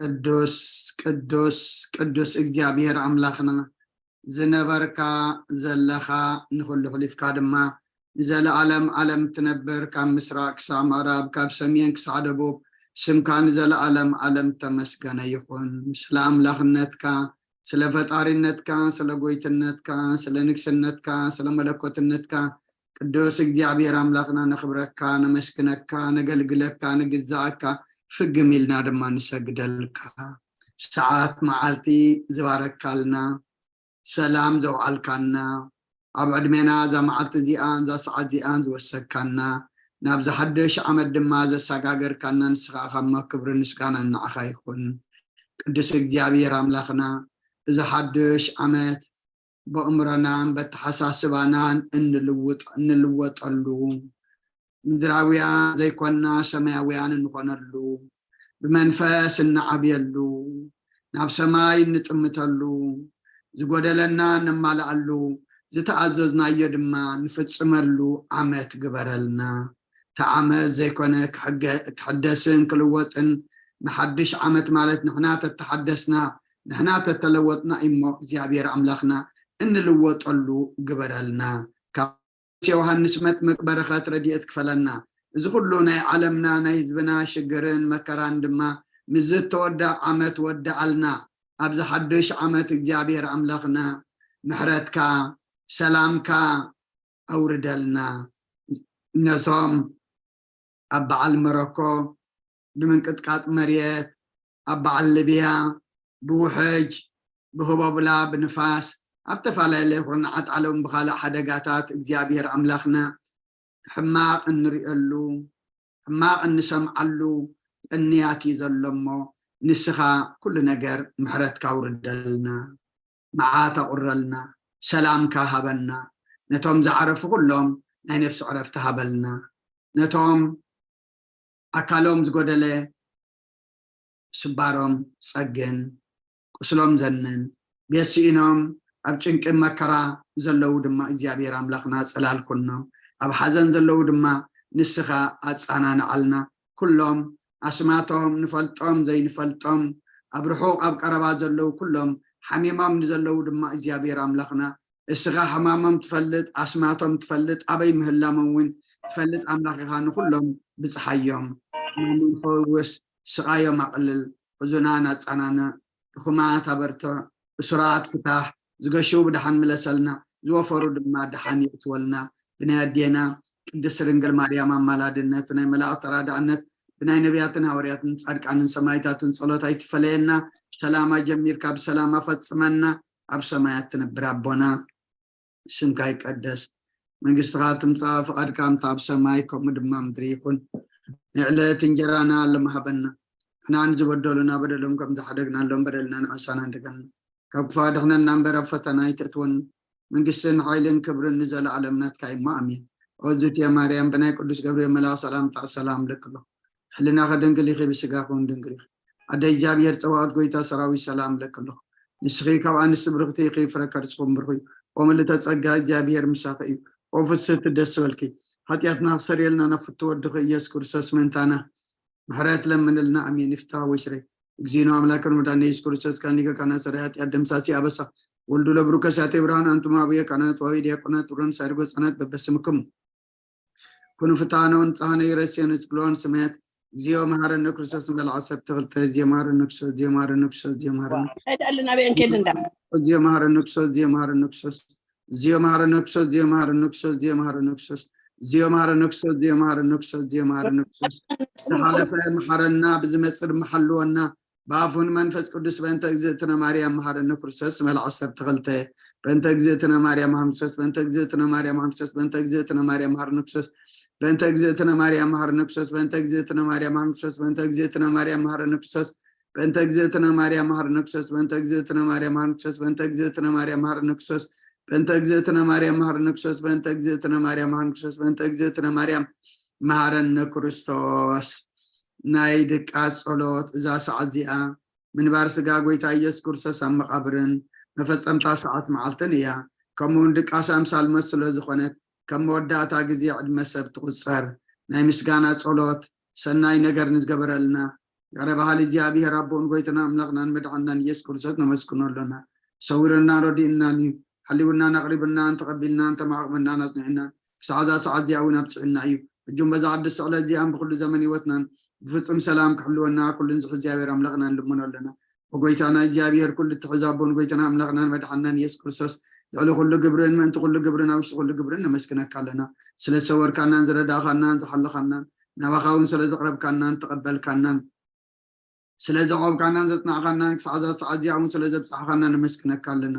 ቅዱስ ቅዱስ ቅዱስ እግዚኣብሔር ኣምላኽና፣ ዝነበርካ ዘለኻ፣ ንኹሉ ሕሊፍካ ድማ ንዘለኣለም ኣለም ትነብር፣ ካብ ምስራቅ ክሳብ ምዕራብ፣ ካብ ሰሜን ክሳብ ደቡብ፣ ስምካ ንዘለኣለም ኣለም ተመስገነ ይኹን። ስለ ኣምላኽነትካ፣ ስለ ፈጣሪነትካ፣ ስለ ጎይትነትካ፣ ስለ ንግስነትካ፣ ስለ መለኮትነትካ፣ ቅዱስ እግዚኣብሔር ኣምላኽና፣ ነኽብረካ፣ ነመስግነካ፣ ነገልግለካ፣ ንግዛኣካ፣ ፍግም ኢልና ድማ ንሰግደልካ። ሰዓት መዓልቲ ዝባረካልና፣ ሰላም ዘውዓልካና፣ ኣብ ዕድሜና እዛ መዓልቲ እዚኣን እዛ ሰዓት እዚኣን ዝወሰካና፣ ናብዚ ሓድሽ ዓመት ድማ ዘሰጋገርካና ንስኻ ኢኻ እሞ፣ ክብሪ ምስጋና ንዓኻ ይኹን። ቅዱስ እግዚኣብሔር ኣምላኽና፣ እዚ ሓድሽ ዓመት በእምሮናን በተሓሳስባናን እንልውጥ-፣ እንልወጠሉ፣ ምድራውያን ዘይኮንና ሰማያውያን እንኾነሉ፣ ብመንፈስ እንዓብየሉ፣ ናብ ሰማይ እንጥምተሉ፣ ዝጎደለና እነማልኣሉ፣ ዝተኣዘዝናዮ ድማ ንፍጽመሉ ዓመት ግበረልና። እቲ ዓመት ዘይኮነ ክሕገ-፣ ክሕደስን ክልወጥን፣ ንሓድሽ ዓመት ማለት ንሕና ተተሓደስና፣ ንሕና ተተለወጥና እሞ እግዚኣብሔር ኣምላኽና እንልወጠሉ ግበረልና። ካብ ዮሃንስ መጥምቅ በረኸት ረድኤት ክፈለና። እዚ ኩሉ ናይ ዓለምና ናይ ህዝብና ሽግርን መከራን ድማ ምስ ዝተወድኣ ዓመት ወድኣልና። ኣብዚ ሓድሽ ዓመት እግዚኣብሔር ኣምላኽና ምሕረትካ፣ ሰላምካ ኣውርደልና። ነቶም ኣብ በዓል መረኮ ብምንቅጥቃጥ መሬት፣ ኣብ በዓል ልብያ ብውሕጅ፣ ብህቦብላ፣ ብንፋስ፣ ኣብ ተፈላለየ ኩርናዓት ዓለም ብኻልእ ሓደጋታት እግዚኣብሔር ኣምላኽና ሕማቕ እንርእየሉ፣ ሕማቕ እንሰምዓሉ ቅንያት እዩ ዘሎ እሞ፣ ንስኻ ኩሉ ነገር ምሕረትካ ኣውርደልና፣ መዓት ኣቑረልና፣ ሰላምካ ሃበና። ነቶም ዝዓረፉ ኩሎም ናይ ነፍሲ ዕረፍቲ ሃበልና። ነቶም ኣካሎም ዝጎደለ ስባሮም ጸግን፣ ቁስሎም ዘንን፣ ቤት ስኢኖም ኣብ ጭንቂ መከራ ዘለዉ ድማ እግዚኣብሔር ኣምላኽና ጽላል ኩኖም። ኣብ ሓዘን ዘለዉ ድማ ንስኻ ኣጻናንዓልና። ኩሎም ኣስማቶም ንፈልጦም ዘይንፈልጦም፣ ኣብ ርሑቕ ኣብ ቀረባ ዘለዉ ኩሎም ሓሚሞም ንዘለዉ ድማ እግዚኣብሔር ኣምላኽና እስኻ ሕማሞም ትፈልጥ፣ ኣስማቶም ትፈልጥ፣ ኣበይ ምህላሞም እውን ትፈልጥ ኣምላኽ ኢኻ። ንኹሎም ብጽሓዮም። ሕማሞም ፈውስ፣ ስቓዮም ኣቕልል፣ ሕዙናት ኣጸናንዕ፣ ድኹማት ኣበርትዕ፣ እሱራት ፍታሕ፣ ዝገሹ ብደሓን ምለሰልና፣ ዝወፈሩ ድማ ደሓን የእትወልና። ብናይ ኣዴና ቅድስት ድንግል ማርያም ኣማላድነት፣ ብናይ መላእኽቲ ተራዳእነት፣ ብናይ ነቢያትን ሃዋርያትን ጻድቃንን ሰማዕታትን ጸሎት ኣይትፈለየና። ሰላማ ጀሚርካ ብሰላማ ፈጽመና። ኣብ ሰማያት ትነብር ኣቦና፣ ስምካ ይቀደስ፣ መንግስትኻ ትምጻእ፣ ፍቓድካ ከምቲ ኣብ ሰማይ ከምኡ ድማ ምድሪ ይኹን። ንዕለት እንጀራና ሎሚ ሃበና፣ ንሕና ንዝበደሉና በደሎም ከም ዝሓደግናሎም በደልና ንዕሳና እንደገና፣ ካብ ክፉእ ኣድሕነና እምበር ኣብ ፈተና ኣይተእትወና። መንግስትን ሓይልን ክብርን ንዘለኣለም ናትካ እዩ እሞ፣ ኣሜን። ኦ ዝእቲ ማርያም፣ ብናይ ቅዱስ ገብርኤል መልኣኽ ሰላምታ ሰላም እብለኪ ኣለኹ። ሕልናኺ ድንግል ኢኺ፣ ብስጋኺ እውን ድንግል ኢኺ። ኣደ እግዚኣብሔር ጸባኦት፣ ጎይታ ሰራዊት፣ ሰላም እብለኪ ኣለኹ። ንስኺ ካብ ኣንስቲ ብርኽቲ ኢኺ፣ ፍረ ከርስኺ እውን ብሩኽ እዩ። ኦ ምልእተ ጸጋ፣ እግዚኣብሔር ምሳኺ እዩ። ኦ ፍስህቲ፣ ደስ ይበልኪ። ሓጢኣትና ክሰርየልና ናብ ፍትው ወድኺ ኢየሱስ ክርስቶስ ምእንታና ምሕረት ለምንልና፣ ኣሜን። ይፍታህ ወይስሬ። እግዚእነ አምላክነ ወመድኃኒነ ኢየሱስ ክርስቶስ፣ ካኒከ ካና ሰራይ ኃጢአት ደምሳሲ አበሳ፣ ወልዱ ለብሩከ ሳቴ ብርሃን፣ አንቱም አብየ ካህናት ወአበየ ዲያቆናት፣ ውረን ሳይርጎ ህፃናት በበስምክሙ ኩኑ ፍትሐነ ወንጽሐነ ይረሴነ ጽግሎን ስሜት። እግዚኦ መሐረነ ክርስቶስ ንበል ዓሰርተ ክልተ። እግዚኦ መሐረነ ክርስቶስ፣ እግዚኦ መሐረነ ክርስቶስ፣ እግዚኦ መሐረነ ዋ፣ እንታይ ደኣለ ናበይ እንከይድ እንዳ? እግዚኦ መሐረነ ክርስቶስ፣ እግዚኦ መሐረነ ክርስቶስ፣ እግዚኦ መሐረነ ክርስቶስ፣ እግዚኦ መሐረነ ክርስቶስ፣ እግዚኦ መሐረነ ክርስቶስ፣ እግዚኦ መሐረነ ክርስቶስ፣ እግዚኦ መሐረነ ክርስቶስ። ዝሓለፈ መሐረና፣ ብዝመጽእ ድማ ሓልወና። ብኣፉን መንፈስ ቅዱስ በእንተ እግዝእትነ ማርያም መሐረነ ክርስቶስ መል ዓሰርተ ክልተ። በእንተ እግዝእትነ ማርያም መሐረነ ክርስቶስ፣ በእንተ እግዝእትነ ማርያም መሐረነ ክርስቶስ፣ በእንተ እግዝእትነ ማርያም መሐረነ ክርስቶስ፣ በእንተ እግዝእትነ ማርያም መሐረነ ክርስቶስ፣ በእንተ እግዝእትነ ማርያም መሐረነ ክርስቶስ፣ በእንተ እግዝእትነ ማርያም መሐረነ ክርስቶስ፣ በእንተ እግዝእትነ ማርያም መሐረነ ክርስቶስ፣ በእንተ እግዝእትነ ማርያም መሐረነ ክርስቶስ፣ በእንተ እግዝእትነ ማርያም መሐረነ ክርስቶስ፣ በእንተ እግዝእትነ ማርያም መሐረነ ክርስቶስ፣ በእንተ እግዝእትነ ማርያም መሐረነ ክርስቶስ። ናይ ድቃስ ጸሎት። እዛ ሰዓት እዚኣ ምንባር ስጋ ጎይታ ኢየሱስ ክርስቶስ ኣብ መቓብርን መፈጸምታ ሰዓት መዓልትን እያ። ከምኡውን ድቃስ ኣምሳል ሞት ስለ ዝኾነት፣ ከም መወዳእታ ግዜ ዕድመ ሰብ ትቑጸር። ናይ ምስጋና ጸሎት። ሰናይ ነገር ንዝገበረልና፣ ይቕረ በሃሊ እግዚኣብሔር ኣቦን ጎይታና ኣምላኽናን መድሓንናን ኢየሱስ ክርስቶስ ነመስግኖ ኣሎና። ሰዊርናን ረዲእናን እዩ። ሓሊውናን ኣቕሪብናን ተቐቢልናን ተማቕመናን ኣጽኒዕናን ክሳዕ እዛ ሰዓት እዚኣ እውን ኣብጽሑና እዩ። ሕጂ እውን በዛ ቅድስቲ ዕለት እዚኣን ብኩሉ ዘመን ህይወትናን ብፍጹም ሰላም ክሕልወና ኩሉን ዝሕዝ እግዚኣብሔር ኣምላኽና ንልምኖ ኣለና። ብጎይታና እግዚኣብሔር ኩሉ እትሕዝ ኣቦን ጎይታና ኣምላኽናን መድሓንናን ኢየሱስ ክርስቶስ ልዕሊ ኩሉ ግብርን ምእንቲ ኩሉ ግብርን ኣብ ውሽጢ ኩሉ ግብርን ነመስግነካ ኣለና። ስለ ዝሰወርካናን ዝረዳእካናን ዝሓለኻናን ናባኻ እውን ስለ ዘቕረብካናን ተቐበልካናን ስለ ዘቆምካናን ዘጽናዕካናን ክሳዕ እዛ ሰዓት እዚኣ እውን ስለ ዘብጻሕካና ነመስግነካ ኣለና።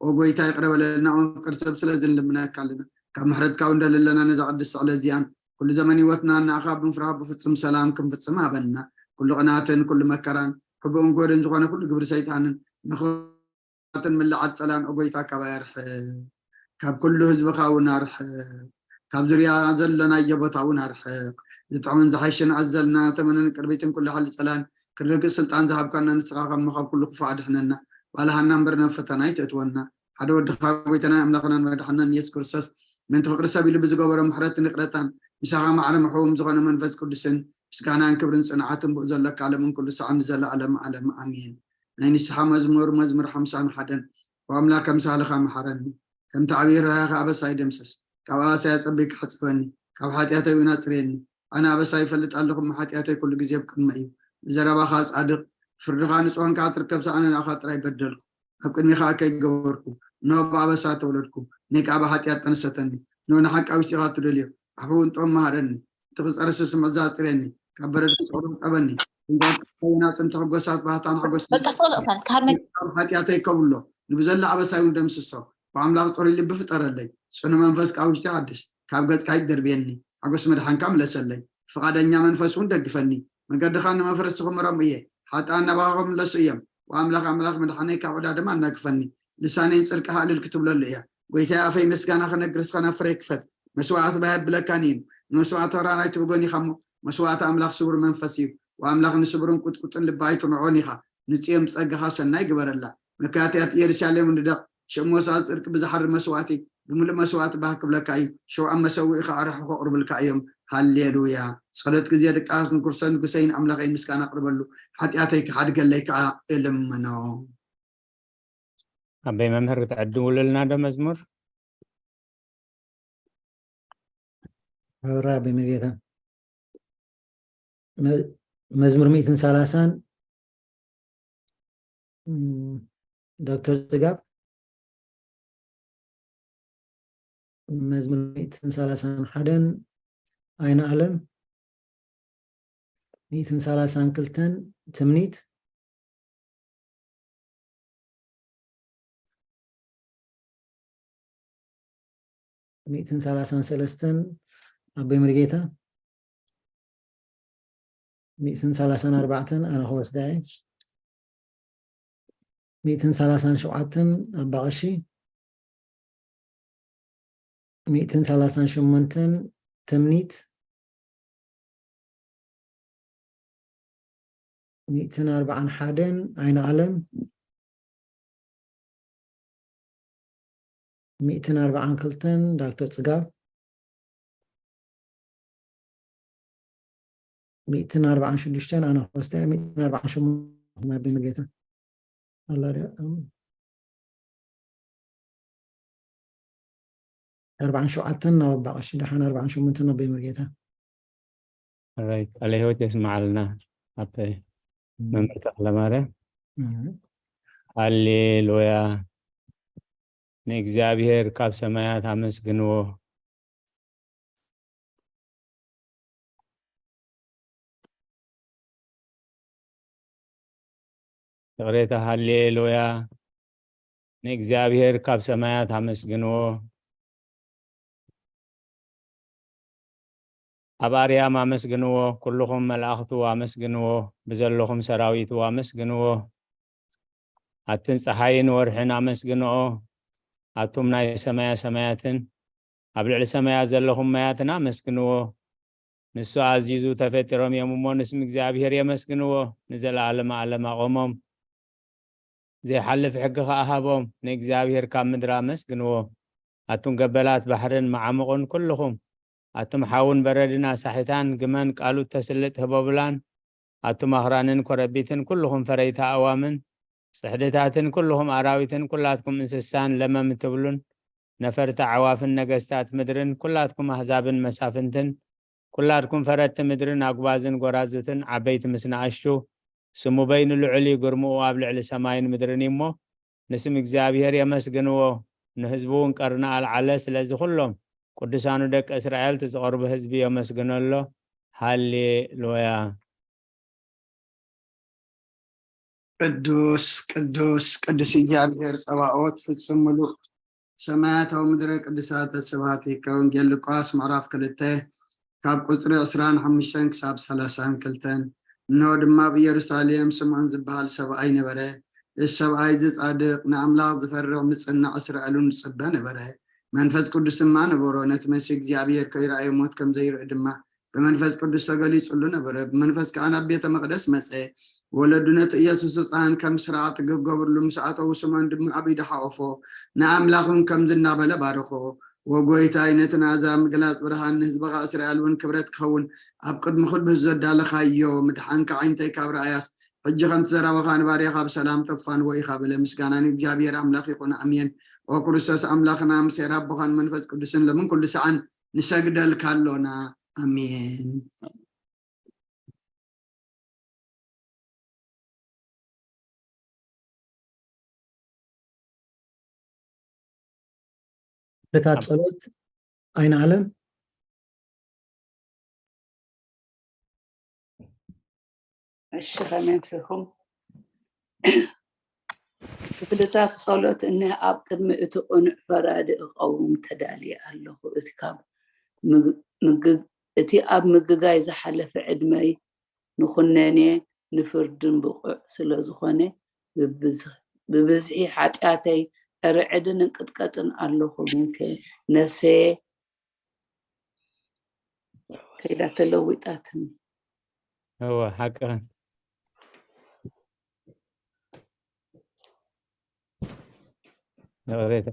ኦ ጎይታ ይቕረ በለልና፣ ኦ መፍቀር ሰብ ስለዚ ንልምነካ ኣለና። ካብ ምሕረትካ እውን ደልለና ነዛ ቅድስቲ ዕለት እዚኣን ኩሉ ዘመን ህይወትና ንኣኻ ብምፍራህ ብፍጹም ሰላም ክንፍጽም ሃበና። ኩሉ ቅናትን ኩሉ መከራን ሕቡእን ጎድን ዝኾነ ኩሉ ግብሪ ሰይጣንን ምኽትን ምልዓል ጸላን ኦ ጎይታ ካባይ ኣርሕቕ። ካብ ኩሉ ህዝብኻ እውን ኣርሕቕ። ካብ ዙርያ ዘለናዮ ቦታ እውን ኣርሕቕ። ዝጥዕምን ዝሓይሽን ኣዘልና ተመንን ቅርቢትን ኩሉ ሓሊ ጸላን ክርግእ ስልጣን ዝሃብካና ንስኻ ካብ መኻብ ኩሉ ክፉእ ኣድሕነና። ባልሃና እምበር ናብ ፈተና ኣይተእትወና። ሓደ ወድኻ ጎይታናን ኣምላኽናን መድሓንናን ኢየሱስ ክርስቶስ ምእንቲ ፍቕሪ ሰብ ኢሉ ብዝገበሮ ምሕረትን ይቕረታን ምሳኻ ማዕረ ምሕውም ዝኾነ መንፈስ ቅዱስን ምስጋናን ክብርን ጽንዓትን ብኡ ዘለካ ዓለምን ኩሉ ሰዓን ንዘለኣለም ዓለም ኣሜን። ናይ ንስሓ መዝሙር መዝሙር ሓምሳን ሓደን። ኦ ኣምላኽ ከምሳልኻ መሓረኒ፣ ከምቲ ዓብዪ ርህራሄኻ ኣበሳይ ደምስስ። ካብ ኣበሳይ ኣጸቢካ ሕጸበኒ፣ ካብ ሓጢኣተይ እውን ኣጽርየኒ። ኣነ ኣበሳይ ይፈልጥ ኣለኹ፣ እሞ ሓጢኣተይ ኩሉ ግዜ ኣብ ቅድመይ እዩ። ብዘረባኻ ጻድቕ፣ ፍርድኻ ንጹህ እንከኣ ትርከብ፣ ኣነ ንኣኻ ጥራይ በደልኩ። ኣብ ቅድሜኻ ከይገበርኩ፣ እንሆ ብኣበሳ ተወለድኩ፣ ነይ ከኣ ብሓጢኣት ጠነሰተኒ። እንሆ ንሓቂ ኣብ ውሽጢኻ ትደልዮ፣ ኣሕብውን ጥዑም መሃረኒ። እቲ ክጸርስ ስምዕዛ ኣጽርየኒ፣ ካብ በረድ ክጸሩ ሕጸበኒ። ትንጓት ከየና ጽምቲ ሕጎሳት ባህታን ሓጎስ በቃ ስቕ ኢለ እኽሳን፣ ካብ መ- ካብ ሓጢኣተይ ከብሎ፣ ንብዘላ ኣበሳይ እውን ደምስሶ። ብኣምላኽ ጽሩይ ልቢ ፍጠረለይ፣ ጽኑ መንፈስ ካብ ውሽጢ ሓድሽ። ካብ ገጽካ ኣይትደርብየኒ፣ ሓጎስ መድሓንካ ምለሰለይ። ፍቓደኛ መንፈስ እውን ደግፈኒ፣ መገድኻ ንመፍረስቲ ክምሮም እየ። ሓጥኣን ናባኻ ክምለሱ እዮም። ወኣምላኽ ኣምላኽ መድሓነይ ካብ ዕዳ ድማ ኣናግፈኒ። ልሳነይ ንጽድቅኻ እልል ክትብለሉ እያ። ጎይታይ ኣፈይ ምስጋና ክነግር እስኻ ናብ ፍረ ክፈት። መስዋዕቲ ባህ የብለካን እዩ። ንመስዋዕቲ ተራራይ ትብጎን ኢኻ እሞ መስዋዕቲ ኣምላኽ ስቡር መንፈስ እዩ። ወኣምላኽ ንስቡርን ቁጥቁጥን ልቢ ኣይትንዖን ኢኻ። ንጽዮን ብጸጋኻ ሰናይ ግበረላ። መካትያት ኢየሩሳሌም ንደቕ ሽም መስዋዕቲ ጽድቂ ብዝሓሪ መስዋዕቲ ብምሉእ መስዋዕቲ ባህ ክብለካ እዩ። ሽውዓን መሰውኢኻ ኣርሑ ከቕርብልካ እዮም። ሃሌሉያ። ጸሎት ግዜ ድቃስ ንክርስቶስ ንጉሰይን ኣምላኸይ ምስጋና ኣቕርበሉ። ሓጢኣተይ ክሓድገለይ ከኣ እልምኖ። ኣበይ መምህር ክትዕድውልልና ዶ መዝሙር? ራ በመጌታ መ- መዝሙር ሚእትን ሰላሳን ም፣ ዶክተር ጽጋብ መዝሙር ሚእትን ሰላሳን ሓደን ኣይነ ኣለም ሚእትን ሰላሳን ክልተን ትምኒት ሚእትን ሰላሳን ሰለስተን ኣቦይ መርጌታ ሚእትን ሰላሳን ኣርባዕተን ኣነ ክወስዳ እየ። ሚእትን ሰላሳን ሸውዓተን ኣባ ቀሺ ሚእትን ሰላሳን ሸሞንተን ትምኒት ሚእትን ኣርባዓን ሓደን ኣይነ ኣለም ሚእትን ኣርባዓን ክልተን ዳክተር ጽጋብ ሚእትን ኣርባዓን ሽዱሽተን ኣነ ክወስዳ እየ። ሚእትን ኣርባዓን ሸሞንተን ኣቦይ መርጌታ ኣላ ድያ? ኣርባዓን ሸውዓተን ናብ ኣባ ቀሺ ደሓን ኣርባዓን ሸሞንተን ኣቦይ መርጌታ። ራይት ቃለ ህይወት የስምዓልና ኣቦይ መምህር ተኽለማርያም። ሃሌሉያ። ንእግዚኣብሔር ካብ ሰማያት ኣመስግንዎ። ይቕሬታ። ሃሌሉያ። ንእግዚኣብሔር ካብ ሰማያት ኣመስግንዎ። ኣብ ኣርያም ኣመስግንዎ፣ ኩልኹም መላእኽቱ ኣመስግንዎ፣ ብዘለኹም ሰራዊቱ ኣመስግንዎ። ኣትን ጸሓይን ወርሕን ኣመስግንኦ፣ ኣቱም ናይ ሰማያ ሰማያትን ኣብ ልዕሊ ሰማያት ዘለኹም ማያትን ኣመስግንዎ። ንሱ ኣዚዙ ተፈጢሮም እዮም እሞ ንስም እግዚኣብሔር የመስግንዎ። ንዘለኣለመ ኣለም ኣቖሞም። ዘይሓልፍ ሕጊ ኸኣ ሃቦም። ንእግዚኣብሔር ካብ ምድሪ ኣመስግንዎ። ኣቱም ገበላት ባሕርን መዓሙቕን ኩልኹም፣ ኣቱም ሓውን በረድን ኣሳሒታን፣ ግመን ቃሉ እተስልጥ ህቦብላን፣ ኣቱም ኣኽራንን ኮረቢትን፣ ኩልኹም ፈረይቲ ኣእዋምን ጽሕድታትን፣ ኩልኹም ኣራዊትን፣ ኩላትኩም እንስሳን ለመም እትብሉን፣ ነፈርቲ ኣዕዋፍን ነገስታት ምድርን፣ ኩላትኩም ኣህዛብን መሳፍንትን፣ ኩላትኩም ፈረድቲ ምድርን ኣጉባዝን ጎራዙትን፣ ዓበይቲ ምስ ንኣሽቱ፣ ስሙ በይኑ ልዑል እዩ፣ ግርምኡ ኣብ ልዕሊ ሰማይን ምድርን እዩ እሞ፣ ንስም እግዚኣብሔር የመስግንዎ፣ ንህዝቡ እውን ቀርኒ ኣልዓለ። ስለዚ ኩሎም ቅዱሳኑ ደቂ እስራኤል፣ እቲ ዝቐርቡ ህዝቢ የመስግኖ ኣሎ። ሃሌሉያ። ቅዱስ ቅዱስ ቅዱስ እግዚኣብሔር ጸባኦት ፍጹም ምሉእ ሰማያታዊ ምድረ ቅዱሳት። ስብሐት ይከ ወንጌል ሉቃስ ምዕራፍ ክልተ ካብ ቁጽሪ ዕስራን ሓሙሽተን ክሳብ ሰላሳን ክልተን። እንሆ ድማ ኣብ ኢየሩሳሌም ስምዖን ዝበሃል ሰብኣይ ነበረ። እዚ ሰብኣይ እዚ ጻድቕ፣ ንኣምላኽ ዝፈርቕ፣ ምጽናዕ እስራኤሉን ዝጽበ ነበረ። መንፈስ ቅዱስ ድማ ነበሮ። ነቲ መሲህ እግዚኣብሔር ከይረኣየ ሞት ከም ዘይርኢ ድማ ብመንፈስ ቅዱስ ተገሊጹሉ ነበረ። ብመንፈስ ከኣ ናብ ቤተ መቕደስ መጸ። ወለዱ ነቲ ኢየሱስ ህፃን ከም ስርዓት ክገብርሉ ምስ ኣተዉ፣ ስምዖን ድማ ኣብ ኢዱ ሓቆፎ፣ ንኣምላኽን ከምዚ እናበለ ባረኾ፣ "ወጎይታይ፣ ነቲ ናዛ ምግላጽ ብርሃን ንህዝብኻ እስራኤል እውን ክብረት ክኸውን ኣብ ቅድሚ ኩሉ ዘዳለኻዮ ምድሓንካ ዓይንተይ ካብ ረኣያስ፣ ሕጂ ከምቲ ዘረባኻ ንባርያኻ ብሰላም ተፋንዎ ኢኻ" በለ። ምስጋና ንእግዚኣብሔር ኣምላኽ ይኹን፣ ኣሜን። ኦ ክርስቶስ ኣምላኽና፣ ምስ ኣቦኻን መንፈስ ቅዱስን ለምን ኩሉ ሰዓን ንሰግደልካ ኣሎና። ኣሜን። ነታ ጸሎት ኣይንዓለም። እሺ፣ ከመይ ኣምሲኹም? ክፍልታት ጸሎት እነሀ። ኣብ ቅድሚ እቲ ቅኑዕ ፈራዲ እቐውም ተዳልየ ኣለኹ። እቲ ካብ ምግ-፣ ምግግ-፣ እቲ ኣብ ምግጋይ ዝሓለፈ ዕድመይ ንኹነኔ ንፍርድን ብቑዕ ስለ ዝኾነ፣ ብብዝ-፣ ብብዝሒ ሓጢኣተይ እርዕድን እንቅጥቀጥን ኣለኹ። ግንከ ነፍሰየ ከይዳ ተለዊጣትኒ። እወ፣ ሓቅኽን። ይቕሬታ።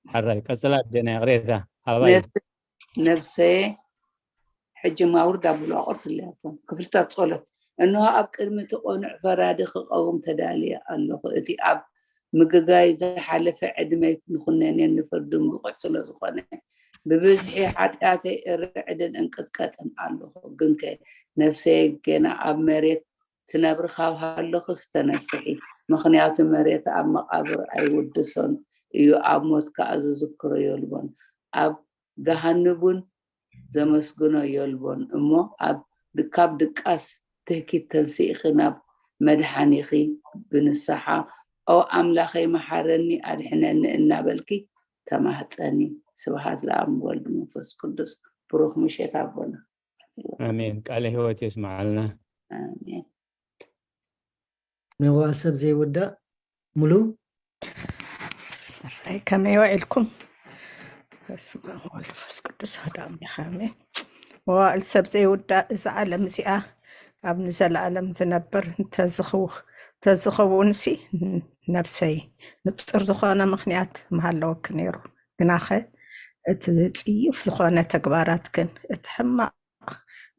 ሓራይ ቀጽላ ኣዴና፣ ይቕሬታ። ኣባይ ነፍሰ-፣ ነፍሰየ ሕጂ ማውርድ ኣብሉ ኣቑርትለያቶም ክፍልታት ጸሎት። እንሆ ኣብ ቅድሚ እቲ ቅኑዕ ፈራዲ ክቐውም ተዳልየ ኣለኹ። እቲ ኣብ ምግጋይ ዝሓለፈ ዕድመይ ንኹነኔን ንፍርድን ብቑዕ ስለ ዝኾነ፣ ብብዝሒ ሓጢኣተይ እርዕድን እንቅጥቀጥን ኣለኹ። ግንከ ነፍሰየ ገና ኣብ መሬት ትነብሪ ካብ ሃለኽስ ተነስሒ፣ ምኽንያቱ መሬት ኣብ መቓብር ኣይውድሶን እዩ፣ ኣብ ሞት ከኣ ዝዝክሮ የልቦን፣ ኣብ ገሃንብ እውን ዘመስግኖ የልቦን። እሞ ኣብ ድ-፣ ካብ ድቃስ ትህኪት ተንሲእኺ ናብ መድሓኒኺ ብንስሓ፣ "ኦ ኣምላኸይ፣ መሓረኒ፣ ኣድሕነኒ" እናበልኪ ተማህጸኒ። ስብሃት ለኣብ ወልድ መንፈስ ቅዱስ። ብሩኽ ምሸት ኣቦና። ኣሜን። ቃለ ህይወት የስምዓልና። ኣሜን። መዋል ሰብ ዘይውዳእ ሙሉ። ሕራይ ከመይ ውዒልኩም? በስመ ኣብ ወወልድ ወመንፈስ ቅዱስ ኣሐዱ ኣምላኽ ኣሜን። መዋእል ሰብ ዘይውዳእ እዛ ዓለም እዚኣ ኣብ ንዘለኣለም ዝነብር እንተዝኽው-፣ እንተዝኸውንሲ ነብሰይ ንጹር ዝኾነ ምኽንያት ምሃለወኪ ነይሩ። ግናኸ እቲ ጽዩፍ ዝኾነ ተግባራትክን እቲ ሕማቕ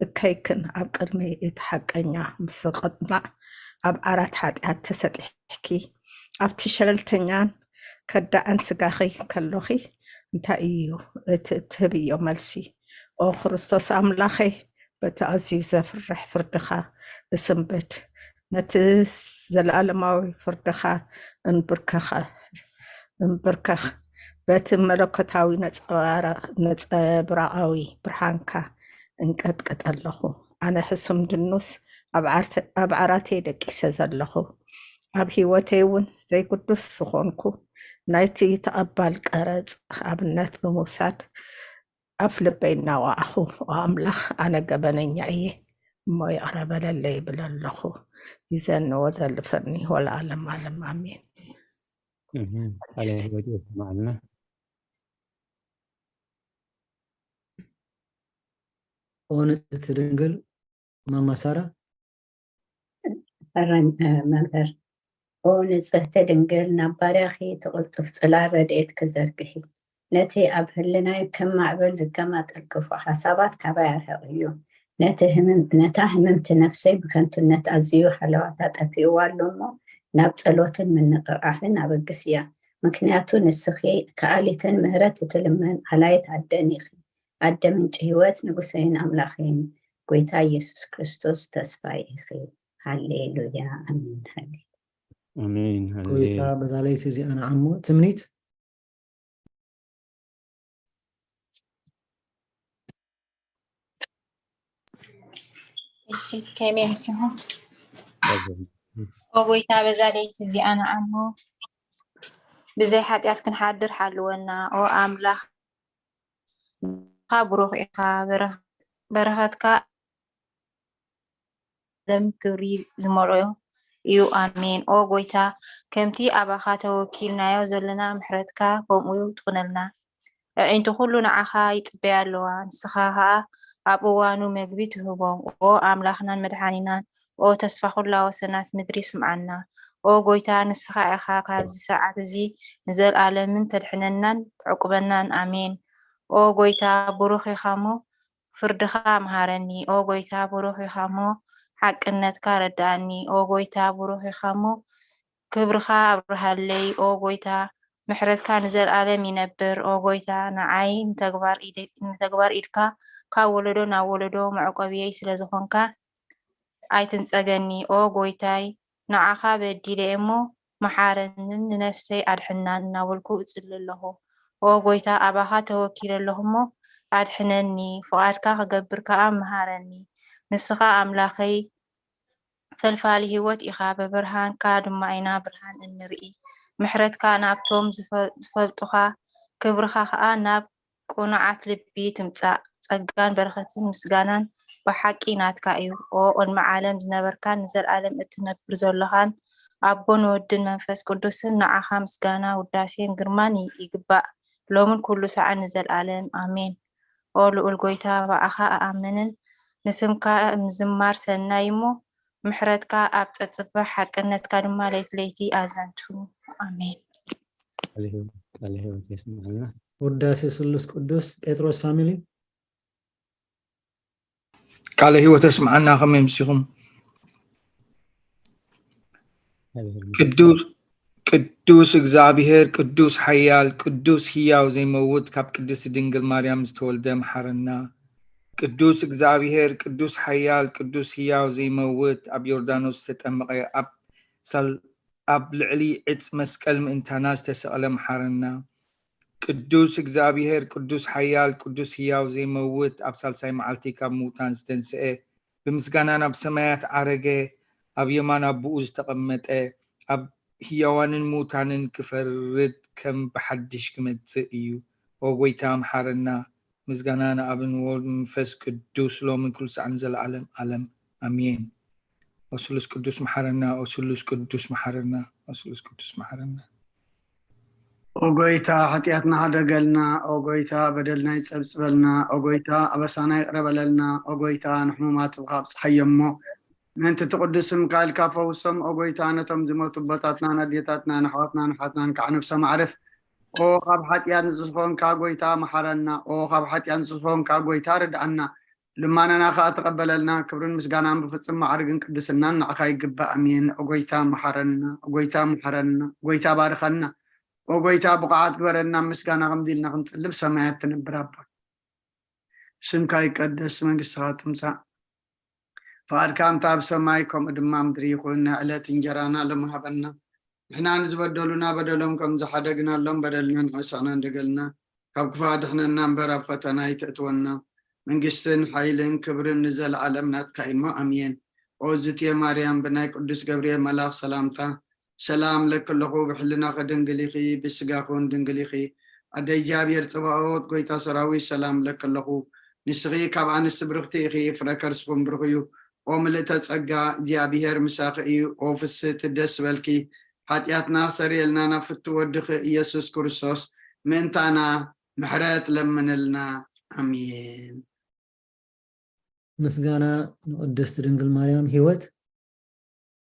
እከይክን ኣብ ቅድሚ እቲ ሓቀኛ ምስ ዝቕማዕ ኣብ ዓራት ሓጢኣት ተሰጢሕኪ ኣብቲ ሸለልተኛን ከዳዕን ስጋኺ ከሎኺ እንታይ እዩ እቲ እትህብዮ መልሲ? ኦ ክርስቶስ ኣምላኸይ በቲ ኣዝዩ ዘፍርሕ ፍርድኻ እስንብድ። ነቲ ዘለኣለማዊ ፍርድኻ እንብርከኸ-፣ እንብርከኽ። በቲ መለኮታዊ ነጸባራ-፣ ነጸብራቓዊ ብርሃንካ እንቀጥቅጥ ኣለኹ። ኣነ ሕሱም ድኑስ ኣብ ዓርተ-፣ ኣብ ዓራተይ ደቂሰ ዘለኹ። ኣብ ህይወተይ እውን ዘይግዱስ ዝኾንኩ ናይቲ ተቐባል ቀረጽ ኣብነት ብምውሳድ ኣፍ ልበይ እናወዓኹ፣ "ኦ ኣምላኽ፣ ኣነ ገበነኛ እየ እሞ ይቕረ በለለይ" ይብል ኣለኹ። ይዘን ወዘልፈኒ ወለዓለም ዓለም ኣሜን። እህ፣ ቃለ ህይወት የስምዓልና። ኦ ንጽሕቲ ድንግል ማማ ሳራ። ሕራይ፣ እ፣ መምህር፣ ኦ ንጽህቲ ድንግል፣ ናብ ባርያኺ እቲ ቅልጡፍ ጽላል ረድኤትኪ ዘርግሒ። ነቲ ኣብ ህልናይ ከም ማዕበል ዝገማጠል ክፉእ ሓሳባት ካባይ ኣርሕቕዮ። ነቲ ህምም-፣ ነታ ህምምቲ ነፍሰይ ብከንቱነት ኣዝዩ ሃለዋታ ጠፊእዋ ኣሎ እሞ፣ ናብ ጸሎትን ምንቕቓሕን ኣበግስያ። ምኽንያቱ ንስኺ ከኣሊትን ምሕረት እትልምን ኣላይት ኣደን ኢኺ። ኣደ ምንጪ ህይወት፣ ንጉሰይን ኣምላኸይን፣ ጎይታ ኢየሱስ ክርስቶስ ተስፋይ ኢኺ። ሃሌሉያ፣ ኣሜን። ሃሌ-፣ ኣሜን። ሃሌ-፣ ጎይታ በዛ ለይቲ እዚኣ ንዓሞ። ትምኒት። እሺ፣ ከመይ ኣምሲኹም? ኦ ጎይታ፣ በዛ ለይቲ እዚኣ ንዓሞ ብዘይ ሓጢኣት ክንሓድር ሓልወና። ኦ ኣምላኽ፣ ብሩኽ ኢኻ፣ በረኽ-፣ በረኸትካ ለም ክብሪ ዝመልኦ እዩ። ኣሜን። ኦ ጎይታ፣ ከምቲ ኣባኻ ተወኪልናዮ ዘለና ምሕረትካ ከምኡ ትኹነልና። ኣዒንቲ ኩሉ ንዓኻ ይጽበያ ኣለዋ፣ ንስኻ ኸኣ ኣብ እዋኑ መግቢ ትህቦም። ኦ ኣምላኽናን መድሓኒናን፣ ኦ ተስፋ ኩላ ወሰናት ምድሪ ስምዓና። ኦ ጎይታ፣ ንስኻ ኢኻ ካብዚ ሰዓት እዚ ንዘልኣለምን ተድሕነናን ተዕቁበናን። ኣሜን። ኦ ጎይታ፣ ብሩኽ ኢኻ እሞ ፍርድኻ ምሃረኒ። ኦ ጎይታ፣ ብሩኽ ኢኻ እሞ ሓቅነትካ ረድኣኒ። ኦ ጎይታ፣ ብሩኽ ኢኻ እሞ ክብርኻ ኣብርሃለይ። ኦ ጎይታ፣ ምሕረትካ ንዘልኣለም ይነብር። ኦ ጎይታ፣ ንዓይ ንተግባር ኢድ-፣ ንተግባር ኢድካ ካብ ወለዶ ናብ ወለዶ መዕቆብየይ ስለ ዝኾንካ ኣይትንጸገኒ። ኦ ጎይታይ፣ ንዓኻ በዲለ እሞ መሓረንን ንነፍሰይ ኣድሕናን እናበልኩ እጽሊ ኣለኹ። ኦ ጎይታ፣ ኣባኻ ተወኪለ ኣለኹ እሞ ኣድሕነኒ፣ ፍቓድካ ክገብር ከኣ ምሃረኒ። ንስኻ ኣምላኸይ ፈልፋሊ ህይወት ኢኻ፣ ብብርሃንካ ድማ ኢና ብርሃን እንርኢ። ምሕረትካ ናብቶም ዝፈ-፣ ዝፈልጡኻ፣ ክብርኻ ኸኣ ናብ ቅኑዓት ልቢ ትምጻእ። ጸጋን በረኸትን ምስጋናን ብሓቂ ናትካ እዩ። ኦ ቅድሚ ዓለም ዝነበርካን ንዘለኣለም እትነብር ዘሎኻን ኣቦን ወድን መንፈስ ቅዱስን፣ ንዓኻ ምስጋና፣ ውዳሴን ግርማን ይ-፣ ይግባእ፣ ሎምን ኩሉ ሳዕን ንዘለኣለም። ኣሜን። ኦ ልኡል ጎይታ፣ ብኣኻ እኣምንን ንስምካ ምዝማር ሰናይ እሞ፣ ምሕረትካ ኣብ ጸጽበ፣ ሓቅነትካ ድማ ለይቲ ለይቲ ኣዘንቱ። ኣሜን። ቃለ ህይወት፣ ቃለ ህይወት የስምዓልና። ውዳሴ ስሉስ ቅዱስ። ጴጥሮስ ፋሚሊ። ቃለ ህይወት የስምዓና። ከመይ ኣምሲኹም? ቃለ ህይወት። ቅዱስ፣ ቅዱስ እግዚኣብሔር፣ ቅዱስ ሓያል፣ ቅዱስ ህያው ዘይመውት፣ ካብ ቅድስቲ ድንግል ማርያም ዝተወልደ መሓረና። ቅዱስ እግዚኣብሔር፣ ቅዱስ ሓያል፣ ቅዱስ ህያው ዘይመውት፣ ኣብ ዮርዳኖስ ዝተጠመቐ፣ ኣብ ሳል-፣ ኣብ ልዕሊ ዕጽ መስቀል ምእንታና ዝተሰቕለ መሓረና። ቅዱስ እግዚኣብሔር፣ ቅዱስ ሓያል፣ ቅዱስ ህያው ዘይመውት፣ ኣብ ሳልሳይ መዓልቲ ካብ ምውታን ዝተንስኤ፣ ብምስጋና ናብ ሰማያት ዓረገ፣ ኣብ የማን ኣቦኡ ዝተቐመጠ፣ ኣብ ህያዋንን ምውታንን ክፈርድ ከም ብሓድሽ ክመጽእ እዩ። ኦ ጎይታ፣ መሓረና። ምስጋና ንኣብን ወወልድ መንፈስ ቅዱስ፣ ሎምን ኩሉ ሰዓት ንዘለዓለም ዓለም። ኣሜን። ኦ ስሉስ ቅዱስ መሓረና፣ ኦ ስሉስ ቅዱስ መሓረና፣ ኦ ስሉስ ቅዱስ መሓረና። ኦ ጎይታ፣ ሓጢኣትና ሓደገልና። ኦ ጎይታ፣ በደልና ይጸብጽበልና። ኦ ጎይታ፣ ኣበሳና ይቕረ በለልና። ኦ ጎይታ፣ ንሕሙማት ስብኻ ኣብጽሓዮ እሞ፣ ምእንቲ እቲ ቅዱስ ስምካ ኢልካ ፈውሶም። ኦ ጎይታ፣ ነቶም ዝሞቱ ኣቦታትናን ኣዴታትናን ኣሕዋትናን ኣሓትናን ከዓ ነብሶም ኣዕርፍ። ኦ ካብ ሓጢኣት ንጹህ ዝኾንካ ጎይታ፣ መሓረና። ኦ ካብ ሓጢኣት ንጹህ ዝኾንካ ጎይታ፣ ርድኣና። ልማናና ከኣ ተቐበለልና። ክብርን ምስጋናን ብፍጹም ማዕርግን ቅድስናን ንዓኻ ይግባእ። ኣሜን። ኦ ጎይታ፣ መሓረና። ኦ ጎይታ፣ መሓረና። ኦ ጎይታ፣ ባርኸና። ኦ ጎይታ፣ ብቑዓት ግበረና። ምስጋና ከምዚ ኢልና ክንጽሊ ብሰማያት ትነብር ኣቦ፣ ስምካ ይቀደስ፣ መንግስትኻ ትምጻእ፣ ፍቓድካ ከምታ ኣብ ሰማይ ከምኡ ድማ ምድሪ ይኹን። ናይ ዕለት እንጀራና ሎሚ ሃበና። ንሕና ንዝበደሉና በደሎም ከም ዝሓደግናሎም በደልና ንሕሰና እንደገልና፣ ካብ ክፉእ ኣድሕነና እምበር ኣብ ፈተና ኣይተእትወና። መንግስትን ሓይልን ክብርን ንዘለኣለም ናትካ እዩ እሞ፣ ኣሜን። ኦ ዝትየ ማርያም፣ ብናይ ቅዱስ ገብርኤል መልኣኽ ሰላምታ ሰላም እለኪ ኣለኹ፣ ብሕልናኺ ድንግል ኢኺ፣ ብስጋኺ እውን ድንግል ኢኺ። ኣደ እግዚኣብሔር ጽባኦት፣ ጎይታ ሰራዊት፣ ሰላም እለኪ ኣለኹ። ንስኺ ካብ ኣንስቲ ብርኽቲ ኢኺ፣ ፍረ ከርስኺ እውን ብሩኽ እዩ። ኦ ምልእተ ጸጋ፣ እግዚኣብሔር ምሳኺ እዩ። ኦ ፍስህቲ፣ ደስ በልኪ። ሓጢኣትና ክሰርየልና ናብ ፍቱ ወድኺ ኢየሱስ ክርስቶስ ምእንታና ምሕረት ለምንልና። ኣሜን። ምስጋና ንቅድስቲ ድንግል ማርያም ህይወት።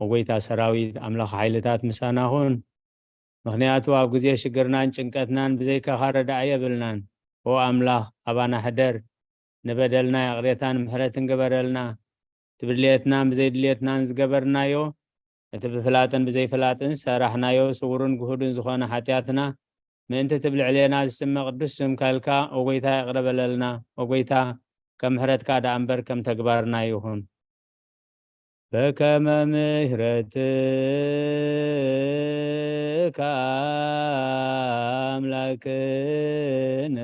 ኦጎይታ ሰራዊት ኣምላኽ ሓይልታት ምሳና ኹን። ምኽንያቱ ኣብ ግዜ ሽግርናን ጭንቀትናን ብዘይካኻ ረዳኢ የብልናን። ኦ ኣምላኽ ኣባና ሕደር። ንበደልና ይቕሬታን ምሕረትን ግበረልና። እቲ ብድልየትናን ብዘይድልየትናን ዝገበርናዮ፣ እቲ ብፍላጥን ብዘይፍላጥን ዝሰራሕናዮ ስውርን ግሁድን ዝኾነ ሓጢኣትና ምእንቲ እቲ ብልዕሌና ዝስመ ቅዱስ ስምካ ኢልካ ኦጎይታ ይቕረ በለልና። ኦጎይታ ከም ምሕረትካ ደኣ እምበር ከም ተግባርና ይኹን። በከመ ምሕረትካ ኣምላክነ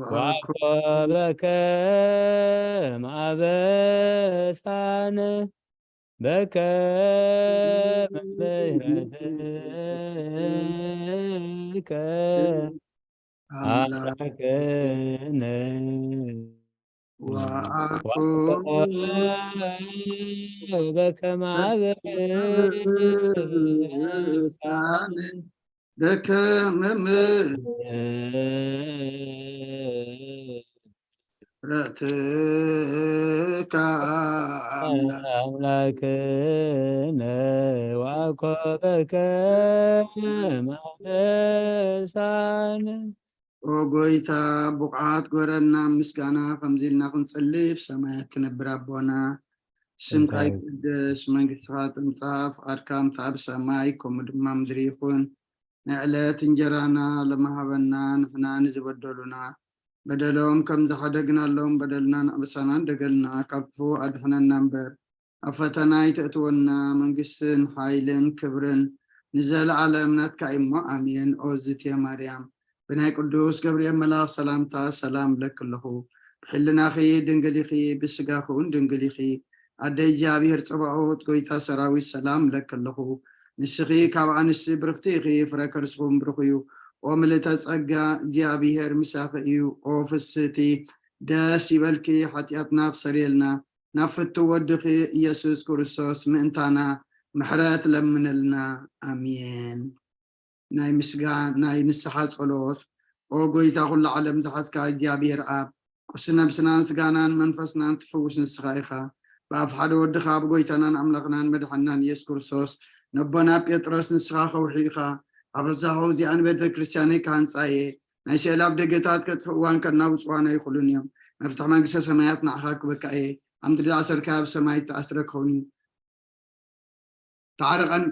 ወኮበከ ማበሳነ በከመ ምሕረትከ ኣምላክነ ወኮበከ ማበሳነ በከመ ምሕረትከ ኣምላክነ ወኮበከ ማበሳነ። ኦ ጎይታ፣ ብቑዓት ግበረና ምስጋና፣ ከምዚ ኢልና ክንጽሊ ብሰማያት ትነብር ኣቦና። ስምካ ይቀደስ፣ መንግስትኻ ትምጻእ፣ ፍቓድካ ከምቲ ኣብ ሰማይ ከምኡ ድማ ምድሪ ይኹን። ንዕለት እንጀራና ሎሚ ሃበና፣ ንሕና ንዝበደሉና በደሎም ከም ዝሓደግናሎም በደልና ንኣበሳና እንደገልና፣ ካብ ክፉ ኣድሕነና እምበር፣ ኣብ ፈተና ኣይተእትወና፣ መንግስትን ሓይልን ክብርን ንዘለኣለም ናትካ እዩ እሞ፣ ኣሜን። ኦ ዝትየ ማርያም፣ ብናይ ቅዱስ ገብርኤል መልኣኽ ሰላምታ ሰላም እብለኪ ኣለኹ። ብሕልናኺ ድንግል ኢኺ፣ ብስጋኺ እውን ድንግል ኢኺ። ኣደ እግዚኣብሔር ጸባኦት፣ ጎይታ ሰራዊት፣ ሰላም እብለኪ ኣለኹ። ንስኺ ካብ ኣንስቲ ብርኽቲ ኢኺ፣ ፍረ ከርስኹም ብሩኽ እዩ። ኦ ምልእተ ጸጋ፣ እግዚኣብሔር ምሳኺ እዩ። ኦ ፍስህቲ፣ ደስ ይበልኪ፣ ሓጢኣትና ክሰርየልና፣ ናብ ፍቱ ወድኺ ኢየሱስ ክርስቶስ ምእንታና ምሕረት ለምንልና። ኣሜን። ናይ ምስጋ-፣ ናይ ንስሓ ጸሎት። ኦ ጎይታ፣ ኩሉ ዓለም ዝሓዝካ እግዚኣብሔር ኣብ፣ ቁሲ ነብስናን ስጋናን መንፈስናን ትፍውስ ንስኻ ኢኻ። ብኣፍ ሓደ ወድኻ፣ ብጎይታናን ኣምላኽናን መድሓንናን ኢየሱስ ክርስቶስ፣ ነቦና ጴጥሮስ ንስኻ ከውሒ ኢኻ። ኣብ ርዛኹ እዚኣ ንቤተ ክርስቲያነይ ክሃንጻ እየ። ናይ ስእሊ ኣብ ደገታት ከጥፍእዋን ከናውጽዋን ኣይኽእሉን እዮም። መፍትሕ መንግስተ ሰማያት ንዓኻ ክበካ እየ። ኣምዲ ዝኣሰርካዮ ኣብ ሰማይ እተኣስረ ክኸውን እዩ። ተዓረቐን።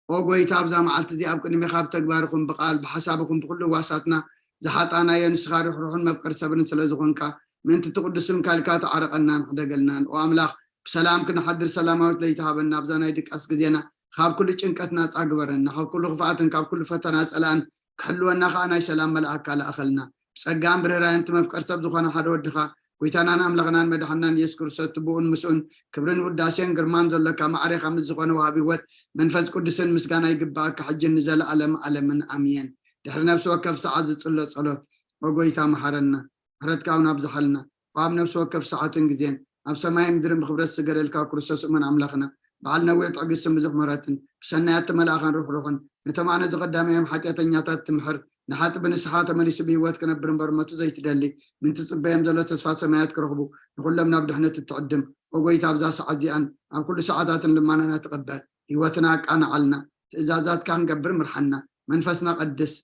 ኦ ጎይታ፣ ኣብዛ መዓልቲ እዚኣ ኣብ ቅድሜኻ ብተግባር ይኹን ብቓል ብሓሳብ ይኹን ብኹሉ ህዋሳትና ዝሓጣናዮ ንስኻ ርሕሩሕን መፍቀሪ ሰብን ስለ ዝኾንካ ምእንቲ እቲ ቅዱስ ስምካ ኢልካ ተዓረቐናን ሕደገልናን። ኦ ኣምላኽ፣ ብሰላም ክንሓድር ሰላማዊት ለይቲ ሃበና። ኣብዛ ናይ ድቃስ ግዜና ካብ ኩሉ ጭንቀት ናጻ ግበረና። ካብ ኩሉ ክፍኣትን ካብ ኩሉ ፈተና ጸላእን ክሕልወና ከኣ ናይ ሰላም መልኣካ ለኣኸልና። ብጸጋን ብርህራሄን እቲ መፍቀር ሰብ ዝኾነ ሓደ ወድኻ፣ ጎይታናን ኣምላኽናን መድሓንናን ኢየሱስ ክርስቶስ፣ እቲ ብኡን ምስኡን ክብርን ውዳሴን ግርማን ዘሎካ ማዕሬኻ ምስ ዝኾነ ወሃቢ ህይወት መንፈስ ቅዱስን ምስጋና ይግብኣካ፣ ሕጅን ንዘለኣለም ኣለምን ኣሜን። ድሕሪ ነፍሲ ወከፍ ሰዓት ዝጽሎ ጸሎት። ኦ ጎይታ፣ መሓረና፣ ምሕረትካ እውን ኣብዝሓልና። ኣብ ነፍሲ ወከፍ ሰዓትን ግዜን ኣብ ሰማይ ምድርን ብክብረት ዝስገደልካ ክርስቶስ እሙን ኣምላኽና፣ በዓል ነዊሕ ትዕግስትን ብዙሕ ምሕረትን፣ ብሰናያት እቲ መልኣኸን ርሕሩሕን፣ ነቶም ኣነ ዝቐዳመዮም ሓጢኣተኛታት ትምሕር፣ ንሓጢ ብንስሓ ተመሊሱ ብህይወት ክነብር እምበር መቱ ዘይትደሊ፣ ምን ትጽበዮም ዘሎ ተስፋ ሰማያት ክረኽቡ፣ ንኹሎም ናብ ድሕነት እትዕድም። ኦ ጎይታ፣ ኣብዛ ሰዓት እዚኣን ኣብ ኩሉ ሰዓታትን ልማናና ተቐበል። ህይወትና ኣቃንዓልና። ትእዛዛትካ ክንገብር ምርሓና። መንፈስና ቀድስ።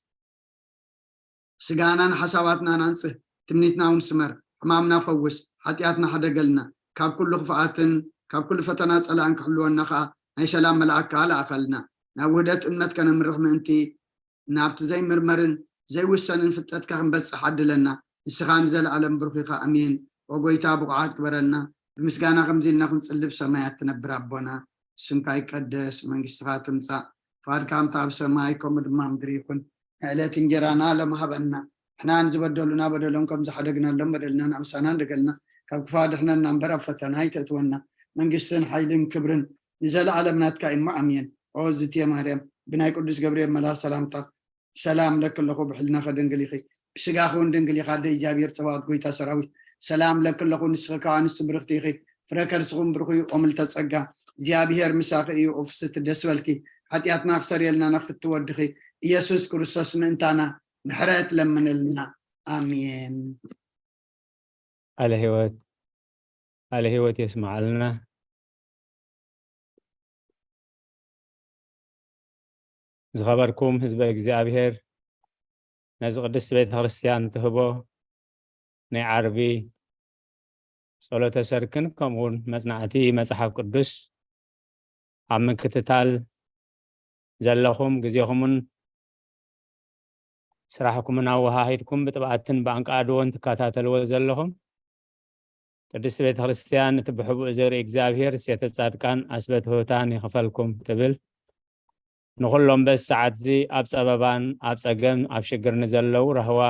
ስጋናን ሓሳባትናን ኣንጽህ፣ ትምኒትና እውን ስመር፣ ሕማምና ፈውስ፣ ሓጢኣትና ሕደገልና፣ ካብ ኩሉ ክፍኣትን ካብ ኩሉ ፈተና ጸላእን ክሕልወና ከኣ ናይ ሰላም መልኣክካ ለኣኸልና። ናብ ውህደት እምነት ከነምርሕ ምእንቲ ናብቲ ዘይምርመርን ዘይውሰንን ፍልጠትካ ክንበጽሕ ዓድለና። ንስኻ ንዘለኣለም ብሩኽ ኢኻ። ኣሜን። ኦ ጎይታ ብቑዓት ግበረና። ብምስጋና ከምዚ ኢልና ክንጽሊ ብሰማያት ትነብር ኣቦና፣ ስምካ ይቀደስ፣ መንግስትኻ ትምጻእ፣ ፍቓድካ ከምቲ ኣብ ሰማይ ከምኡ ድማ ምድሪ ይኹን። ንዕለት እንጀራና ሎም ሃበና። ንሕና ንዝበደሉና በደሎም ከም ዝሓደግናሎም በደልና ንኣምሳና እንደገልና፣ ካብ ክፋ ድሕነና እምበር ኣብ ፈተና ኣይተእትወና። መንግስትን ሓይልን ክብርን ንዘለኣለም ናትካ እዩ እሞ ኣሜን። ኦ ዝትየ ማርያም፣ ብናይ ቅዱስ ገብርኤል መልኣኽ ሰላምታ ሰላም እብለኪ ኣለኹ፣ ብሕልናኺ ድንግል ኢኺ፣ ብስጋኺ እውን ድንግል ኢኻ። ኣደ እግዚኣብሔር ጸባኦት፣ ጎይታ ሰራዊት፣ ሰላም እብለኪ ኣለኹ። ንስኺ ካብ ኣንስቲ ብርኽቲ ኢኺ፣ ፍረ ከርስኹም ብሩኽ እዩ። ኦ ምልተ ጸጋ፣ እግዚኣብሔር ምሳኺ እዩ። ኦ ፍስቲ፣ ደስ በልኪ፣ ሓጢኣትና ክሰርየልና ናብ ፍቲ ወድኺ ኢየሱስ ክርስቶስ ምእንታና ምሕረት ለምንልና። ኣሜን። ቃለ ህይወት፣ ቃለ ህይወት የስምዓልና። ዝኸበርኩም ህዝበ እግዚኣብሔር፣ ነዚ ቅድስቲ ቤተ ክርስቲያን ትህቦ ናይ ዓርቢ ጸሎተ ሰርክን ከምኡውን መጽናዕቲ መጽሓፍ ቅዱስ ኣብ ምክትታል ዘለኹም፣ ግዜኹምን ስራሕኩምን ኣወሃሂድኩም ብጥብኣትን ብኣንቃድዎን ትከታተልዎ ዘለኹም፣ ቅድስቲ ቤተ ክርስቲያን እቲ ብሕቡእ ዘርኢ እግዚኣብሔር ሴተ ጻድቃን ኣስበ ትሑታን ይኽፈልኩም ትብል። ንኹሎም በዚ ሰዓት እዚ ኣብ ጸበባን ኣብ ጸገም ኣብ ሽግር ንዘለዉ ራህዋ፣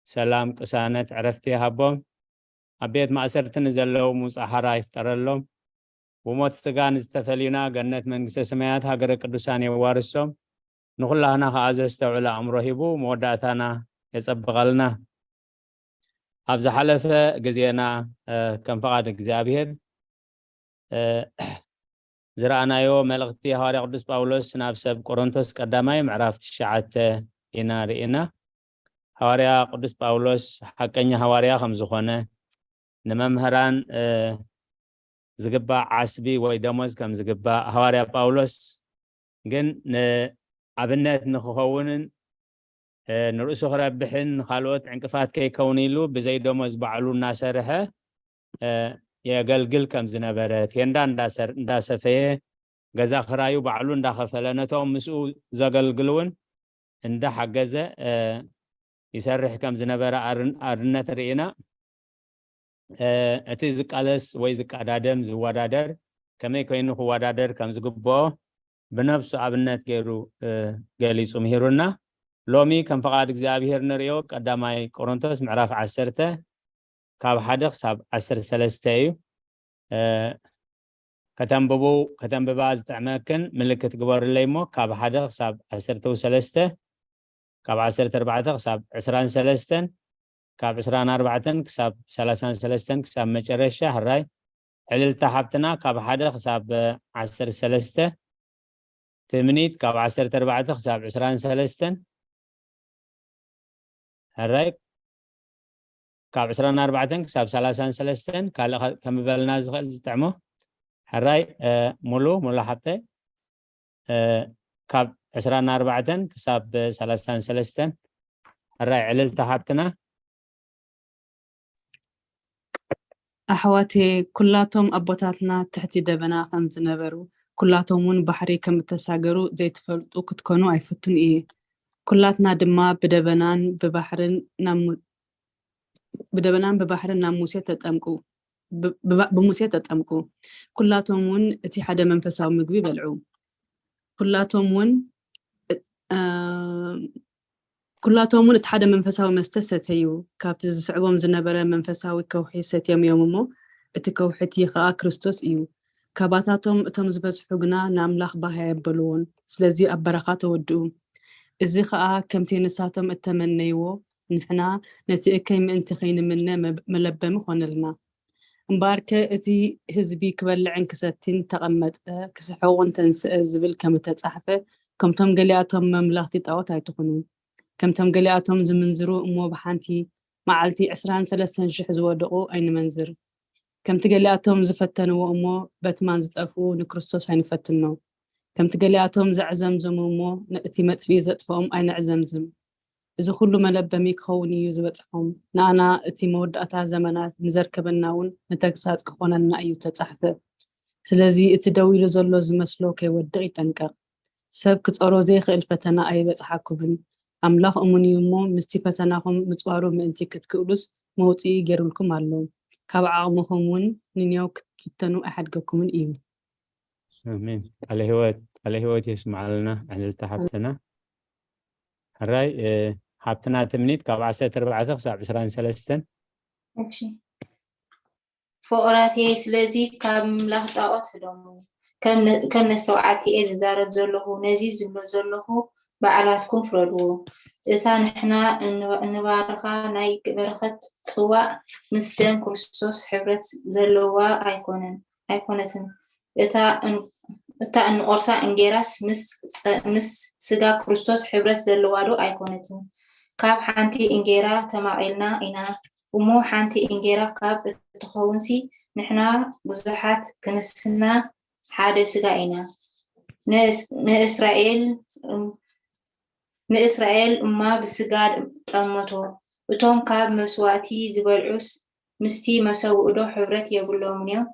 ሰላም፣ ቅሳነት፣ ዕረፍቲ ይሃቦም። ኣብ ቤት ማእሰርቲ ንዘለዉ ሙጻ ሓራ ይፍጠረሎም። ብሞት ስጋ ንዝተፈልዩና ገነት መንግስተ ሰማያት ሃገረ ቅዱሳን የዋርሶም። ንኹላህና ከኣ ዘስተውዕል ኣእምሮ ሂቡ መወዳእታና የጸብቐልና። ኣብ ዝሓለፈ ግዜና፣ እ፣ ከም ፍቓድ እግዚኣብሔር፣ እ፣ ዝረኣናዮ መልእኽቲ ሃዋርያ ቅዱስ ጳውሎስ ናብ ሰብ ቆሮንቶስ ቀዳማይ ምዕራፍ ትሽዓተ ኢና ርኢና። ሃዋርያ ቅዱስ ጳውሎስ ሓቀኛ ሃዋርያ ከም ዝኾነ፣ ንመምህራን፣ እ፣ ዝግባእ ዓስቢ ወይ ደሞዝ ከም ዝግባእ፣ ሃዋርያ ጳውሎስ ግን ንኣብነት ንክኸውንን፣ እ፣ ንርእሱ ክረብሕን ንኻልኦት ዕንቅፋት ከይከውን ኢሉ ብዘይ ደሞዝ ባዕሉ እናሰርሐ፣ እ፣ የገልግል ከም ዝነበረ፣ ቴንዳ እንዳሰር-፣ እንዳሰፈየ፣ ገዛ ክራዩ ባዕሉ እንዳኸፈለ፣ ነቶም ምስኡ ዘገልግል እውን እንዳሓገዘ፣ እ፣ ይሰርሕ ከም ዝነበረ ኣርን-፣ ኣርነት ርኢና። እ፣ እቲ ዝቃለስ ወይ ዝቀዳደም፣ ዝወዳደር፣ ከመይ ኮይኑ ክወዳደር ከም ዝግብኦ ብነብሱ ኣብነት ገይሩ፣ እ፣ ገሊጹ ምሂሩና። ሎሚ ከም ፍቓድ እግዚኣብሔር ንርእዮ ቀዳማይ ቆሮንቶስ ምዕራፍ ዓሰርተ ካብ ሓደ ክሳብ ዓሰርተ ሰለስተ እዩ። እ፣ ከተንብቡ፣ ከተንብባ ዝጥዕመክን ምልክት ግበሩለይ እሞ፣ ካብ ሓደ ክሳብ ዓሰርተ ሰለስተ፣ ካብ ዓሰርተ ኣርባዕተ ክሳብ ዕስራን ሰለስተን፣ ካብ ዕስራን ኣርባዕተን ክሳብ ሰላሳን ሰለስተን ክሳብ መጨረሻ። ሕራይ ዕልልታ ሓብትና ካብ ሓደ ክሳብ ዓሰርተ ሰለስተ፣ ትምኒት ካብ ዓሰርተ ኣርባዕተ ክሳብ ዕስራን ሰለስተን፣ ሕራይ ካብ ዕስራን ኣርባዕተን ክሳብ ሰላሳን ሰለስተን። ካልእ ከ-፣ ከምበልና ዝኽእል ዝጥዕሞ? ሕራይ፣ እ፣ ሙሉ፣ ሙሉ ሓብተ፣ እ፣ ካብ ዕስራን ኣርባዕተን ክሳብ ሰላሳን ሰለስተን። ሕራይ ዕልልታ ሓብትና። ኣሕዋተየ፣ ኩላቶም ኣቦታትና ትሕቲ ደበና ከም ዝነበሩ፣ ኩላቶም እውን ባሕሪ ከም እተሳገሩ ዘይትፈልጡ ክትኮኑ ኣይፈቱን እየ። ኩላትና ድማ ብደበናን ብባሕርን ናብ ሙ-፣ ብደበናን ብባሕርን ናብ ሙሴ ተጠምቁ፣ ብ-፣ ብባ-፣ ብሙሴ ተጠምቁ። ኩላቶም እውን እቲ ሓደ መንፈሳዊ ምግቢ በልዑ። ኩላቶም እውን፣ እ፣ ኩላቶም እውን እቲ ሓደ መንፈሳዊ መስተ ሰተዩ። ካብቲ ዝስዕቦም ዝነበረ መንፈሳዊ ከውሒ ሰትዮም እዮም እሞ፣ እቲ ከውሒ እቲ ኸኣ ክርስቶስ እዩ። ካባታቶም እቶም ዝበዝሑ ግና ንኣምላኽ ባህ ኣየበልዎን። ስለዚ ኣብ በረኻ ተወድኡ። እዚ ኸኣ ከምቲ ንሳቶም እተመነይዎ፣ ንሕና ነቲ እከይ ምእንቲ ኸይንምነ መብ-፣ መለበሚ ኾነልና። እምበኣርከ እቲ ህዝቢ ክበልዕን ክሰቲን ተቐመጠ፣ ክስሕቑን ተንስአ ዝብል ከም እተጻሕፈ፣ ከምቶም ገሊኣቶም መምለኽቲ ጣዖት ኣይትኹኑ። ከምቶም ገሊኣቶም ዝምንዝሩ እሞ ብሓንቲ መዓልቲ ዕስራን ሰለስተን ሽሕ ዝወደቑ ኣይንመንዝር። ከምቲ ገሊኣቶም ዝፈተንዎ እሞ በትማን ዝጠፍኡ ንክርስቶስ ኣይንፈትኖ። ከምቲ ገሊኣቶም ዘዕዘምዘሙ እሞ ነእቲ መጥፍኢ ዘጥፍኦም ኣይነዕዘምዝም። እዚ ኩሉ መለበሚ ክኸውን እዩ ዝበጽሖም። ንኣና እቲ መወዳእታ ዘመናት ንዘርከበና እውን ንተግሳጽ ክኾነና እዩ ተጻሕፈ። ስለዚ እቲ ደው ኢሉ ዘሎ ዝመስሎ ከይወድቕ ይጠንቀቕ። ሰብ ክጸሮ ዘይኽእል ፈተና ኣይበጽሓኩምን። ኣምላኽ እሙን እዩ እሞ ምስቲ ፈተናኹም ምጽዋሩ ምእንቲ ክትክእሉስ መውጽኢ ገይሩልኩም ኣሎ። ካብ ዓቕምኹም እውን ንኔው ክትፍተኑ ኣይሓድገኩምን እዩ። ኣሜን። ቃለ ህይወት፣ ቃለ ህይወት የስምዓልና ዕልልታ ሓብትና። ሕራይ፣ እ፣ ሓብትና ትምኒት ካብ ዓሰርተ ኣርባዕተ ክሳብ ዕስራን ሰለስተን። እሺ። ፍቑራተየ፣ ስለዚ ካብ ምምላኽ ጣዖት ህደሙ። ከም ነ-፣ ከም ነስተውዓልቲ እየ ዝዛረብ ዘለኹ። ነዚ ዝብሎ ዘለኹ ባዕላትኩም ፍረድዎ። እታ ንሕና እንባ-፣ እንባርኻ ናይ በረኸት ጽዋእ ምስ ደም ክርስቶስ ሕብረት ዘለዋ ኣይኮነን፣ ኣይኮነትን። እታ እን-፣ እታ እንቆርሳ እንጌራስ ምስ ጸ-፣ ምስ ስጋ ክርስቶስ ሕብረት ዘለዋ ዶ ኣይኮነትን? ካብ ሓንቲ እንጌራ ተማቒልና ኢና እሞ፣ ሓንቲ እንጌራ ካብ እትኸውንሲ፣ ንሕና ብዙሓት ክንስና ሓደ ስጋ ኢና። ንእስ-፣ ንእስራኤል እም-፣ ንእስራኤል እማ ብስጋ ጠመቶ። እቶም ካብ መስዋእቲ ዝበልዑስ ምስቲ መሰውእዶ ሕብረት የብሎምን እዮም?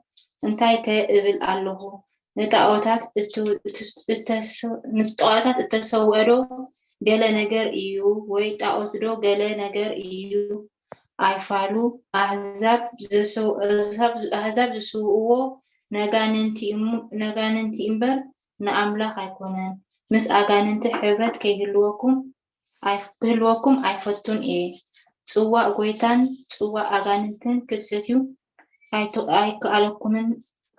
እንታይ ከ እብል ኣለኹ? ንጣዖታት እትሰውእዶ ገለ ነገር እዩ፣ ወይ ጣዖትዶ ገለ ነገር እዩ? ኣይፋሉ። ኣህዛብ ዝስውእዎ ነጋንንቲ እምበር ንኣምላኽ ኣይኮነን። ምስ ኣጋንንቲ ሕብረት ከይህልወኩም ክህልወኩም ኣይፈቱን እየ። ጽዋእ ጎይታን ጽዋእ ኣጋንንትን ክትሰትዩ ኣይከኣለኩምን።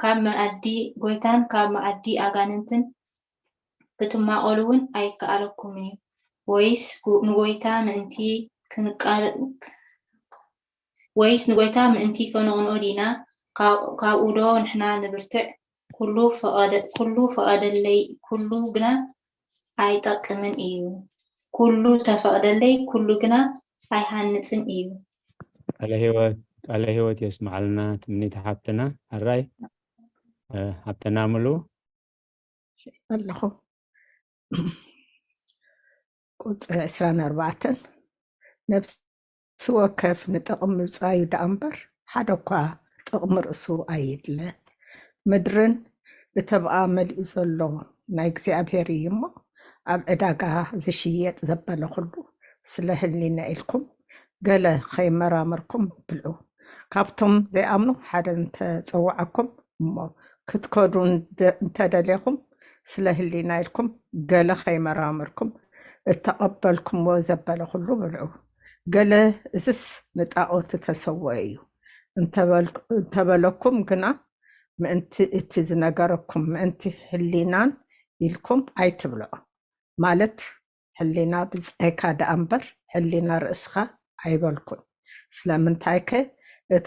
ካብ መኣዲ ጎይታን ካብ መኣዲ ኣጋንንትን ክትማቐሉ እውን ኣይከኣለኩምን እዩ። ወይስ ንጎይታ ምእንቲ ክንቃ ወይስ ንጎይታ ምእንቲ ከነቕንኦ ዲና? ካብኡ ዶ ንሕና ንብርትዕ? ኩሉ ፈቐደለይ፣ ኩሉ ግና ኣይጠቅምን እዩ። ኩሉ ተፈቕደለይ፣ ኩሉ ግና ኣይሃንጽን እዩ። ቃለ ህይወት ቃለ ህይወት የስማዓልና ትምኒት ሓብትና። ኣራይ ሓብትና ምሉ ኣለኹ። ቁፅሪ ዕስራን ኣርባዕተን ነፍሲ ወከፍ ንጥቕሚ ምውፃዩ ደኣ እምበር ሓደ እኳ ጥቕሚ ርእሱ ኣይድለ። ምድርን እተብኣ መሊኡ ዘሎ ናይ እግዚኣብሔር እዩ እሞ ኣብ ዕዳጋ ዝሽየጥ ዘበለ ኩሉ ስለ ህሊና ኢልኩም ገለ ከይመራመርኩም ብልዑ። ካብቶም ዘይኣምኑ ሓደ እንተፀውዐኩም እሞ ክትከዱ እንተደሌኹም ስለ ህሊና ኢልኩም ገለ ከይመራመርኩም እተቐበልኩምዎ ዘበለ ኩሉ ብልዑ። ገለ እዝስ ንጣዖት እተሰወ እዩ እንተበለኩም ግና ምእንቲ እቲ ዝነገረኩም ምእንቲ ህሊናን ኢልኩም ኣይትብልዖ። ማለት ሕሊና ብጻይካ ደኣ እምበር ሕሊና ርእስኻ ኣይበልኩን። ስለምንታይከ እቲ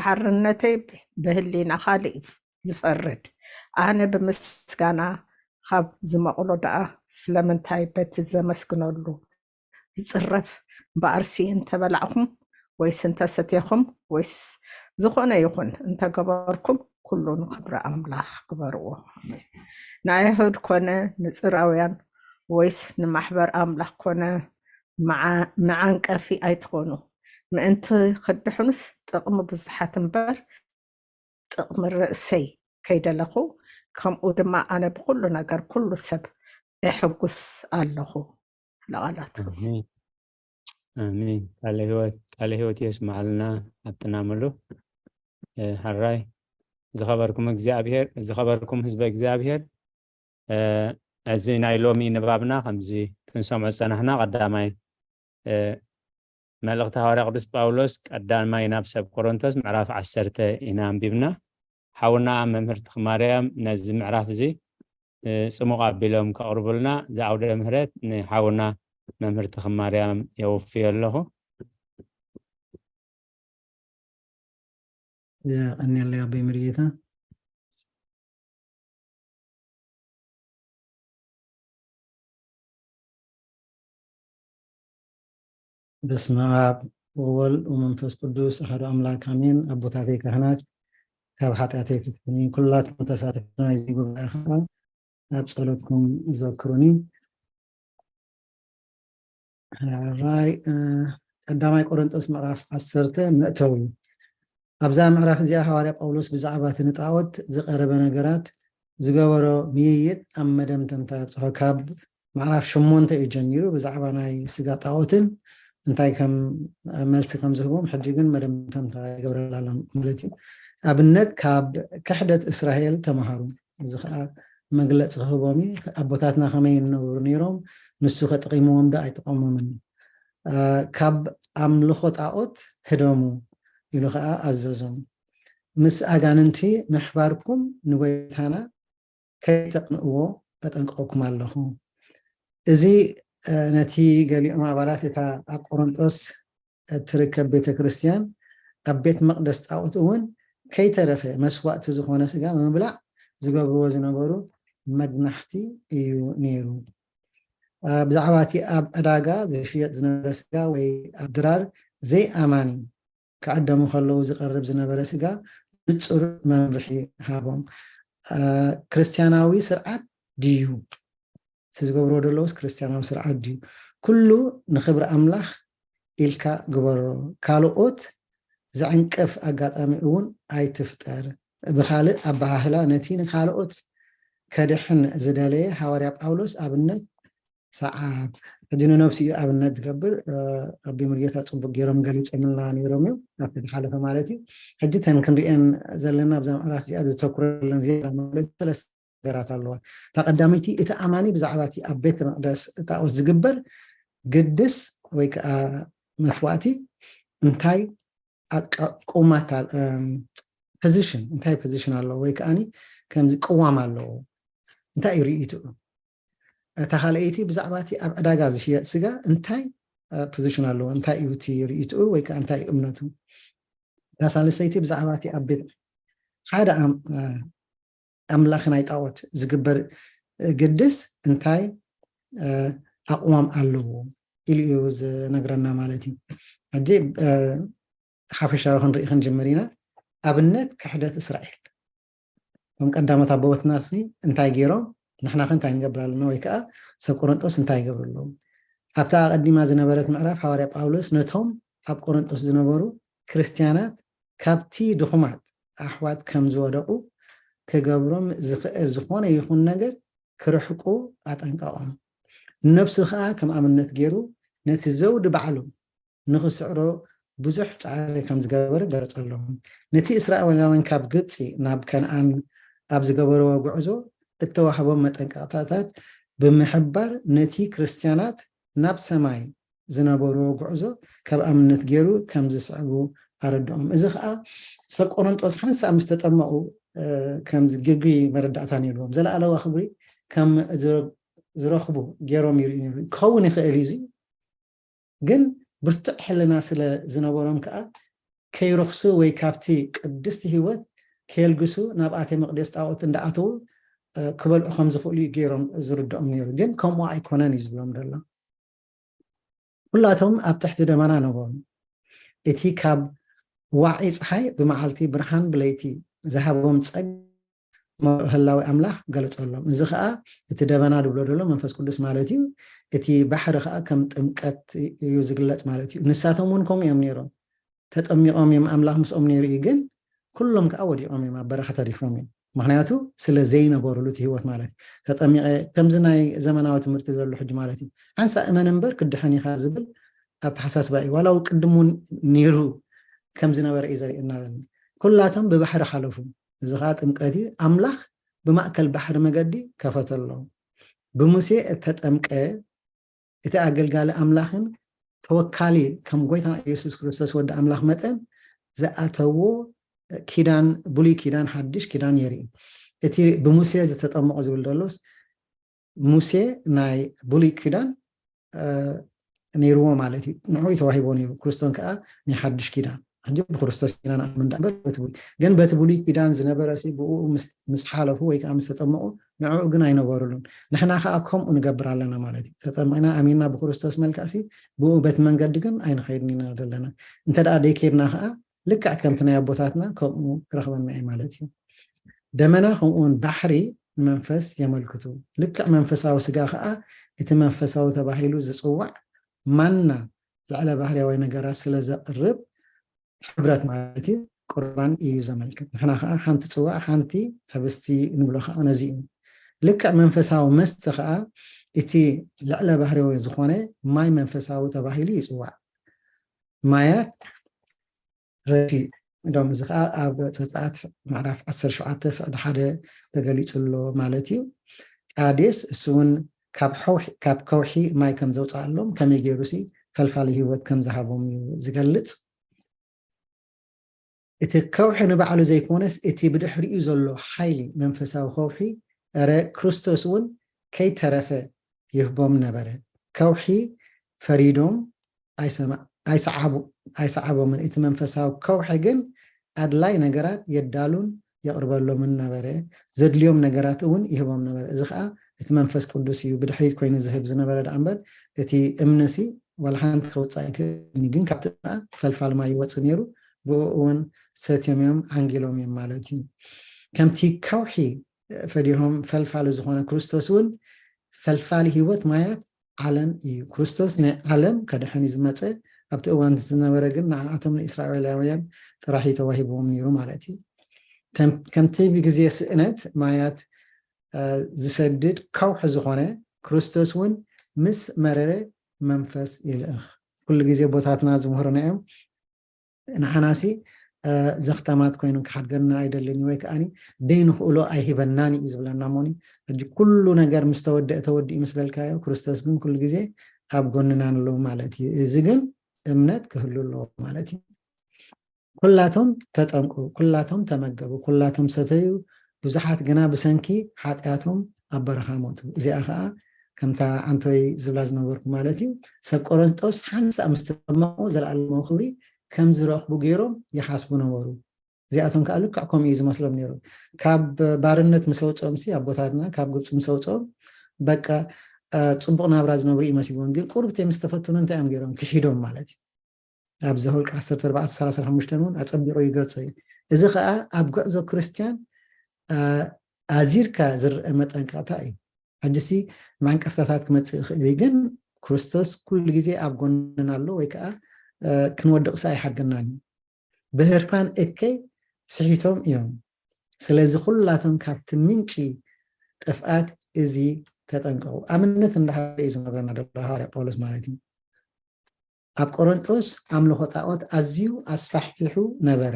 ሓርነተይ ብህሊና ካልእ እዩ ዝፈርድ። ኣነ ብምስጋና ካብ ዝመቕሎ ደኣ ስለምንታይ በቲ ዘመስግነሉ ዝጽረፍ እምበኣርሲ እንተበላዕኹም ወይስ እንተሰቴኹም ወይስ ዝኾነ ይኹን እንተገበርኩም ኩሉ ንኽብሪ ኣምላኽ ግበርዎ። ንኣይሁድ ኮነ ንጽራውያን ወይስ ንማሕበር ኣምላኽ ኮነ መዓንቀፊ ኣይትኾኑ። ምእንቲ ክድሕኑስ ጥቕሚ ብዙሓት እምበር ጥቕሚ ርእሰይ ከይደለኹ ከምኡ ድማ ኣነ ብኹሉ ነገር ኩሉ ሰብ እሕጉስ ኣለኹ። ስለ ቃላቱ ኣሜን። ቃለ ህይወት ቃለ ህይወት የስማዓልና። ኣብትና ምሉ ሕራይ ዝኸበርኩም እግዚኣብሔር ዝኸበርኩም ህዝበ እግዚኣብሔር እዚ ናይ ሎሚ ንባብና ከምዚ ክንሰምዖ ዝጸናሕና ቀዳማይ መልእኽቲ ሃዋርያ ቅዱስ ጳውሎስ ቀዳማይ ናብ ሰብ ቆሮንቶስ ምዕራፍ ዓሰርተ ኢና ኣንቢብና። ሓውና መምህር ተኽማርያም ነዚ ምዕራፍ እዚ ጽሙቕ ኣቢሎም ከቕርቡልና ዝኣውደ ምህረት ንሓውና መምህር ተኽማርያም የወፍዮ ኣለኹ። የቐንየለይ ኣቦይ መሪጌታ። በስመ ኣብ ወወልድ ወመንፈስ ቅዱስ ኣሐዱ ኣምላክ ኣሜን። ኣቦታተይ ካህናት ካብ ሓጢኣተይ ፍትሕኒ፣ ኩላትኩም ተሳተፍቲ ናይዚ ጉባኤ ከዓ ኣብ ጸሎትኩም ዘክሩኒ። ራይ ቀዳማይ ቆሮንጦስ ምዕራፍ ዓሰርተ መእተዊ። ኣብዛ ምዕራፍ እዚኣ ሃዋርያ ጳውሎስ ብዛዕባ እቲ ንጣዖት ዝቐረበ ነገራት ዝገበሮ ምይይጥ ኣብ መደምደምታ የብጽሖ። ካብ ምዕራፍ ሸሞንተ እዩ ጀሚሩ ብዛዕባ ናይ ስጋ ጣዖትን እንታይ ከም መልሲ ከም ዝህቦም ሕጂ ግን መደምደምታ ይገብረላ ኣሎ ማለት እዩ። ኣብነት ካብ ክሕደት እስራኤል ተምሃሩ። እዚ ከዓ መግለፂ ክህቦም እዩ። ኣቦታትና ከመይ ይነብሩ ነይሮም፣ ንሱ ከጥቂምዎም ዶ ኣይጠቐሞምን? ካብ ኣምልኾ ጣዖት ህደሙ ኢሉ ከዓ ኣዘዞም። ምስ ኣጋንንቲ ምሕባርኩም ንጎይታና ከይተቅንእዎ ኣጠንቅቐኩም ኣለኹ። እዚ ነቲ ገሊኦም ኣባላት እታ ኣብ ቆሮንጦስ እትርከብ ቤተ ክርስቲያን ኣብ ቤት መቕደስ ጣዖት እውን ከይተረፈ መስዋእቲ ዝኾነ ስጋ ምብላዕ ዝገብርዎ ዝነበሩ መግናሕቲ እዩ ነይሩ። ብዛዕባ እቲ ኣብ ዕዳጋ ዝሽየጥ ዝነበረ ስጋ ወይ ኣብ ድራር ዘይኣማኒ ክዕደሙ ከለዉ ዝቐርብ ዝነበረ ስጋ ንጹር መምርሒ ሃቦም። ክርስትያናዊ ስርዓት ድዩ? እቲ ዝገብርዎ ዘለውስ ክርስትያናዊ ስርዓት ድዩ? ኩሉ ንኽብሪ ኣምላኽ ኢልካ ግበሮ። ካልኦት ዘዕንቅፍ ኣጋጣሚ እውን ኣይትፍጠር። ብኻልእ ኣበሃህላ፣ ነቲ ንኻልኦት ከድሕን ዝደለየ ሃዋርያ ጳውሎስ ኣብነት ሰዓብ። ሕጂ ንነብሱ እዩ ኣብነት ዝገብር። ረቢ ሙሉጌታ ጽቡቅ ገይሮም ገሊጾምልና ነይሮም እዮም ኣብቲ ዝሓለፈ ማለት እዩ። ሕጂ እተን ክንሪኤን ዘለና ኣብዛ ምዕራፍ እዚኣ ዘተኩረለን ዝያዳ ማለት ሰለስተ ነገራት ኣለዋ። እታ ቀዳመይቲ፣ እቲ ኣማኒ ብዛዕባ እቲ ኣብ ቤተ መቅደስ ጣዖት ዝግበር ግድስ ወይ ከዓ መስዋእቲ እንታይ ኣቃ- ቁማት ኣል- እም፣ ፖዚሽን፣ እንታይ ፖዚሽን ኣለዎ ወይ ከዓኒ ከምዚ ቅዋም ኣለዎ? እንታይ እዩ ርእይትኡ? እታ ካልኣይቲ፣ ብዛዕባ እቲ ኣብ ዕዳጋ ዝሽየጥ ስጋ እንታይ ፖዚሽን ኣለዎ? እንታይ እዩ እቲ ርእይትኡ ወይ ከዓ እንታይ እዩ እምነቱ? እታ ሳልሰይቲ፣ ብዛዕባ እቲ ኣብ ቤት ሓደ ኣም- ኣምላኽ ናይ ጣዖት ዝግበር ግድስ እንታይ ኣቕዋም ኣለዎ ኢሉ እዩ ዝነግረና ማለት እዩ። ሕጂ ሓፈሻዊ ክንርኢ ክንጅምር ኢና። ኣብነት ክሕደት እስራኤል፣ እቶም ቀዳሞት ኣቦታትና እንታይ ገይሮም፣ ንሕና ከ እንታይ ንገብር ኣለና? ወይ ከዓ ሰብ ቆሮንጦስ እንታይ ይገብሩ ኣለዉ? ኣብታ ኣቐዲማ ዝነበረት ምዕራፍ ሃዋርያ ጳውሎስ ነቶም ኣብ ቆሮንጦስ ዝነበሩ ክርስትያናት ካብቲ ድኹማት ኣሕዋት ከም ዝወደቑ ክገብሮም ዝኽእል ዝኾነ ይኹን ነገር ክርሕቁ ኣጠንቀቖም። ንነብሱ ኸኣ ከም ኣብነት ገይሩ ነቲ ዘውዲ ባዕሉ ንኽስዕሮ ብዙሕ ጻዕሪ ከም ዝገበረ ገለጸሎም። ነቲ እስራኤላውያን ካብ ግብጺ ናብ ከነኣን ኣብ ዝገበርዎ ጉዕዞ እተዋህቦም መጠንቀቕታታት ብምሕባር ነቲ ክርስትያናት ናብ ሰማይ ዝነበርዎ ጉዕዞ ካብ ኣብነት ገይሩ ከም ዝስዕቡ ኣረድኦም። እዚ ኸኣ ሰብ ቆሮንጦስ ሓንሳእ ምስ ተጠመቑ ከም ዝግጊ መረዳእታ ነይርዎም። ዘለኣለዋ ክብሪ ከም ዝረኽቡ ገይሮም ይርእዩ ነይሩ። ክኸውን ይኽእል እዩ። ግን ብርቱዕ ሕልና ስለ ዝነበሮም ከኣ ከይረኽሱ ወይ ካብቲ ቅድስቲ ህይወት ከየልግሱ ናብ ኣቴ መቕደስ ጣዖት እንዳኣተዉ ክበልዑ ከም ዝኽእሉ እዩ ገይሮም ዝርድኦም ነይሩ። ግን ከምኡ ኣይኮነን እዩ ዝብሎም ዘሎ። ኩላቶም ኣብ ትሕቲ ደመና ነበሩ። እቲ ካብ ዋዒ ጸሓይ ብመዓልቲ ብርሃን ብለይቲ ዝሃቦም ጸጋ ህላዊ ኣምላኽ ገለጸሎም። እዚ ኸኣ እቲ ደመና ድብሎ ዘሎ መንፈስ ቅዱስ ማለት እዩ። እቲ ባሕሪ ኸኣ ከም ጥምቀት እዩ ዝግለጽ ማለት እዩ። ንሳቶም እውን ከምኡ እዮም ነይሮም። ተጠሚቖም እዮም፣ ኣምላኽ ምስኦም ነይሩ እዩ። ግን ኩሎም ከኣ ወዲቖም እዮም፣ ኣብ በረኻ ተሪፎም እዮም። ምኽንያቱ ስለ ዘይነበሩሉ እቲ ህይወት ማለት እዩ። ተጠሚቐ ከምዚ ናይ ዘመናዊ ትምህርቲ ዘሎ ሕጂ ማለት እዩ። ሓንሳ እመን እምበር ክድሕን ኢኻ ዝብል ኣተሓሳስባ እዩ። ዋላ ቅድም እውን ነይሩ ከም ዝነበረ እዩ ዘርእየና። ኩላቶም ብባሕሪ ሓለፉ። እዚ ኸዓ ጥምቀት እዩ። ኣምላኽ ብማእከል ባሕሪ መገዲ ከፈተሎም። ብሙሴ እተጠምቀ እቲ ኣገልጋሊ ኣምላኽን ተወካሊ ከም ጎይታ ኢየሱስ ክርስቶስ ወዲ ኣምላኽ መጠን ዝኣተዎ ኪዳን፣ ብሉይ ኪዳን ሓድሽ ኪዳን የርኢ። እቲ ብሙሴ ዝተጠመቑ ዝብል ዘሎስ ሙሴ ናይ ብሉይ ኪዳን ነይርዎ ማለት እዩ። ንዕኡ ተዋሂቦ ነይሩ። ክርስቶን ከዓ ናይ ሓድሽ ኪዳን። ሕጂ ብክርስቶስ ኢና ንኣምን ዳኣ እምበር በቲ ብሉይ፣ ግን በቲ ብሉይ ኪዳን ዝነበረ ሲ ብኡ ምስ ሓለፉ ወይ ከዓ ምስ ተጠመቑ ንዕኡ ግን ኣይነበሩሉን። ንሕና ከዓ ከምኡ ንገብር ኣለና ማለት እዩ። ተጠመቕና ኣሚንና ብክርስቶስ መልክዕ ሲ ብኡ በቲ መንገዲ ግን ኣይንኸይድን ኢና ዘለና። እንተ ደኣ ደይከይድና ከዓ ልክዕ ከምቲ ናይ ኣቦታትና ከምኡ ክረኽበና እዩ ማለት እዩ። ደመና ከምኡውን ባሕሪ ንመንፈስ የመልክቱ። ልክዕ መንፈሳዊ ስጋ ከዓ እቲ መንፈሳዊ ተባሂሉ ዝፅዋዕ ማና ልዕለ ባህርያዊ ነገራት ስለ ዘቕርብ ሕብረት ማለት እዩ፣ ቁርባን እዩ ዘመልክት። ንሕና ከዓ ሓንቲ ፅዋዕ ሓንቲ ሕብስቲ ንብሎ ከዓ ነዚ እዩ። ልክዕ መንፈሳዊ መስተ ከዓ እቲ ልዕለ ባህርያዊ ዝኾነ ማይ መንፈሳዊ ተባሂሉ ይፅዋዕ። ማያት ረፊ ዶም፣ እዚ ከዓ ኣብ ዘፀኣት ምዕራፍ ዓሰርተ ሸውዓተ ፍቕዲ ሓደ ተገሊፁ ኣሎ ማለት እዩ። ቃዴስ እሱ እውን ካብ ከውሒ ማይ ከም ዘውፅኣሎም ከመይ ገይሩ ሲ ፈልፋሊ ህይወት ከም ዝሃቦም እዩ ዝገልፅ። እቲ ከውሒ ንባዕሉ ዘይኮነስ እቲ ብድሕሪኡ ዘሎ ሓይሊ መንፈሳዊ ከውሒ፣ እረ ክርስቶስ እውን ከይተረፈ ይህቦም ነበረ። ከውሒ ፈሪዶም ኣይሰዓቦምን። እቲ መንፈሳዊ ከውሒ ግን ኣድላይ ነገራት የዳሉን የቕርበሎምን ነበረ። ዘድልዮም ነገራት እውን ይህቦም ነበረ። እዚ ከዓ እቲ መንፈስ ቅዱስ እዩ ብድሕሪት ኮይኑ ዝህብ ዝነበረ ደኣ እምበር እቲ እምንሲ ዋላ ሓንቲ ክውፃእ ኣይክእልን እዩ። ግን ካብቲ ከዓ ፈልፋል ማይ ይወፅእ ነይሩ። ብኡ እውን ሰትዮም እዮም፣ ዓንጊሎም እዮም ማለት እዩ። ከምቲ ከውሒ ፈዲሆም ፈልፋሊ ዝኾነ ክርስቶስ እውን ፈልፋሊ ህይወት ማያት ዓለም እዩ። ክርስቶስ ናይ ዓለም ከድሕን እዩ ዝመፀ። ኣብቲ እዋን ዝነበረ ግን ንዓኣቶም ንእስራኤላውያን ጥራሕ እዩ ተዋሂብዎም ነይሩ ማለት እዩ። ከም- ከምቲ ብግዜ ስእነት ማያት እ፣ ዝሰድድ ከውሒ ዝኾነ ክርስቶስ እውን ምስ መረረ መንፈስ ይልእኽ። ኩሉ ግዜ ቦታትና ዝምህሩና እዮም። ንዓናሲ ዘኽተማት ኮይኑ ክሓድገና ኣይደልን ወይ ከዓኒ ደይ ንኽእሎ ኣይሂበናን እዩ ዝብለና እሞኒ። ሕጂ ኩሉ ነገር ምስ ተወደአ ተወዲኡ ምስ በልካዮ፣ ክርስቶስ ግን ኩሉ ግዜ ኣብ ጎንና ኣሎ ማለት እዩ። እዚ ግን እምነት ክህሉ ኣለዎ ማለት እዩ። ኩላቶም ተጠምቁ፣ ኩላቶም ተመገቡ፣ ኩላቶም ሰተዩ፣ ብዙሓት ግና ብሰንኪ ሓጢኣቶም ኣብ በረኻ ሞቱ። እዚኣ ኸዓ ከምታ ዓንተወይ ዝብላ ዝነበርኩ ማለት እዩ። ሰብ ቆረንጦስ ሓንሳእ ምስ ተጠመቑ ዘለኣለማዊ ክብሪ ከም ዝረኽቡ ገይሮም ይሓስቡ ነበሩ። እዚኣቶም ከዓ ልክዕ ከምኡ እዩ ዝመስሎም ነይሩ። ካብ ባርነት ምስ ኣውፅኦም ሲ ኣቦታትና ካብ ግብፂ ምስ ኣውፅኦም በቃ ፅቡቕ ናብራ ዝነብሩ እዩ መሲልዎም። ግን ቁርብተይ ምስ ተፈተኑ እንታይ እዮም ገይሮም? ክሒዶም ማለት እዩ። ኣብ ዘኍልቁ ዓሰርተ ኣርባዕተ ሰላሳ ሓሙሽተ እውን ኣፀቢቑ ይገልፆ እዩ። እዚ ከዓ ኣብ ጉዕዞ ክርስትያን ኣዚርካ ዝረአ መጠንቀቕታ እዩ። ሕጂሲ ማንቀፍታታት ክመፅእ ይኽእል እዩ፣ ግን ክርስቶስ ኩሉ ግዜ ኣብ ጎንና ኣሎ ወይ ከዓ ክንወድቕሲ ኣይሓድገናን እዩ። ብህርፋን እከይ ስሒቶም እዮም። ስለዚ ኩላቶም ካብቲ ምንጪ ጥፍኣት እዚ ተጠንቀቑ። ኣብነት እንዳሃበ እዩ ዝነግረና ዘሎ ሃዋርያ ጳውሎስ ማለት እዩ። ኣብ ቆሮንጦስ ኣምልኾ ጣዖት ኣዝዩ ኣስፋሕፊሑ ነበረ።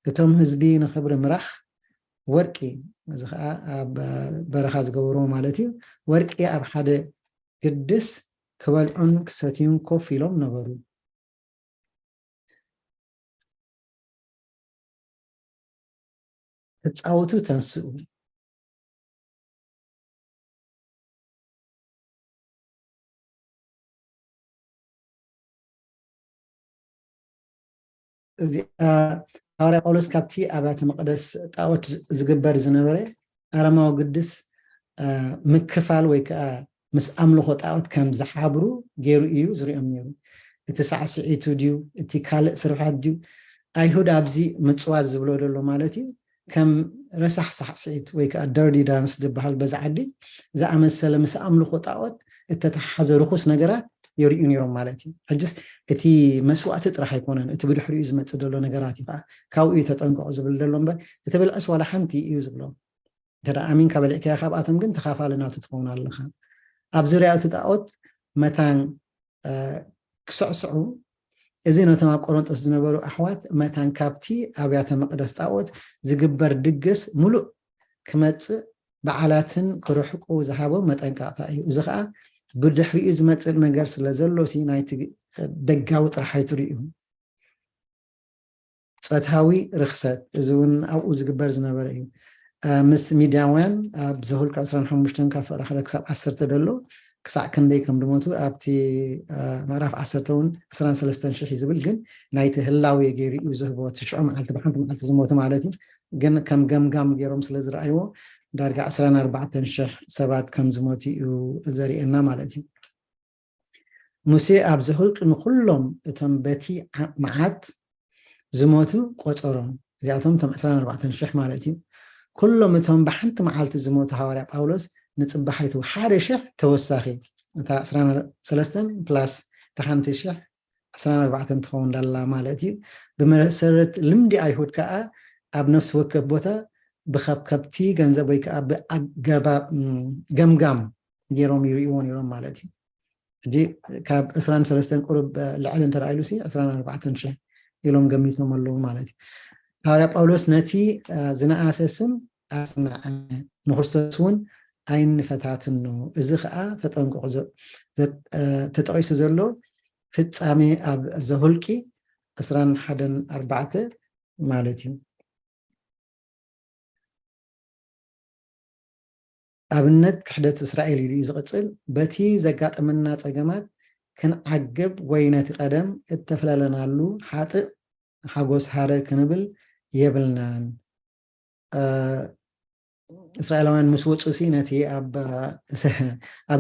እቶም ህዝቢ ንኽብሪ ምራኽ ወርቂ፣ እዚ ኸዓ ኣብ በረኻ ዝገብርዎ ማለት እዩ፣ ወርቂ ኣብ ሓደ ግድስ ክበልዑን ክሰትዩን ኮፍ ኢሎም ነበሩ። ክጻወቱ ተንስኡ። እዚ ሃዋርያ ጳውሎስ ካብቲ ኣብያተ መቅደስ ጣዖት ዝግበር ዝነበረ ኣረማዊ ግድስ ምክፋል ወይ ከዓ ምስ ኣምልኾ ጣዖት ከም ዝሓብሩ ገይሩ እዩ ዝሪኦም ነይሩ። እቲ ሳዕስዒቱ ድዩ እቲ ካልእ ስርፋት ድዩ? ኣይሁድ ኣብዚ ምፅዋት ዝብሎ ዘሎ ማለት እዩ ከም ረሳሕ ሳዕስዒት ወይ ከዓ ደርዲ ዳንስ ዝበሃል በዚ ዓዲ ዝኣመሰለ ምስ ኣምልኾ ጣዖት እተተሓሓዘ ርኹስ ነገራት የርእዩ ነይሮም ማለት እዩ። ሕጅስ እቲ መስዋእቲ ጥራሕ ኣይኮነን፣ እቲ ብድሕሪኡ ዝመፅእ ዘሎ ነገራት እዩ ከዓ ካብኡ እዩ ተጠንቀቑ ዝብል ዘሎ እምበር እቲ ብልዕስ ዋላ ሓንቲ እዩ ዝብሎም። እንተ ኣሚንካ በሊዕካዮ ካብኣቶም ግን ተኻፋሊ ናቱ ትኸውን ኣለኻ። ኣብ ዙርያ እቲ ጣዖት መታን ክስዕስዑ እዚ ነቶም ኣብ ቆሮንጦስ ዝነበሩ ኣሕዋት መታን ካብቲ ኣብያተ መቅደስ ጣዖት ዝግበር ድግስ ሙሉእ ክመፅእ በዓላትን ክርሕቁ ዝሃቦም መጠንቀቕታ እዩ። እዚ ከዓ ብድሕሪኡ ዝመፅእ ነገር ስለ ዘሎ ሲ ናይቲ ደጋዊ ጥራሕ ኣይትርእዩ። ፆታዊ ርኽሰት እዚ እውን ኣብኡ ዝግበር ዝነበረ እዩ። ምስ ሚድያውያን ኣብ ዘሁልቁ ዕስራን ሓሙሽተን ካብ ፍቕሪ ሓደ ክሳብ ዓሰርተ ደሎ ክሳዕ ክንደይ ከም ድሞቱ ኣብቲ ምዕራፍ ዓሰርተ እውን ዕስራን ሰለስተን ሽሕ እዩ ዝብል ግን ናይቲ ህላዊ ገይሩ እዩ ዝህቦ። ትሽዑ መዓልቲ ብሓንቲ መዓልቲ ዝሞቱ ማለት እዩ። ግን ከም ገምጋም ገይሮም ስለ ዝረኣይዎ ዳርጋ ዕስራን ኣርባዕተን ሽሕ ሰባት ከም ዝሞቱ እዩ ዘርእየና ማለት እዩ። ሙሴ ኣብ ዘሁልቂ ንኩሎም እቶም በቲ መዓት ዝሞቱ ቆፀሮም። እዚኣቶም እቶም ዕስራን ኣርባዕተን ሽሕ ማለት እዩ። ኩሎም እቶም ብሓንቲ መዓልቲ ዝሞቱ ሃዋርያ ጳውሎስ ንፅባሒቱ ሓደ ሽሕ ተወሳኺ እታ ዕስራን ሰለስተን ፕላስ እታ ሓንቲ ሽሕ ዕስራን ኣርባዕተን ትኸውን ዳላ ማለት እዩ። ብመሰረት ልምዲ ኣይሁድ ከዓ ኣብ ነፍሲ ወከፍ ቦታ ብከብከብቲ ገንዘብ ወይ ከዓ ብኣገባብ ገምጋም ገይሮም ይርእይዎ ነይሮም ማለት እዩ። ሕጂ ካብ ዕስራን ሰለስተን ቁሩብ ልዕሊ እንተረኣይሉ ሲ ዕስራን ኣርባዕተን ሽሕ ኢሎም ገሚቶም ኣለዉ ማለት እዩ። ሃዋርያ ጳውሎስ ነቲ ዝነኣሰ ስም ኣጽንዐ፣ ንክርስቶስ እውን ኣይንፈታትኖ። እዚ ከዓ ተጠንቀቑ ተጠቂሱ ዘሎ ፍጻሜ ኣብ ዘሁልቂ ዕስራን ሓደን ኣርባዕተ ማለት እዩ። ኣብነት ክሕደት እስራኤል ኢሉ እዩ ዝቕጽል። በቲ ዘጋጠመና ጸገማት ክንዓግብ ወይ ነቲ ቀደም እተፈላለናሉ ሓጥእ ሓጎስ ሃረር ክንብል የብልናን። እስራኤላውያን ምስ ወፁ ሲ ነቲ ኣብ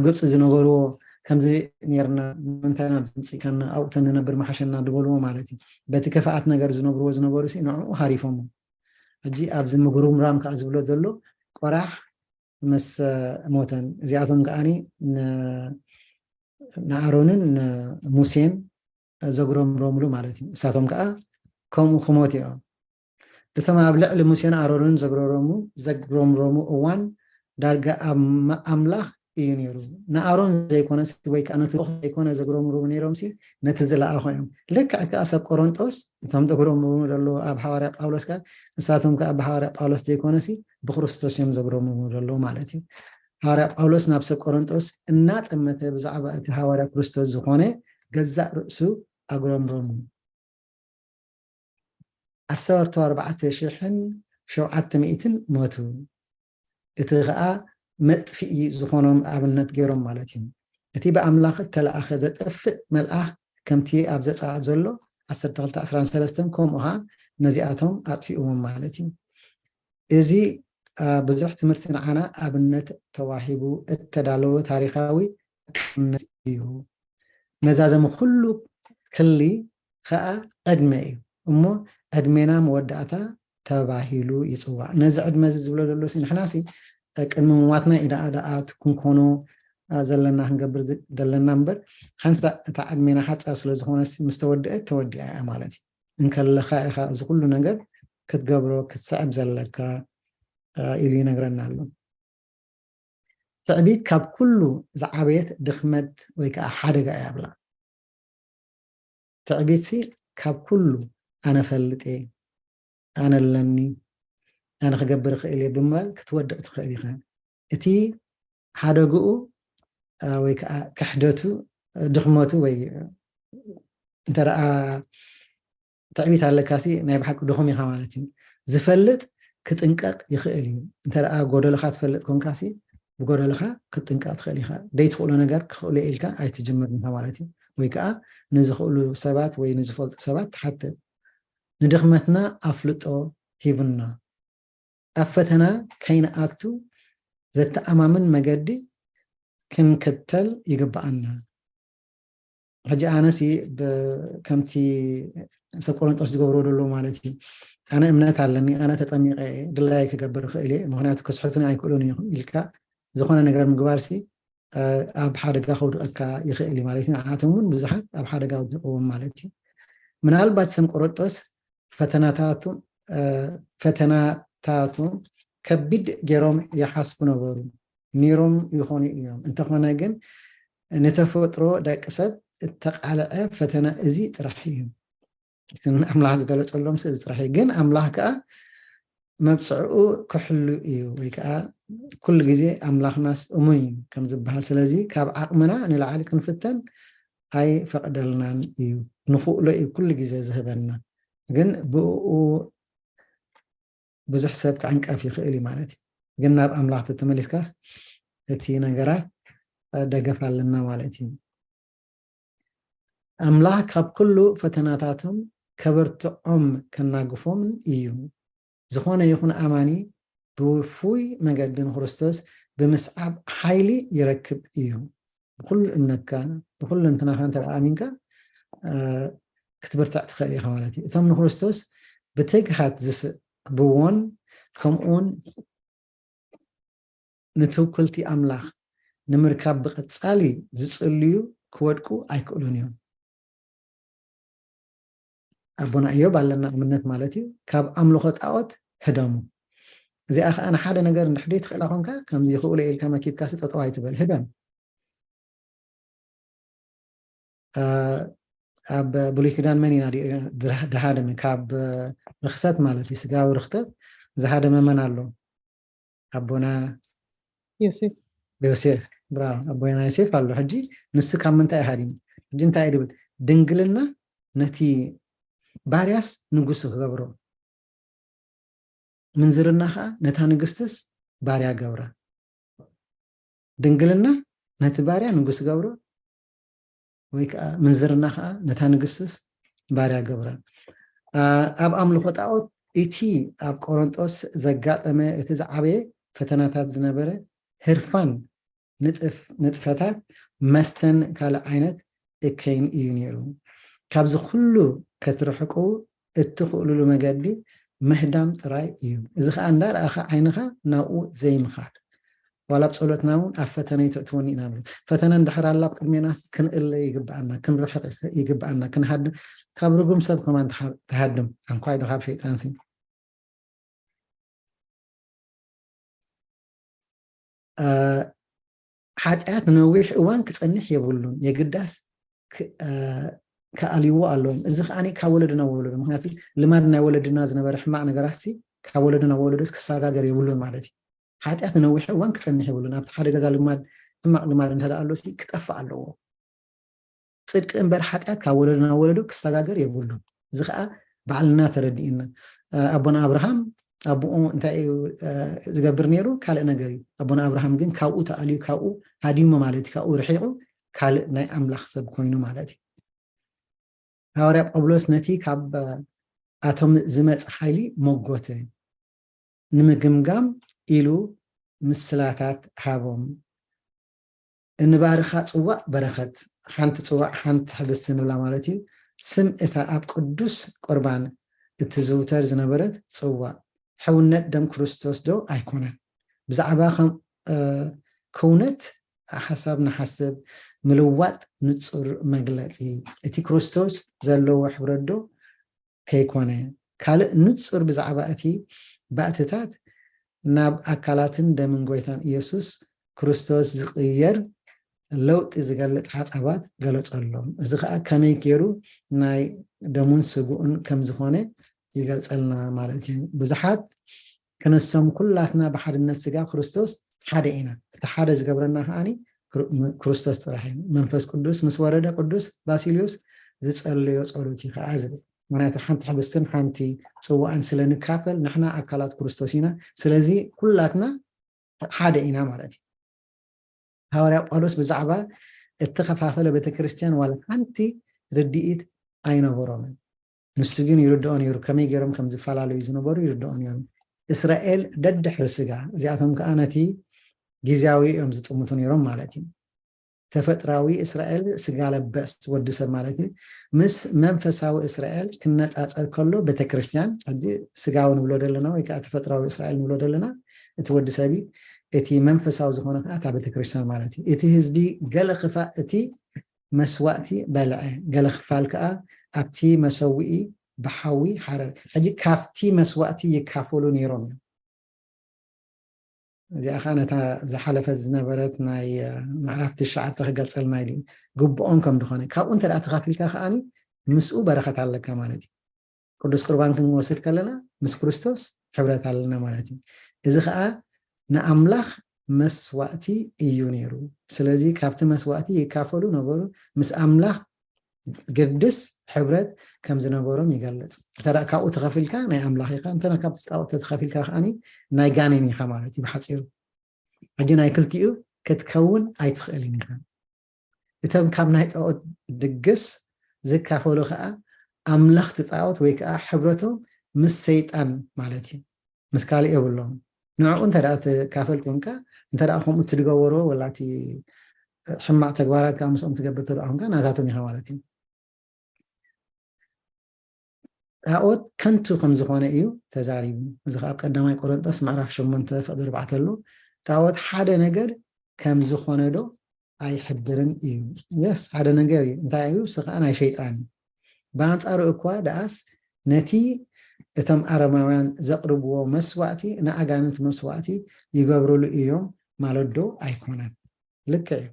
ግብፂ ዝነበርዎ ከምዚ ነርና ምንታይና ዝምፅእካና ኣብኡ ተንነብር መሓሸና ዝበልዎ ማለት እዩ። በቲ ከፍኣት ነገር ዝነብርዎ ዝነበሩ ሲ ንዕኡ ሃሪፎም። ሕጂ ኣብዚ ምጉርምራም ከዓ ዝብሎ ዘሎ ቆራሕ ምስ ሞተን፣ እዚኣቶም ከዓኒ ንኣሮንን ንሙሴን ዘጉረምረምሉ ማለት እዩ። እሳቶም ከዓ ከምኡ ክሞት እዮም። እቶም ኣብ ልዕሊ ሙሴን ኣሮንን ዘጉረምረሙ ዘጉረምረሙ እዋን ዳርጋ ኣብ ኣምላኽ እዩ ነይሩ። ንኣሮን ዘይኮነሲ ወይ ከዓ ነቲ ልኡኽ ዘይኮነ ዘጉረምርሙ ነይሮምሲ ነቲ ዝለኣኾ እዮም። ልክዕ ከዓ ሰብ ቆሮንጦስ እቶም ዘጉረምርሙ ዘለዉ ኣብ ሓዋርያ ጳውሎስ ከዓ ንሳቶም ከዓ ብሓዋርያ ጳውሎስ ዘይኮነሲ ብክርስቶስ እዮም ዘጉረምርሙ ዘለዉ ማለት እዩ። ሓዋርያ ጳውሎስ ናብ ሰብ ቆሮንጦስ እናጠመተ ብዛዕባ እቲ ሓዋርያ ክርስቶስ ዝኾነ ገዛእ ርእሱ ኣጉረምረሙ። ዓሰርተ ኣርባዕተ ሽሕን ሸውዓተ ሚእትን ሞቱ። እቲ ኸኣ መጥፍኢ ዝኾኖም ኣብነት ገይሮም ማለት እዩ። እቲ ብኣምላኽ እተለኣኸ ዘጠፍእ መልኣኽ ከምቲ ኣብ ዘጸኣት ዘሎ ዓሰርተ ክልተ ዕስራን ሰለስተን ከምኡ ኸኣ ነዚኣቶም ኣጥፊእዎም ማለት እዩ። እዚ ብዙሕ ትምህርቲ ንዓና ኣብነት ተዋሂቡ እተዳለወ ታሪኻዊ ኣብነት እዩ። መዛዘሚ ኩሉ ክሊ ኸኣ ዕድመ እዩ እሞ ዕድሜና መወዳእታ ተባሂሉ ይፅዋዕ። ነዚ ዕድመ እዚ ዝብሎ ዘሎ ንሕናሲ ቅድሚ ምሟትና ኢና ደኣ ክንኮኖ ዘለና ክንገብር ዘለና እምበር ሓንሳእ እታ ዕድሜና ሓፃር ስለዝኾነስ ምስ ተወድአት ተወዲኣ እያ ማለት እዩ። እንከለኻ ኢኻ እዚ ኩሉ ነገር ክትገብሮ ክትስዕብ ዘለካ ኢሉ ይነግረና ኣሎ። ትዕቢት ካብ ኩሉ ዝዓበየት ድኽመት ወይ ከዓ ሓደጋ እያ ብላ። ትዕቢትሲ ካብ ኩሉ ኣነ ፈልጥ እየ፣ ኣነ ኣለኒ፣ ኣነ ክገብር እኽእል እየ ብምባል ክትወድቕ ትኽእል ኢኻ። እቲ ሓደግኡ ወይ ከዓ ክሕደቱ ድኽመቱ ወይ እንተ ደኣ ትዕቢት ኣለካሲ ናይ ብሓቂ ድኹም ኢኻ ማለት እዩ። ዝፈልጥ ክጥንቀቕ ይኽእል እዩ። እንተ ደኣ ጎደልኻ ትፈልጥ ኮንካሲ ብጎደልኻ ክትጥንቀቕ ትኽእል ኢኻ። ደይትኽእሎ ነገር ክኽእሎ ኢልካ ኣይትጅምር ኢኻ ማለት እዩ። ወይ ከዓ ንዝኽእሉ ሰባት ወይ ንዝፈልጡ ሰባት ትሓትት። ንድኽመትና ኣፍልጦ ሂቡና። ኣብ ፈተና ከይንኣቱ ዘተኣማምን መገዲ ክንክተል ይግብኣና። ሕጂ ኣነሲ ከምቲ ሰብ ቆሮንጦስ ዝገብሮ ደሎ ማለት እዩ። ኣነ እምነት ኣለኒ፣ ኣነ ተጠሚቀ እየ፣ ድላየ ክገብር እኽእል እየ፣ ምክንያቱ ክስሕቱኒ ኣይክእሉን እዮም ኢልካ ዝኾነ ነገር ምግባርሲ ኣብ ሓደጋ ከውድቀካ ይኽእል እዩ ማለት እዩ። ንዓቶም እውን ብዙሓት ኣብ ሓደጋ ውድቅዎም ማለት እዩ። ምናልባት ሰም ቆሮንጦስ ፈተናታቱ ፈተናታቱ ከቢድ ገይሮም ይሓስቡ ነበሩ። ነይሮም ይኾኑ እዮም። እንተኾነ ግን ንተፈጥሮ ደቂ ሰብ እተቃልዐ ፈተና እዚ ጥራሕ እዩ። እቲ ንኣምላኽ ዝገለጸሎም እዚ ጥራሕ እዩ። ግን ኣምላኽ ከኣ መብጽዕኡ ክሕሉ እዩ ወይ ከኣ ኩሉ ግዜ ኣምላኽናስ እሙን እዩ ከም ዝበሃል። ስለዚ ካብ ዓቕምና ንላዕሊ ክንፍተን ኣይፈቕደልናን እዩ። ንኽእሎ እዩ ኩሉ ግዜ ዝህበና። ግን ብእኡ ብዙሕ ሰብ ክዕንቀፍ ይኽእል እዩ ማለት እዩ። ግን ናብ ኣምላኽ ተተመሊስካስ እቲ ነገራት ደገፍ ኣለና ማለት እዩ። ኣምላኽ ካብ ኩሉ ፈተናታቶም ከበርትዖም ከናግፎምን እዩ። ዝኾነ ይኹን ኣማኒ ብውፉይ መገዲ ንክርስቶስ ብምስዓብ ሓይሊ ይረክብ እዩ። ብኩሉ እምነትካ ብኩሉ እንትናኻ እንተ ኣሚንካ ክትብርትዕ ትኽእል ኢኻ ማለት እዩ። እቶም ንክርስቶስ ብትግሃት ዝስዕብዎን ከምኡውን ንትውክልቲ ኣምላኽ ንምርካብ ብቐጻሊ ዝጽልዩ ክወድቁ ኣይክእሉን እዮም። ኣቦና እዮብ ኣለና እምነት ማለት እዩ። ካብ ኣምልኾ ጣዖት ህደሙ። እዚኣ ከዓ ንሓደ ነገር እንድሕደይ ትኽእላ ኮንካ ከምዚ ይኽእሉ ኢልካ መኪትካ ስጠጠው ኣይትበል፣ ህደም። ኣብ ብሉይ ኪዳን መን ኢና ድሃደመ? ካብ ርክሰት ማለት እዩ፣ ስጋዊ ርክሰት ዝሃደመ መን ኣሎ? ኣቦና ዮሴፍ ዮሴፍ። ብራቮ፣ ኣቦና ዮሴፍ ኣሎ። ሕጂ ንሱ ካብ ምንታይ ሃዲሙ? ሕጂ እንታይ ድብል? ድንግልና ነቲ ባርያስ ንጉስ ክገብሮ፣ ምንዝርና ከዓ ነታ ንግስትስ ባርያ ገብራ። ድንግልና ነቲ ባርያ ንጉስ ገብሮ፣ ወይ ከዓ ምንዝርና ከዓ ነታ ንግስትስ ባርያ ገብራ። ኣብ ኣምልኾ ጣዖት እቲ ኣብ ቆሮንጦስ ዘጋጠመ እቲ ዝዓበየ ፈተናታት ዝነበረ ህርፋን ንጥፈታት መስተን ካልእ ዓይነት እከይን እዩ ነይሩ። ካብዚ ኩሉ ከትርሕቁ እትኽእሉሉ መገዲ ምህዳም ጥራይ እዩ። እዚ ከዓ እንዳረኣኻ ዓይንኻ ናብኡ ዘይምኻድ። ዋላ ኣብ ጸሎትና እውን ኣብ ፈተነ ይተእትወኒ ኢና ንብል። ፈተነ እንድሕር ኣላ ኣብ ቅድሜና ክንእለ ይግብኣና፣ ክንርሕቕ ይግብኣና፣ ክንሃድም፣ ካብ ርጉም ሰብ ከማን ትሃድም፣ ኣንኳይ ዶ ካብ ሸይጣንሲ። ሓጢኣት ነዊሕ እዋን ክጸንሕ የብሉን፣ የግዳስ ክኣልይዎ ኣለዎም። እዚ ከኣ ካብ ወለዶ ናብ ወለዶ፣ ምክንያቱ ልማድ ናይ ወለድና ዝነበረ ሕማቕ ነገራትሲ ካብ ወለዶ ናብ ወለዶ ክሰጋገር የብሉን ማለት እዩ። ሓጢኣት ነዊሕ እዋን ክጸንሕ የብሉን። ኣብቲ ሓደ ገዛ ልማድ፣ ሕማቕ ልማድ እንተ ኣሎ ክጠፍእ ኣለዎ። ጽድቂ እምበር ሓጢኣት ካብ ወለዶ ናብ ወለዶ ክሰጋገር የብሉን። እዚ ከኣ ባዕልና ተረዲእና። ኣቦና ኣብርሃም ኣቦኡ እንታይ እዩ ዝገብር ነይሩ? ካልእ ነገር እዩ። ኣቦና ኣብርሃም ግን ካብኡ ተኣልዩ፣ ካብኡ ሃዲሙ ማለት እዩ፣ ካብኡ ርሒቑ ካልእ ናይ ኣምላኽ ሰብ ኮይኑ ማለት እዩ። ሃዋርያ ጳውሎስ ነቲ ካብ ኣቶም ዝመጽእ ሓይሊ መጎተ ንምግምጋም ኢሉ ምስላታት ሃቦም። እንባርኻ ጽዋእ በረኸት፣ ሓንቲ ጽዋእ ሓንቲ ሕብስቲ ንብላ ማለት እዩ። ስም እታ ኣብ ቅዱስ ቁርባን እትዝውተር ዝነበረት ጽዋእ ሕውነት ደም ክርስቶስ ዶ ኣይኮነን? ብዛዕባ ከም ክውነት ሓሳብ ንሓስብ ምልዋጥ ንጹር መግለጺ እቲ ክርስቶስ ዘለዎ ሕብረት ዶ ከይኮነ? ካልእ ንጹር ብዛዕባ እቲ ባእትታት ናብ ኣካላትን ደምን ጎይታን ኢየሱስ ክርስቶስ ዝቕየር ለውጢ ዝገልጽ ሓጻባት ገለጸሎም። እዚ ከኣ ከመይ ገይሩ ናይ ደሙን ስግኡን ከም ዝኾነ ይገልጸልና ማለት እዩ። ብዙሓት ክንሶም ኩላትና ብሓድነት ስጋ ክርስቶስ ሓደ ኢና። እቲ ሓደ ዝገብረና ከኣ ክርስቶስ ጥራሕ እዩ። መንፈስ ቅዱስ ምስ ወረደ ቅዱስ ባሲልዮስ ዝጸለዮ ጸሎት እዩ ከኣ ዝብል። ምክንያቱ ሓንቲ ሕብስትን ሓንቲ ጽዋእን ስለ ንካፈል ንሕና ኣካላት ክርስቶስ ኢና። ስለዚ ኩላትና ሓደ ኢና ማለት እዩ። ሃዋርያ ጳውሎስ ብዛዕባ እተኸፋፈለ ቤተክርስትያን ዋላ ሓንቲ ርድኢት ኣይነበሮምን። ንሱ ግን ይርድኦ ነይሩ፣ ከመይ ገይሮም ከም ዝፈላለዩ ዝነበሩ ይርድኦ ነይሩ። እስራኤል ደድሕሪ ስጋ፣ እዚኣቶም ከኣ ነቲ ግዝያዊ እዮም ዝጥምቱ ነይሮም ማለት እዩ። ተፈጥራዊ እስራኤል ስጋ ለበስ ወዲ ሰብ ማለት እዩ። ምስ መንፈሳዊ እስራኤል ክነጻጸር ከሎ ቤተክርስትያን፣ ሕጂ ስጋዊ ንብሎ ዘለና ወይ ከዓ ተፈጥራዊ እስራኤል ንብሎ ዘለና እቲ ወዲ ሰብ እዩ። እቲ መንፈሳዊ ዝኾነ ከዓ እታ ቤተክርስትያን ማለት እዩ። እቲ ህዝቢ ገለ ክፋ እቲ መስዋእቲ በልዐ፣ ገለ ክፋል ከዓ ኣብቲ መሰውኢ ብሓዊ ሓረር። ሕጂ ካብቲ መስዋእቲ ይካፈሉ ነይሮም እዮም። እዚኣ ከዓ ነታ ዝሓለፈት ዝነበረት ናይ ምዕራፍ ትሽዓተ ክገልጸልና ኢሉ እዩ። ግብኦም ከም ዝኾነ ካብኡ እንተ ደኣ ተኻፊልካ ከዓኒ ምስኡ በረኸት ኣለካ ማለት እዩ። ቅዱስ ቁርባን ክንወስድ ከለና ምስ ክርስቶስ ሕብረት ኣለና ማለት እዩ። እዚ ከዓ ንኣምላኽ መስዋእቲ እዩ ነይሩ። ስለዚ ካብቲ መስዋእቲ ይካፈሉ ነበሩ፣ ምስ ኣምላኽ ግድስ ሕብረት ከም ዝነበሮም ይገልጽ። እንተ ደኣ ካብኡ ተኸፊልካ ናይ ኣምላኽ ኢኻ፣ እንተ ደኣ ካብ ጣዖት ተተኸፊልካ ከዓኒ ናይ ጋኔን ኢኻ ማለት እዩ ብሓጺሩ። ሕጂ ናይ ክልቲኡ ክትከውን ኣይትኽእልን ኢኻ። እቶም ካብ ናይ ጣዖት ድግስ ዝካፈሉ ከኣ ኣምለኽቲ ጣዖት ወይ ከኣ ሕብረቶም ምስ ሰይጣን ማለት እዩ። ምስ ካልእ የብሎም። ንዕኡ እንተ ደኣ ትካፈል ኮንካ፣ እንተ ደኣ ከምኡ ትድገበሮ ወላ እቲ ሕማቕ ተግባራት ከኣ ምስኦም ትገብር እንተ ደኣ ኮንካ ናታቶም ኢኻ ማለት እዩ። ጣዖት ከንቱ ከም ዝኾነ እዩ ተዛሪቡ። እዚ ከኣ ኣብ ቀዳማይ ቆሮንጦስ ምዕራፍ ሸሞንተ ፍቕዲ ኣርባዕተ ኣሎ። ጣዖት ሓደ ነገር ከም ዝኾነ ዶ ኣይሕብርን እዩ? የስ፣ ሓደ ነገር እዩ። እንታይ እዩ? እሱ ከኣ ናይ ሸይጣን እዩ። ብኣንጻሩ እኳ ደኣስ ነቲ እቶም ኣረማውያን ዘቕርብዎ መስዋእቲ ንኣጋንንት መስዋእቲ ይገብርሉ እዮም ማለት ዶ ኣይኮነን? ልክዕ እዩ።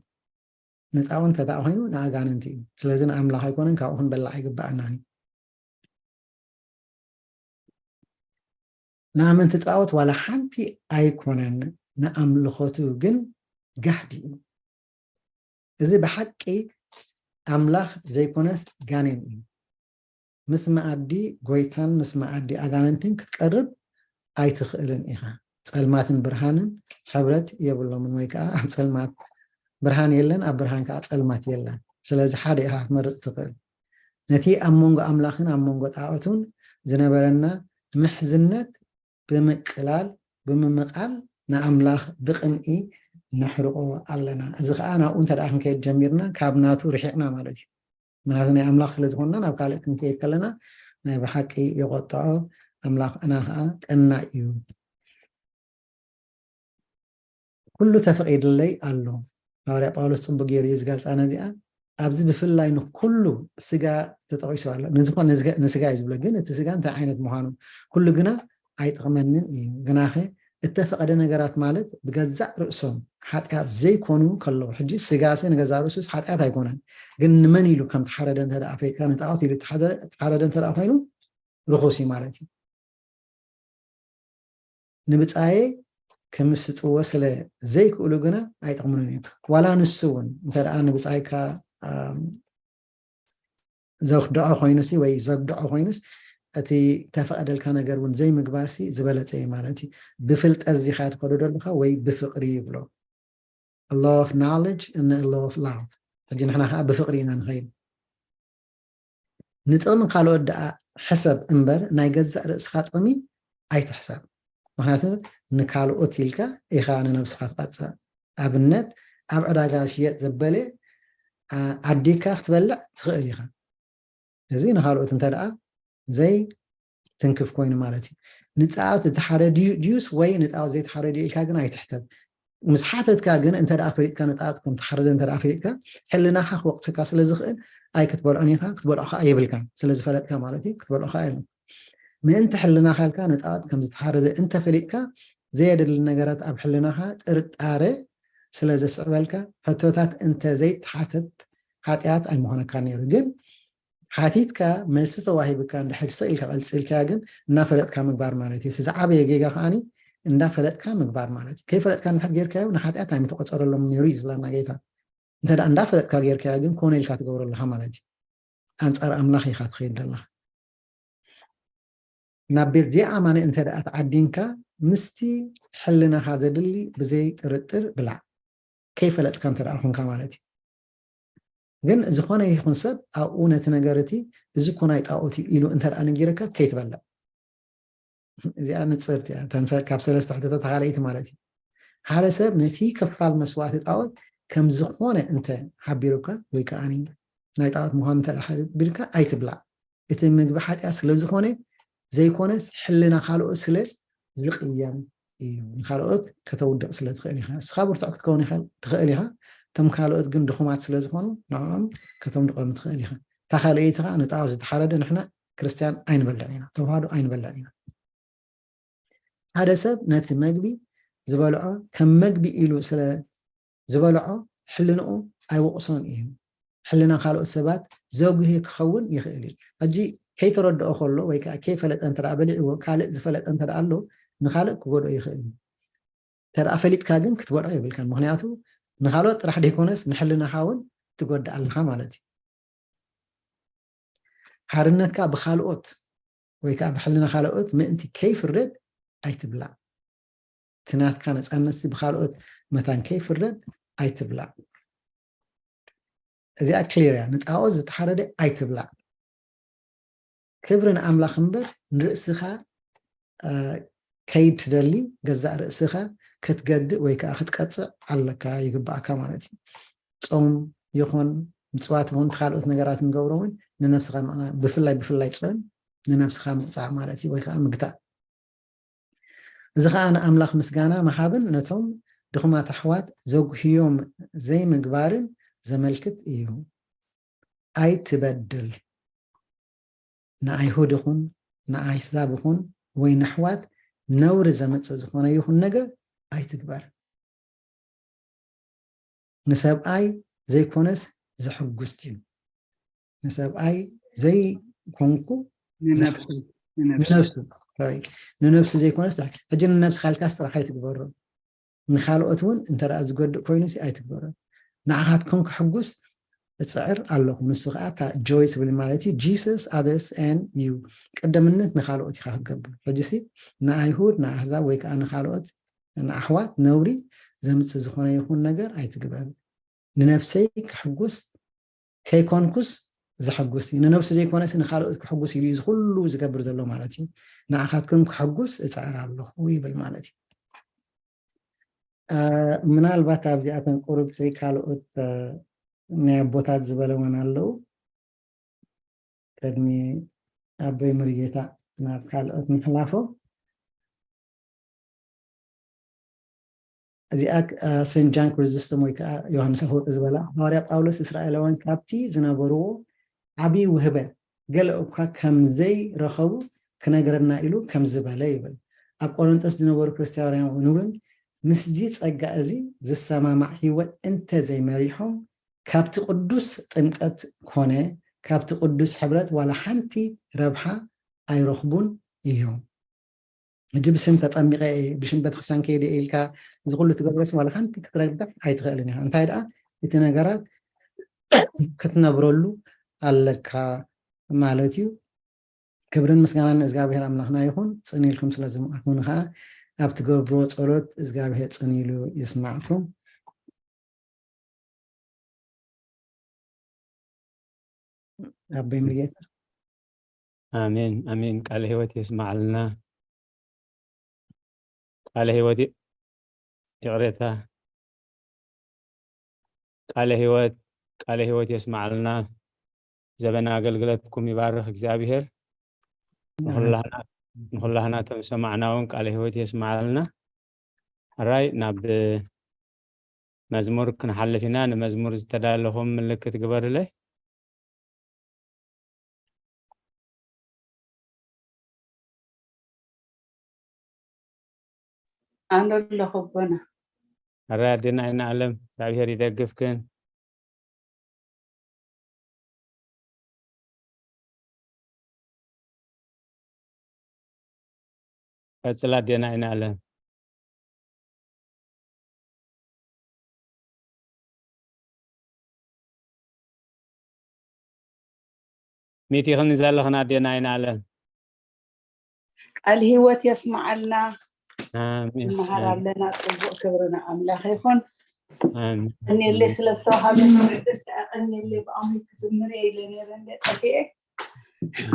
ንጣዖት እንተ ደኣ ኮይኑ ንኣጋንንቲ እዩ። ስለዚ ንኣምላኽ ኣይኮነን፣ ካብኡ ክንበልዕ ኣይግብኣናን እዩ። ንኣመንቲ ጣዖት ዋላ ሓንቲ ኣይኮነን፣ ንኣምልኾቱ ግን ጋህዲ እዩ። እዚ ብሓቂ ኣምላኽ ዘይኮነስ ጋኔን እዩ። ምስ መኣዲ ጎይታን ምስ መኣዲ ኣጋንንትን ክትቀርብ ኣይትኽእልን ኢኻ። ጸልማትን ብርሃንን ሕብረት የብሎምን፣ ወይ ከኣ ኣብ ጸልማት ብርሃን የለን፣ ኣብ ብርሃን ከኣ ጸልማት የለን። ስለዚ ሓደ ኢኻ ክትመርጽ ትኽእል። ነቲ ኣብ መንጎ ኣምላኽን ኣብ መንጎ ጣዖቱን ዝነበረና ምሕዝነት ብምቅላል፣ ብምምቓል ንኣምላኽ ብቕንኢ ነሕርቆ ኣለና። እዚ ከኣ ናብኡ እንተ ደኣ ክንከይድ ጀሚርና፣ ካብ ናቱ ርሒቕና ማለት እዩ። ምክንያቱ ናይ ኣምላኽ ስለ ዝኾንና፣ ናብ ካልእ ክንከይድ ከለና ናይ ብሓቂ የቖጥዖ፣ ኣምላኽና ከኣ ቀናእ እዩ። ኩሉ ተፈቒድለይ ኣሎ። ሃዋርያ ጳውሎስ ጽቡቅ ገይሩ እዩ ዝገልጻ ነዚኣ። ኣብዚ ብፍላይ ንኩሉ ስጋ ተጠቒሱ ኣሎ። ንዝኾነ ንስጋ፣ ንስጋ እዩ ዝብሎ፣ ግን እቲ ስጋ እንታይ ዓይነት ምዃኑ፣ ኩሉ ግና ኣይጠቕመንን እዩ። ግናኸ እተፈቐደ ነገራት ማለት ብገዛእ ርእሶም ሓጢኣት ዘይኮኑ ከለዉ፣ ሕጂ ስጋሰ ንገዛእ ርእሱስ ሓጢኣት ኣይኮነን፣ ግን ንመን ኢሉ ከም ተሓረደ እንተ ደኣ ፈሊጥካ፣ ንጣዖት ኢሉ ተሓደ-፣ ተሓረደ እንተ ደኣ ኮይኑ ርኹስ እዩ ማለት እዩ። ንብጻየ ክምስጥዎ ስለ ዘይክእሉ ግና ኣይጠቕሙንን እዮም። ዋላ ንሱ እውን እንተ ደኣ ንብጻይካ፣ ኣም፣ ዘኽድዖ ኮይኑሲ ወይ ዘግድዖ ኮይኑስ፣ እቲ ተፈቐደልካ ነገር እውን ዘይምግባርሲ ዝበለጸ እዩ ማለት እዩ። ብፍልጠት ዚኻ ትኸዶ ዘለኻ ወይ ብፍቕሪ ይብሎ። A law of knowledge and a law of love። ሕጂ ንሕና ኸዓ ብፍቕሪ ኢና ንኸይድ። ንጥቕሚ ካልኦት ደኣ ሕሰብ እምበር ናይ ገዛእ ርእስኻ ጥቕሚ ኣይትሕሰብ። ምኽንያቱ ንካልኦት ኢልካ ኢኻ ንነብስኻ ትቐጽዕ። ኣብነት ኣብ ዕዳጋ ዝሽየጥ ዘበለ፣ ኣ-፣ ዓዲግካ ክትበልዕ ትኽእል ኢኻ። እዚ ንኻልኦት እንተ ደኣ ዘይትንክፍ ኮይኑ ማለት እዩ። ንጣዖት ዝተሓረደ ድዩ-፣ ድዩስ ወይ ንጣዖት ዘይተሓረደ ኢልካ ግን ኣይትሕተት። ምስ ሓተትካ ግን እንተ ደኣ ፈሊጥካ፣ ንጣዖት ከም ተሓረደ እንተ ደኣ ፈሊጥካ፣ ሕልናኻ ክወቕሰካ ስለ ዝኽእል ኣይክትበልዖን ኢኻ፣ ክትበልዖ ኸኣ የብልካን። ስለ ዝፈለጥካ ማለት እዩ፣ ክትበልዖ ኸኣ የብልካን። ምእንቲ ሕልናኻ ኢልካ ንጣዖት ከም ዝተሓረደ እንተ ፈሊጥካ፣ ዘየድሊ ነገራት ኣብ ሕልናኻ ጥርጣረ ስለ ዘስዕበልካ፣ ሕቶታት እንተ ዘይተሓተት ሓጢኣት ኣይምኾነካን ነይሩ። ግን ሓቲትካ መልሲ ተዋሂብካ እንድሕር ስቕ ኢልካ ቀጽልካያ ግን እናፈለጥካ ምግባር ማለት እዩ። እቲ ዝዓበየ ጌጋ ከዓኒ እንዳፈለጥካ ምግባር ማለት እዩ። ከይፈለጥካ እንድሕር ጌርካዮ ንሓጢኣት ኣይምተቆጸረሎም ነይሩ እዩ ዝብለና ጌታ። እንተ ደኣ እንዳፈለጥካ ጌርካዮ ግን ኮነ ኢልካ ትገብሮ ኣለኻ ማለት እዩ። ኣንጻር ኣምላኽ ኢኻ ትኸይድ ዘለኻ። ናብ ቤት ዘይኣማኒ እንተ ደኣ ተዓዲንካ ምስቲ ሕልናኻ ዘድሊ ብዘይ ጥርጥር ብላዕ። ከይፈለጥካ እንተ ደኣ ኮንካ ማለት እዩ። ግን ዝኾነ ይኹን ሰብ ኣብኡ ነቲ ነገር እቲ እዚ እኮ ናይ ጣኦት እዩ ኢሉ እንተ ደኣ ነጊረካ ከይትበልዕ። እዚኣ ንጽርቲ እያ። እተን ሰ-፣ ካብ ሰለስተ ሕቶታት እታ ካልኣይቲ ማለት እዩ። ሓደ ሰብ ነቲ ክፋል መስዋእቲ ጣኦት ከም ዝኾነ እንተ ሓቢሩካ ወይ ከኣ ናይ ጣኦት ምዃኑ እንተ ደኣ ሓቢርካ ኣይትብላዕ። እቲ ምግቢ ሓጢኣት ስለ ዝኾነ ዘይኮነስ ሕልና ካልኦት ስለ ዝቕየም እዩ። ንኻልኦት ከተውድቕ ስለ ትኽእል ኢኻ። ንስኻ ብርቱዕ ክትከውን ይኽእል፣ ትኽእል ኢኻ። እቶም ካልኦት ግን ድኹማት ስለ ዝኾኑ ንዕኦም ከተምድቖም ትኽእል ኢኻ። እታ ካልኣይቲ ኸኣ ንጣኦት ዝተሓረደ ንሕና ክርስትያን ኣይንበልዕን ኢና፣ ተዋህዶ ኣይንበልዕን ኢና። ሓደ ሰብ ነቲ መግቢ ዝበልዖ ከም መግቢ ኢሉ ስለ ዝበልዖ ሕልንኡ ኣይወቕሶን እዩ። ሕልና ካልኦት ሰባት ዘጉሂ ክኸውን ይኽእል እዩ። ሕጂ ከይተረድኦ ከሎ ወይ ከኣ ከይፈለጠ እንተ ደኣ በሊዕዎ ካልእ ዝፈለጠ እንተ ደኣ ኣሎ ንኻልእ ክጎድኦ ይኽእል እዩ። እንተ ደኣ ፈሊጥካ ግን ክትበልዖ የብልካን። ምኽንያቱ ንኻልኦት ጥራሕ ዘይኮነስ ንሕልናኻ እውን ትጎድእ ኣለኻ ማለት እዩ። ሓርነትካ ብኻልኦት ወይ ከኣ ብሕልና ካልኦት ምእንቲ ከይፍረድ ኣይትብላዕ። እቲ ናትካ ነጻነትሲ ብኻልኦት መታን ከይፍረድ ኣይትብላዕ። እዚኣ ክሊር እያ። ንጣኦት ዝተሓረደ ኣይትብላዕ። ክብሪ ንኣምላኽ እምበር ንርእስኻ፣ እ፣ ከይድ ትደሊ ገዛእ ርእስኻ ክትገድእ ወይ ከኣ ክትቀጽዕ ኣለካ፣ ይግባኣካ ማለት እዩ። ጾም ይኹን ምጽዋት ይኹን እቲ ካልኦት ነገራት ንገብሮ እውን ንነብስኻ ምቕናእ፣ ብፍላይ፣ ብፍላይ ጾም ንነብስኻ ምቕጻዕ ማለት እዩ፣ ወይ ከኣ ምግታእ። እዚ ኸኣ ንኣምላኽ ምስጋና ምሃብን ነቶም ድኹማት ኣሕዋት ዘጉህዮም ዘይምግባርን ዘመልክት እዩ። ኣይትበድል። ንኣይሁድ ይኹን ንኣሕዛብ ይኹን ወይ ንኣሕዋት ነውሪ ዘምጽእ ዝኾነ ይኹን ነገር ኣይትግበር። ንሰብኣይ ዘይኮነስ ዘሐጉስ ድዩ? ንሰብኣይ ዘይኮንኩ ንነፍሱ፣ ዘሐጉስ፣ ንነፍሱ። ንነፍሱ፣ ሶሪ፣ ንነፍሱ ዘይኮነስ ዘሐ-፣ ሕጂ ንነብስኻ ኢልካስ ጥራሕ ኣይትግበሮ። ንኻልኦት እውን እንተ ደኣ ዝጎድእ ኮይኑሲ ኣይትግበሮ። ንዓኻትኩም ከሐጉስ እጽዕር ኣለኹ። ንሱ ኸኣ እታ ጆይ ትብል ማለት እዩ። Jesus, others and you። ቀዳምነት ንኻልኦት ኢኻ ክትገብር። ሕጂሲ ንኣይሁድ፣ ንኣህዛብ ወይ ከኣ ንኻልኦት ንኣሕዋት ነውሪ ዘምጽእ ዝኾነ ይኹን ነገር ኣይትግበር። ንነፍሰይ ከሕጉስ ከይኮንኩስ ዘሐጉስ እዩ። ንነብሱ ዘይኮነስ ንኻልኦት ከሕጉስ ኢሉ እዩ እዚ ኩሉ ዝገብር ዘሎ ማለት እዩ። ንዓኻትኩም ከሕጉስ እጽዕር ኣለኹ ይብል ማለት እዩ። እ፣ ምናልባት ኣብዚኣተን ቁሩብ ካልኦት፣ እ፣ ናይ ኣቦታት ዝበለወን ኣለዉ። ቅድሚ ኣቦይ ሙሉጌታ ናብ ካልኦት ምሕላፎ፣ እዚኣ ሰንት ጃን ክሪዝስተም ወይ ከዓ ዮሃንስ ኣፈወርቂ ዝበላ፣ ሃዋርያ ጳውሎስ እስራኤላውያን ካብቲ ዝነበርዎ ዓብዪ ውህበት ገለ እኳ ከም ዘይረኸቡ ክነግረና ኢሉ ከምዚ በለ ይብል። ኣብ ቆሮንቶስ ዝነበሩ ክርስትያውያን እውን ምስዚ ጸጋ እዚ ዝሰማማዕ ህይወት እንተ ዘይመሪሖም ካብቲ ቅዱስ ጥምቀት ኮነ ካብቲ ቅዱስ ሕብረት ዋላ ሓንቲ ረብሓ ኣይረኽቡን እዮም። ሕጂ ብስም ተጠሚቐ እየ፣ ብሽም ቤተክርስትያን ከይደ እየ ኢልካ እዚ ኩሉ ትገብሮ ስም ዋላ ሓንቲ ክትረግፍ ኣይትኽእልን ኢኻ። እንታይ ደኣ እቲ ነገራት ክትነብረሉ ኣለካ ማለት እዩ። ክብርን ምስጋናን ንእግዚኣብሔር ኣምላኽና ይኹን። ጽን ኢልኩም ስለ ዝሰማዕኩምኒ ከዓ ኣብ ትገብርዎ ጸሎት እግዚኣብሔር ጽን ኢሉ ይስማዕኩም። ኣቦይ ሙሉጌታ። ኣሜን ኣሜን። ቃለ ህይወት የስማዓልና። ቃለ ህይወት የ- ይቕሬታ። ቃለ ህይወት ቃለ ህይወት የስማዓልና። ዘበን ኣገልግሎትኩም ይባርኽ እግዚኣብሔር። ንኹላህና ንኹላህና እቶም ዝሰማዕና እውን ቃለ ህይወት የስማዓልና። ሕራይ ናብ መዝሙር ክንሓልፍ ኢና። ንመዝሙር ዝተዳለኹም ምልክት ግበሩለይ። ኣነ ኣለኹ ኣቦና። ሕራይ ኣዴና ኣይናለም እግዚኣብሔር ይደግፍክን። ቀጽላ ኣዴና ኣይናለም። ሚት ይኽኒ ዘለኽን ኣዴና ኣይናለም። ቃል ህይወት የስማዓልና። ኣሜን። ንመሃር ኣለና። ጽቡቕ ክብሪ ንኣምላኽ ይኹን። ኣሜን። ቀኒለይ ስለ ዝተዋሃበኒ ዕድል ከኣ ቀኒለይ ብኣምኒ ክዝምር እየ ኢለ ነይረ እንደ ጠፊኤ።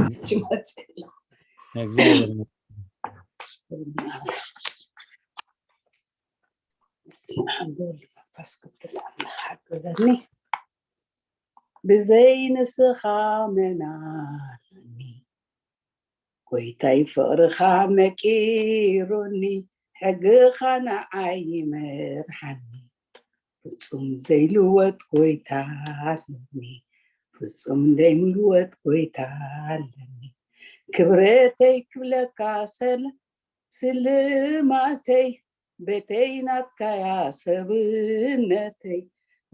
ሕጂ መጽእ ኣለኹ። እግዚኣብሔር ይመስገን። በስመ ኣብ ወወልድ ወመንፈስ ቅዱስ ኣምላኽ ሓግዘኒ። ብዘይ ንስኻ መን ኣሎኒ፣ ጎይታይ ፍቕርኻ መቂሩኒ፣ ሕግኻ ንዓይ ይመርሓኒ። ፍጹም ዘይልወጥ ጎይታ ኣለኒ፣ ፍጹም ዘይምልወጥ ጎይታ ኣለኒ። ክብረተይ ክብለካ ሰለ ስልማተይ፣ ቤተይ ናትካያ ሰብነተይ፣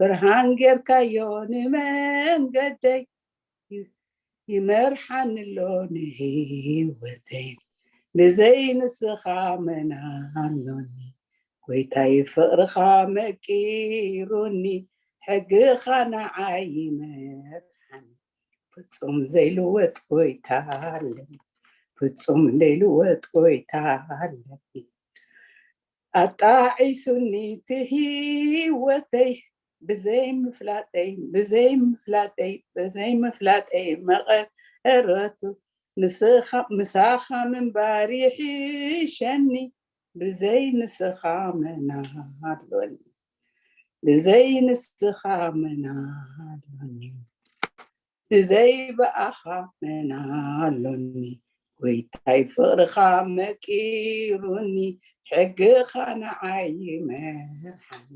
ብርሃን ጌርካዮ ንመንገደይ፣ ይመርሓኒ ኣሎ ንህይወተይ። ብዘይ ንስኻ መን ኣሎኒ፣ ጎይታይ ፍቕርኻ መቂሩኒ፣ ሕግኻ ንዓይ ይመርሓኒ። ፍጹም ዘይልወጥ ጎይታ ኣለኒ፣ ፍጹም ዘይልወጥ ጎይታ ኣለኒ። ኣጣዒሱኒ እቲ ህይወተይ፣ ብዘይ ምፍላጠይ፣ ብዘይ ምፍላጠይ፣ ብዘይ ምፍላጠይ መቐረቱ፣ ንስኻ፣ ምሳኻ ምንባር ይሕሸኒ፣ ብዘይ ንስኻ መን ኣሎኒ፣ ብዘይ ንስኻ መን ኣሎኒ። ብዘይ ብኣኻ መን ኣሎኒ፣ ጎይታይ ፍቕርኻ መቂሩኒ፣ ሕግኻ ንዓይ ይመርሓኒ።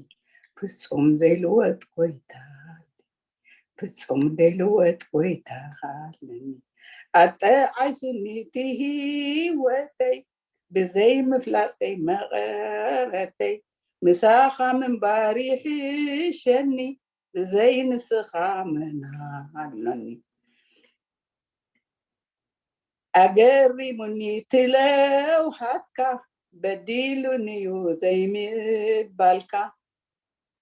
ፍጹም ዘይልወጥ ጎይታ፣ ፍጹም ዘይልወጥ ጎይታ ኣለኒ። ኣጠዓይሱኒ እቲ ህይወተይ፣ ብዘይ ምፍላጠይ መቐረተይ፣ ምሳኻ ምንባር ይሕሸኒ፣ ብዘይ ንስኻ መን ኣሎኒ። ኣገሪሙኒ እቲ ለውሃትካ፣ በዲሉኒዩ ዘይምባልካ፣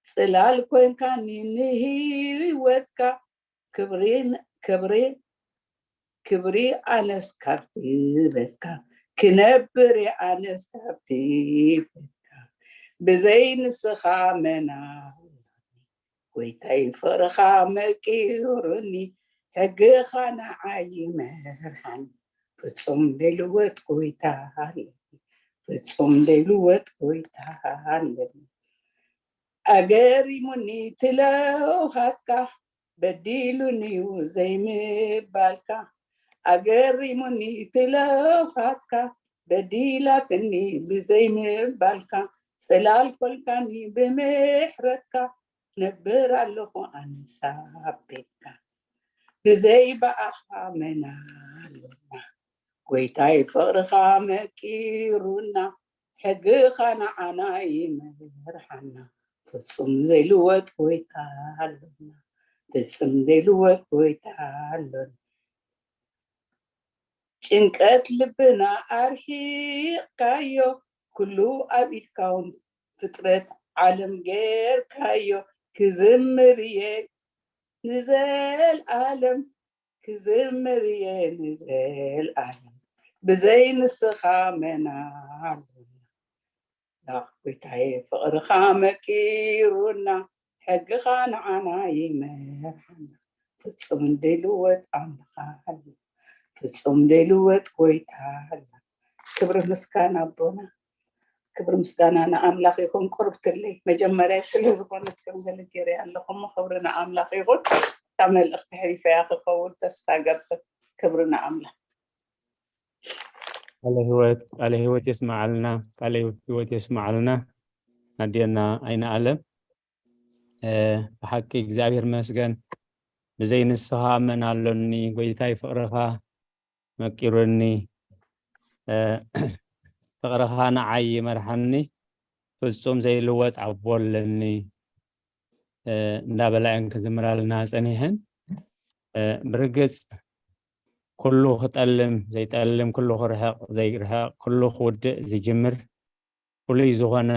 ጽላል ኮንካኒ ንህይወትካ፣ ክብሪ፣ ክብሪ፣ ክብሪ ኣነስ ካብቲ በትካ፣ ክነብር እየ ኣነስ ካብቲ በትካ። ብዘይ ንስኻ መን ኣሎኒ፣ ጎይታይ ፍቕርኻ መቂሩኒ፣ ሕግኻ ንዓይ ይመርሓኒ። ፍጹም ዘይልወጥ ጎይታ ኣለኒ፣ ፍጹም ዘይልወጥ ጎይታ ኣለኒ። ኣገሪሙኒ እቲ ለውሃትካ፣ በዲሉኒዩ ዘይምባልካ። ኣገሪሙኒ እቲ ለውሃትካ፣ በዲላትኒ ብዘይምባልካ። ጽላል ኮልካኒ ብምሕረትካ፣ ነብር ኣለኹ ኣነስ ኣብ ቤትካ። ብዘይ ብኣኻ መን ኣሎና? ጎይታይ ፍቕርኻ መቂሩና፣ ሕግኻ ንዓና ይመርሓና። ፍጹም ዘይልወጥ ጎይታ ኣሎና፣ ፍጹም ዘይልወጥ ጎይታ ኣሎና። ጭንቀት ልብና ኣርሒቕካዮ፣ ኩሉ ኣብ ኢድካ እውን ፍጥረት ዓለም ጌርካዮ። ክዝምር እየ ንዘልኣለም፣ ክዝምር እየ ንዘልኣለም፣ ብዘይ ንስኻ መን ኣሎና? ያ ጎይታዬ ፍቕርኻ መቂሩና፣ ሕግኻ ንዓና ይመርሓና። ፍጹም ዘይልወጥ ኣምላኽ ኣሎ፣ ፍጹም ዘይልወጥ ጎይታ ኣሎ። ክብሪ ምስጋና ኣቦና፣ ክብሪ ምስጋና ንኣምላኽ ይኹን። ቁርብትለይ መጀመርያ ስለ ዝኾነት ከም ገለ ገይረ ኣለኹ እሞ ክብሪ ንኣምላኽ ይኹን። እታ መልእኽቲ ሕሊፈያ ክኸውን ተስፋ ገብር። ክብሪ ንኣምላኽ። ቃለ ህይወት ቃለ ህይወት የስማዓልና። ቃለ ህይወት የስማዓልና። ኣዴና ኣይነ ኣለም፣ እ፣ ብሓቂ እግዚኣብሔር መስገን። ብዘይ ንስኻ መን ኣሎኒ? ጎይታይ ፍቕርኻ መቂሩኒ፣ እ፣ ፍቕርኻ ንዓይ ይመርሓኒ። ፍጹም ዘይልወጥ ኣቦ ኣለኒ፣ እ፣ እንዳበላ እየን ክዝምራልና ጸኒሐን። እ፣ ብርግጽ ኩሉ ክጠልም ዘይጠልም፣ ኩሉ ክርሕቕ ዘይርሕቕ፣ ኩሉ ክውድእ ዝጅምር ፍሉይ ዝኾነ፣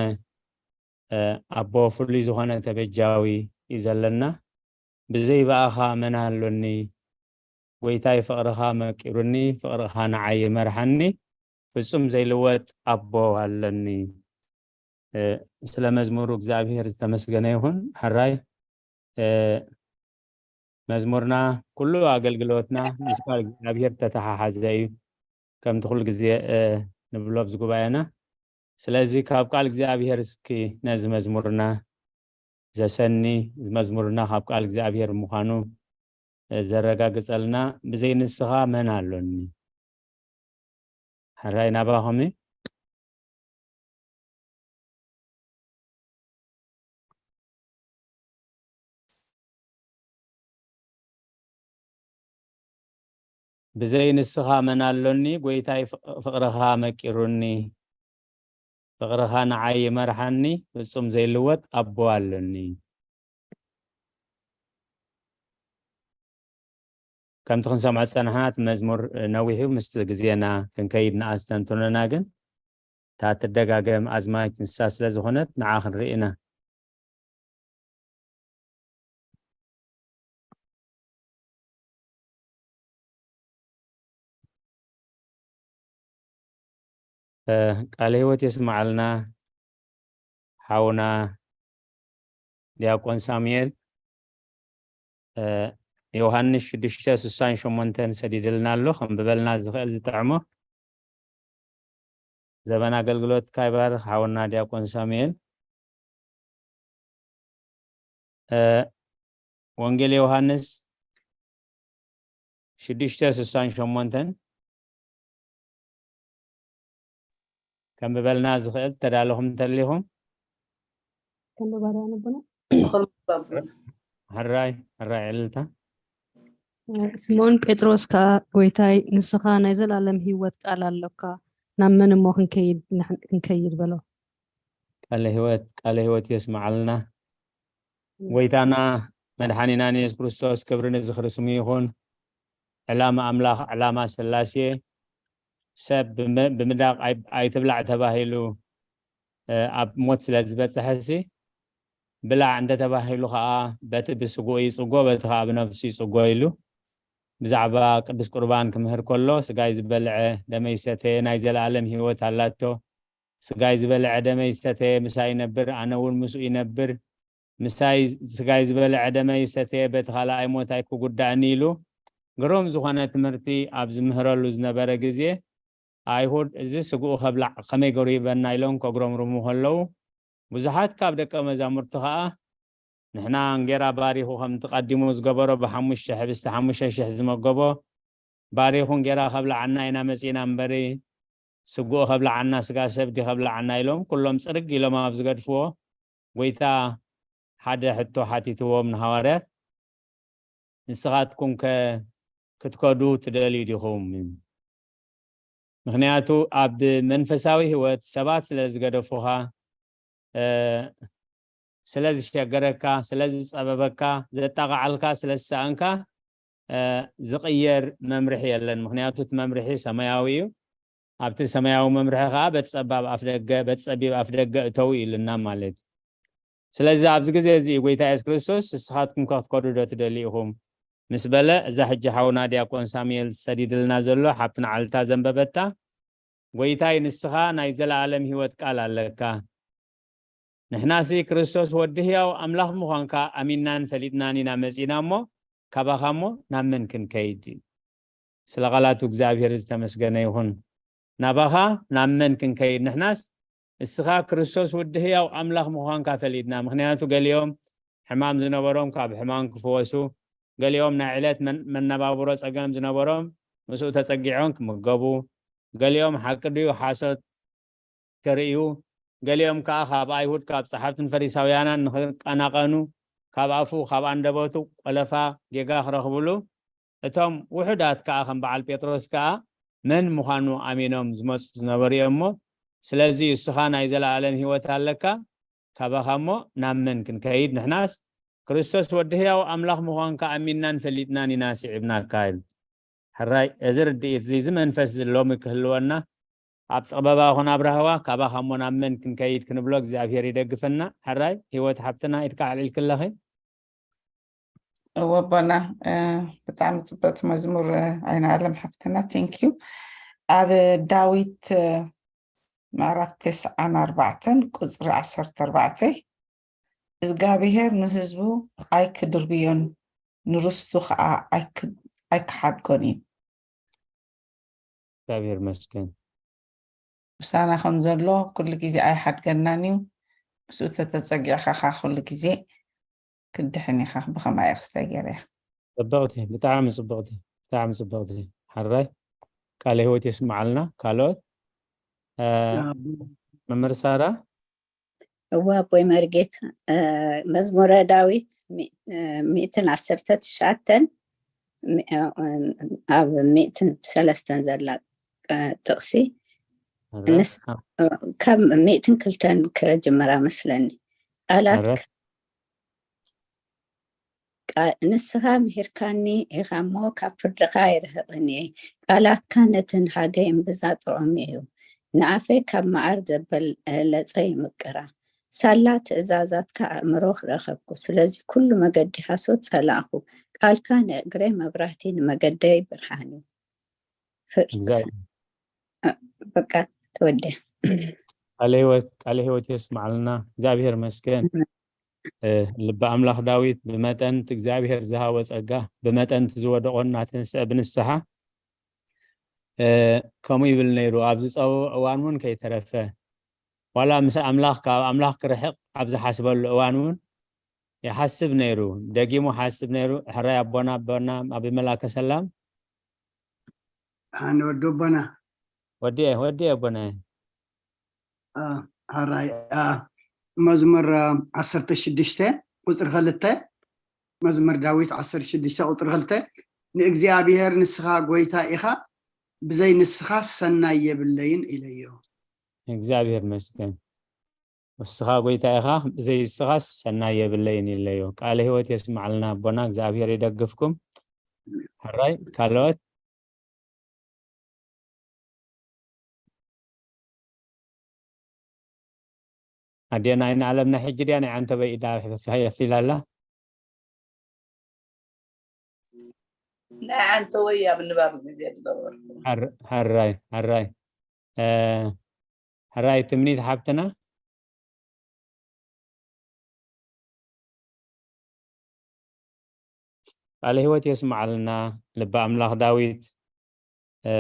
እ፣ ኣቦ፣ ፍሉይ ዝኾነ ተበጃዊ እዩ ዘለና። ብዘይ ብኣኻ መን ኣሎኒ? ጎይታይ ፍቕርኻ መቂሩኒ፣ ፍቕርኻ ንዓይ ይመርሓኒ፣ ፍጹም ዘይልወጥ ኣቦ ኣለኒ። እ፣ ስለ መዝሙሩ እግዚኣብሔር ዝተመስገነ ይኹን። ሕራይ፣ እ፣ መዝሙርና ኩሉ ኣገልግሎትና ምስ ቃል እግዚኣብሔር ተተሓሓዘ እዩ፣ ከምቲ ኩሉ ግዜ፣ እ፣ ንብሎ ኣብዚ ጉባኤና። ስለዚ ካብ ቃል እግዚኣብሔር እስኪ ነዚ መዝሙርና ዘሰኒ፣ እዚ መዝሙርና ካብ ቃል እግዚኣብሔር ምዃኑ፣ እ፣ ዘረጋግጸልና፣ ብዘይ ንስኻ መን ኣሎኒ? ሕራይ ናባኹም እዩ። ብዘይ ንስኻ መን ኣሎኒ? ጎይታይ ፍቕ-፣ ፍቕርኻ መቂሩኒ። ፍቕርኻ ንዓይ ይመርሓኒ፣ ፍጹም ዘይልወጥ ኣቦ ኣሎኒ። ከምቲ ክንሰምዖ ዝጸናሕና፣ እቲ መዝሙር ነዊሕ እዩ፣ ምስቲ ግዜና ክንከይድ ንኣስተንትኖና፣ ግን እታ ትደጋገም ኣዝማች ንሳ ስለ ዝኾነት፣ ንዓ ክንርኢ ኢና። እ፣ ቃለ ህይወት የስምዓልና ሓውና ዲያቆን ሳሙኤል። እ፣ ዮሃንስ ሽዱሽተ ስሳን ሸሞንተን ሰዲድልና ኣሎ፣ ከንብበልና ዝኽእል ዝጥዕሞ። ዘበን ኣገልግሎትካ ይባርኽ ሓውና ዲያቆን ሳሙኤል። እ፣ ወንጌል ዮሃንስ ሽዱሽተ ስሳን ሸሞንተን ከንብበልና ዝኽእል ተዳለኹም እንተሊኹም። ከንብባ ዶ ኣነብና? ሕራይ፣ ሕራይ ዕልልታ። ስምኦን ጴጥሮስ ከኣ፣ "ጐይታይ፣ ንስኻ ናይ ዘለኣለም ህይወት ቃል ኣሎካ፣ ናብ መን እሞ ክንከይድ፣ ንሕን-፣ ክንከይድ?" በሎ። ቃለ ህይወት፣ ቃለ ህይወት የስምዓልና። ጐይታና መድሓኒናን የሱስ ክርስቶስ፣ ክብሪ ንዝኽሪ ስሙ ይኹን። ዕላማ ኣምላኽ፣ ዕላማ ስላሴ፣ ሰብ ብም-፣ ብምዳቕ ኣይ-፣ ኣይትብላዕ ተባሂሉ፣ እ፣ ኣብ ሞት ስለ ዝበጽሐሲ፣ ብላዕ እንተ ተባሂሉ ኸኣ፣ በቲ ብስግኡ ይጽጎ፣ በቲ ኸኣ ብነፍሱ ይጽጎ ኢሉ፣ ብዛዕባ ቅዱስ ቁርባን ክምህር ከሎ፣ ስጋይ ዝበልዐ ደመይ ዝሰተየ ናይ ዘለኣለም ህይወት ኣላቶ። ስጋይ ዝበልዐ ደመይ ዝሰተየ ምሳይ ይነብር፣ ኣነ እውን ምስኡ ይነብር። ምሳይ ስጋይ ዝበልዐ ደመይ ዝሰተየ በቲ ካልኣይ ሞት ኣይክጉዳእን ኢሉ ግሩም ዝኾነ ትምህርቲ ኣብ ዝምህረሉ ዝነበረ ግዜ፣ ኣይሁድ፣ "እዚ ስግኡ ከብላዕ ከመይ ገሩ ይበና?" ኢሎም ከጉረምርሙ ከለዉ፣ ብዙሓት ካብ ደቀ መዛሙርቲ ኸኣ፣ "ንሕና እንጌራ ባሪኹ ከምቲ ቀዲሙ ዝገበሮ ብሓሙሽተ ሕብስቲ ሓሙሽተ ሽሕ ዝመገቦ ባሪኹ እንጌራ ከብልዓና ኢና መጺእና እምበሪ፣ ስግኡ ከብልዓና፣ ስጋ ሰብ ድዩ ከብልዓና ኢሎም ኩሎም ጽርግ ኢሎም ኣብ ዝገድፍዎ፣ ጎይታ ሓደ ሕቶ ሓቲትዎም ንሃዋርያት፣ "ንስኻትኩም ከ ክትከዱ ትደልዩ ዲኹም?" ምኽንያቱ ኣብ መንፈሳዊ ህይወት ሰባት ስለ ዝገደፉኻ፣ እ፣ ስለ ዝሸገረካ፣ ስለ ዝጸበበካ፣ ዘጣቕዓልካ ስለ ዝሰኣንካ፣ እ፣ ዝቕየር መምርሒ የለን። ምኽንያቱ እቲ መምርሒ ሰማያዊ እዩ። ኣብቲ ሰማያዊ መምርሒ ከኣ በቲ ጸባብ ኣፍደገ፣ በቲ ጸቢብ ኣፍደገ እተዉ ኢሉና ማለት እዩ። ስለዚ ኣብዚ ግዜ እዚ ጎይታ የሱስ ክርስቶስ፣ "ንስኻትኩም ከ ክትከዱ ዶ ትደልዩ ኢኹም?" ምስ በለ፣ እዛ ሕጂ ሓውና ዲያቆን ሳሙኤል ሰዲድልና ዘሎ ሓብትና ዓልታ ዘንበበታ፣ "ጎይታይ፣ ንስኻ ናይ ዘለኣለም ህይወት ቃል ኣለካ። ንሕናሲ ክርስቶስ ወዲ ህያው ኣምላኽ ምዃንካ ኣሚንናን ፈሊጥናን ኢና መጺእና እሞ፣ ካባኻ እሞ ናብ መን ክንከይድ?" ስለ ቃላቱ እግዚኣብሔር ዝተመስገነ ይኹን። "ናባኻ ናብ መን ክንከይድ? ንሕናስ እስኻ ክርስቶስ ወዲ ህያው ኣምላኽ ምዃንካ ፈሊጥና።" ምኽንያቱ ገሊኦም ሕማም ዝነበሮም ካብ ሕማም ክፍወሱ፣ ገሊኦም ናይ ዕለት መን-፣ መነባብሮ ጸገም ዝነበሮም ምስኡ ተጸጊዖም ክምገቡ፣ ገሊኦም ሓቂ ድዩ ሓሶት ክርእዩ፣ ገሊኦም ከኣ ካብ ኣይሁድ፣ ካብ ጸሓፍትን ፈሪሳውያንን ንኽቀናቐኑ፣ ካብ ኣፉ፣ ካብ ኣንደበቱ ቆለፋ ጌጋ ክረኽብሉ፣ እቶም ውሑዳት ከኣ ከም በዓል ጴጥሮስ ከኣ መን ምዃኑ ኣሚኖም ዝመጹ ዝነበሩ እዮም እሞ፣ ስለዚ እስኻ ናይ ዘለኣለም ህይወት ኣለካ፣ ካባኻ እሞ ናብ መን ክንከይድ? ንሕናስ ክርስቶስ ወዲ ህያው ኣምላኽ ምዃንካ ኣሚንናን ፈሊጥናን ኢና ስዒብናካ ኢሉ። ሕራይ፣ እዚ ርድኢት እዚ፣ እዚ መንፈስ እዚ ሎሚ ክህልወና፣ ኣብ ጸበባ ኹን ኣብ ራህዋ፣ ካባኻ እሞ ናብ መን ክንከይድ ክንብሎ እግዚኣብሔር ይደግፈና። ሕራይ፣ ህይወት ሓብትና፣ ኢድካ ኣልዒልኪ ኣለኺ። እወ ኣቦና፣ እ፣ ብጣዕሚ ጽብቕቲ መዝሙር፣ እ፣ ኣይነ ኣለም ሓፍትና፣ thank you። ኣብ ዳዊት፣ እ፣ ምዕራፍ ተስዓን ኣርባዕተን ቁጽሪ ዓሰርተ ኣርባዕተ፣ "እግዚኣብሄር ንህዝቡ ኣይክድርብዮን፣ ንርስቱ ኸኣ ኣይክ-፣ ኣይክሓድጎን እዩ።" እግዚኣብሔር ይመስገን። ምሳና ከም ዘሎ ኩሉ ግዜ ኣይሓድገናን እዩ። ምስኡ ተተጸጊዕካ ኸኣ ኩሉ ግዜ ክድሕን ኢኻ። ብኸማይ ክስታይ ገይረ እያ። ጽብቕቲ፣ ብጣዕሚ ጽብቕቲ፣ ብጣዕሚ ጽብቕቲ። ሕራይ፣ ቃለ ህይወት የስምዓልና። ካልኦት፣ እ፣ ኣሜን። መምህር ሳራ? እወ፣ ኣቦይ መርጌታ፣ እ፣ መዝሙረ ዳዊት ሚ-፣ እ፣ ሚእትን ዓሰርተ ትሽዓተን፣ ሚ-፣ እ፣ ኣብ ሚእትን ሰለስተን ዘላ፣ እ፣ ጥቕሲ፣ ሕራይ፣ ንስ-፣ ኣብ እ፣ ካብ ሚእትን ክልተን ክጅምራ መስለኒ። ቃላት ሕራይ። ቃ-፣ ንስኻ ምሂርካኒ ኢኻ እሞ፣ ካብ ፍርድኻ ኣይርህቕን እየ። ቃላትካ ነቲ ንሃገይ እምብዛ ጥዑም እዩ። ንኣፈይ ካብ መዓር ዝበለጸ ይምቅራ። ሳላ ትእዛዛትካ ኣእምሮ ረኸብኩ። ስለዚ ኩሉ መገዲ ሃሶት ጸላእኹ። ቃልካ ንእግረይ መብራህቲ፣ ንመገደይ ብርሃን እዩ። ፍር-፣ እግዚኣብሔር። እ፣ በቃ ተወዲኣ። ቃለ ህይወት፣ ቃለ ህይወት የስምዓልና። እግዚኣብሔር ይመስገን። ኣሜን። እ፣ ልበ ኣምላኽ ዳዊት ብመጠን እቲ እግዚኣብሔር ዝሃቦ ጸጋ፣ ብመጠን እቲ ዝወደቖ እናተንስአ ብንስሓ፣ እ፣ ከምኡ ይብል ነይሩ፣ ኣብ ዝጸበቦ እዋን እውን ከይተረፈ፣ ዋላ ምስ ኣምላኽ፣ ካብ ኣምላኽ ክርሕቕ ኣብ ዝሓስበሉ እዋን እውን ይሓስብ ነይሩ፣ ደጊሙ ሓስብ ነይሩ። ሕራይ ኣቦና፣ ኣቦና ኣቢ መላከ ሰላም። ሃኒ ወዲ ኣቦና። ወዲ፣ ወዲ ኣቦና። አ፣ ሕራይ፣ አ፣ መዝሙር፣ አ፣ ዓሰርተ ሽዱሽተ ቁጽሪ ክልተ፣ መዝሙር ዳዊት ዓሰርተ ሽዱሽተ ቁጽሪ ክልተ፣ "ንእግዚኣብሔር ንስኻ ጐይታ ኢኻ፣ ብዘይ ንስኻ ሰናይ የብለይን" ኢለዮ። እግዚኣብሔር ይመስገን። ንስኻ ጐይታ ኢኻ፣ ብዘይ ንስኻስ ሰናይ የብለይን ኢለዮ። ቃለ ህይወት የስምዓልና ኣቦና፣ እግዚኣብሔር ይደግፍኩም። ሕራይ፣ ካልኦት? ኣዴና ኣይንኣለም ናይ ሕጂ ድያ ናይ ዓንተበይ ኢዳ የፊላ ኣላ? ናይ ዓንተወይ ኣብ ንባብ ግዜ ዝገበርኩ። ሕር-፣ ሕራይ፣ ሕራይ። እ፣ ሕራይ ትምኒት ሓብትና። ቃለ ህይወት የስምዓልና ልበ ኣምላኽ ዳዊት። እ፣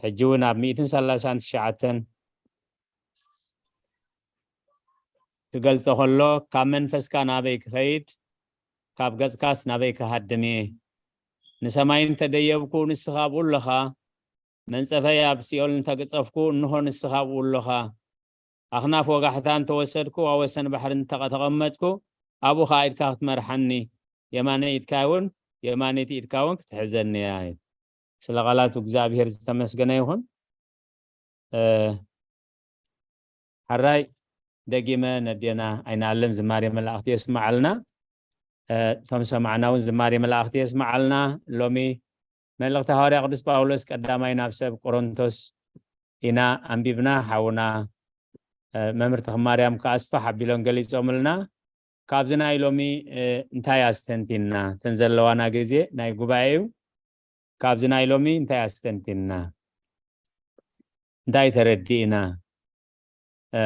ሕጂ እውን ኣብ ሚእትን ሰላሳን ትሽዓተን ክገልጾ ከሎ፣ "ካብ መንፈስካ ናበይ ክኸይድ? ካብ ገጽካስ ናበይ ክሃድም እየ? ንሰማይ እንተ ደየብኩ፣ ንስኻ ኣብኡ ኣለኻ። መንጸፈይ ኣብ ሲኦል እንተገጸፍኩ፣ እንሆ ንስኻ ኣብኡ ኣሎኻ። ኣኽናፍ ወጋሕታ እንተወሰድኩ፣ ኣብ ወሰን ባሕሪ እንተተቐመጥኩ፣ ኣብኡ ኸኣ ኢድካ ክትመርሓኒ፣ የማነይ ኢድካ እውን፣ የማነይቲ ኢድካ እውን ክትሕዘኒ እያ። ስለ ቃላቱ እግዚኣብሔር ዝተመስገነ ይኹን። እ፣ ሕራይ ደጊመ ነዴና ኣይንኣለም ዝማሬ መላእኽቲ የስምዓልና። እ፣ እቶም ሰማዕና እውን ዝማሬ መላእኽቲ የስምዓልና። ሎሚ መልእኽቲ ሃዋርያ ቅዱስ ጳውሎስ ቀዳማይ ናብ ሰብ ቆሮንቶስ ኢና ኣንቢብና። ሓውና፣ እ፣ መምህር ተኽማርያም ከኣ ኣስፋሕ ኣቢሎም ገሊጾምልና። ካብዚ ናይ ሎሚ፣ እ፣ እንታይ ኣስተንቲንና? እተን ዘለዋና ግዜ ናይ ጉባኤ እዩ። ካብዚ ናይ ሎሚ እንታይ ኣስተንቲንና? እንታይ ተረዲእና? እ፣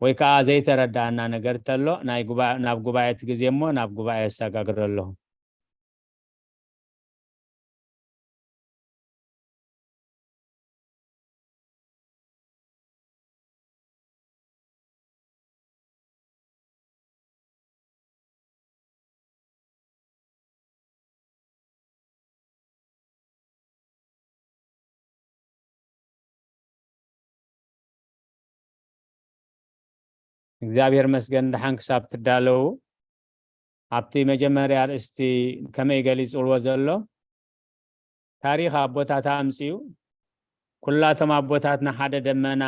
ወይ ከኣ ዘይተረዳእና ነገር ተሎ፣ ናይ ጉባ-፣ ናብ ጉባኤ እቲ ግዜ እሞ ናብ ጉባኤ የሰጋግሮ ኣለኹ። እግዚኣብሔር መስገን፣ ደሓን ክሳብ ትዳለዉ፣ ኣብቲ መጀመርያ ኣርእስቲ ከመይ ገሊጽዎ ዘሎ፣ ታሪኽ ኣቦታት ኣምጽኡ። ኩላቶም ኣቦታትና ሓደ ደመና፣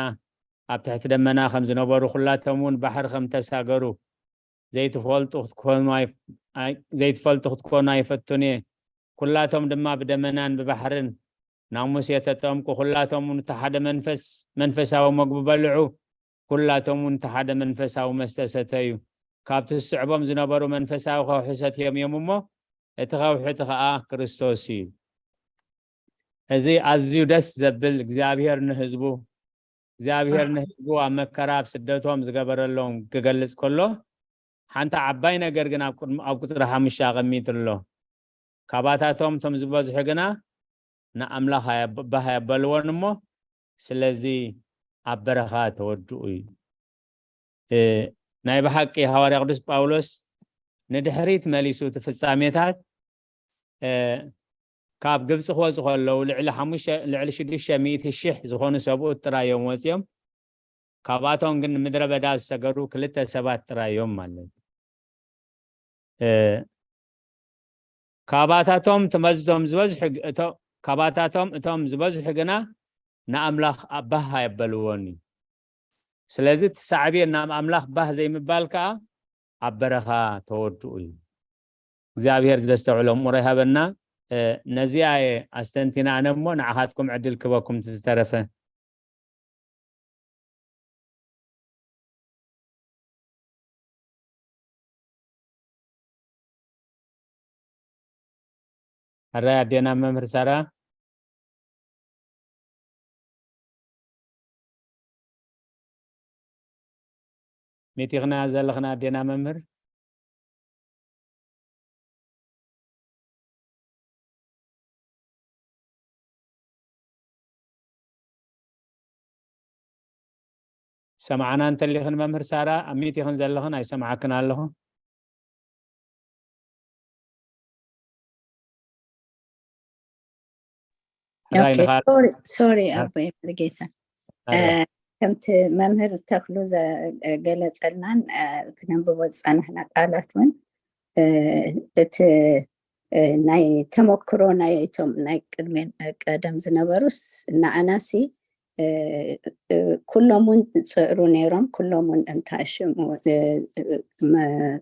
ኣብ ትሕቲ ደመና ከም ዝነበሩ፣ ኩላቶም እውን ባሕሪ ከም ተሳገሩ፣ ዘይትፈልጡ ክትኮኑ ኣይ-፣ ኣይ-፣ ዘይትፈልጡ ክትኮኑ ኣይፈቱን እየ። ኩላቶም ድማ ብደመናን ብባሕርን ናብ ሙሴ ተጠምቁ። ኩላቶም እውን እቲ ሓደ መንፈስ፣ መንፈሳዊ መግቢ በልዑ። ኩላቶም እውን እቲ ሓደ መንፈሳዊ መስተ ሰተዩ። ካብቲ ዝስዕቦም ዝነበሩ መንፈሳዊ ከውሒ ሰትዮም እዮም እሞ፣ እቲ ከውሒ እቲ ኸኣ ክርስቶስ እዩ። እዚ ኣዝዩ ደስ ዘብል፣ እግዚኣብሔር ንህዝቡ፣ እግዚኣብሔር ንህዝቡ ኣብ መከራ ኣብ ስደቶም ዝገበረሎም ክገልጽ ከሎ፣ ሓንቲ ዓባይ ነገር ግን ኣብ ቅድሚ-፣ ኣብ ቁጽሪ ሓሙሽተ ኣቐሚጡ ኣሎ። ካባታቶም እቶም ዝበዝሑ ግና ንኣምላኽ ኣየብ-፣ ባህ ኣየበልዎን እሞ፣ ስለዚ ኣብ በረኻ ተወድኡ እዩ። እ፣ ናይ ብሓቂ ሃዋርያ ቅዱስ ጳውሎስ ንድሕሪት መሊሱ እቲ ፍጻሜታት፣ እ፣ ካብ ግብጺ ክወጹ ከለዉ ልዕሊ ሓሙሽተ፣ ልዕሊ ሽዱሽተ ሚእቲ ሽሕ ዝኾኑ ሰብኡት ጥራይ እዮም ወጺኦም። ካብኣቶም ግን ንምድረ በዳ ዝሰገሩ ክልተ ሰባት ጥራይ እዮም ማለት እዩ። እ፣ ካባታቶም ትመዝዞም ዝበዝሑ ግ-፣ እቶ-፣ ካባታቶም እቶም ዝበዝሑ ግና ንኣምላኽ ኣባህ ኣየበልዎን እዩ። ስለዚ እቲ ሳዕቤን ናብ ኣምላኽ ባህ ዘይምባል ከኣ ኣብ በረኻ ተወድኡ እዩ። እግዚኣብሔር ዘስተውዕሎ እምሮ ይሃበና። እ፣ ነዚኣ እየ ኣስተንቲነ ኣነ እሞ ንዓኻትኩም ዕድል ክበኩም እቲ ዝተረፈ። ሕራይ ኣዴና መምህር ሳራ። ሚቲኽና ዘለኽና ኣዴና መምህር። ሰማዕና እንተሊኽን መምህር ሳራ፣ ኣብ ሚቲኽን ዘለኽን ኣይሰማዓክን ኣለኹ። ሕራይ ኦኬ፣ ንኻል-፣ ሶሪ፣ ሶሪ፣ ኣ-፣ ኣቦይ መርጌታ። እ፣ ኣረ። ከምቲ መምህር ተኽሉ ዘ-፣ ገለጸልናን፣ እ፣ ክነንብቦ ዝጸናሕና ቃላት እውን፣ እ፣ እቲ፣ እ፣ ናይ ተመክሮ ናይ እቶም ናይ ቅድሜ፣ እ፣ ቀደም ዝነበሩስ ንኣናሲ፣ እ፣ እ፣ ኩሎም እውን ዝጽዕሩ ነይሮም፣ ኩሎም እውን እንታሽሙ፣ እ፣ እ፣ መ-፣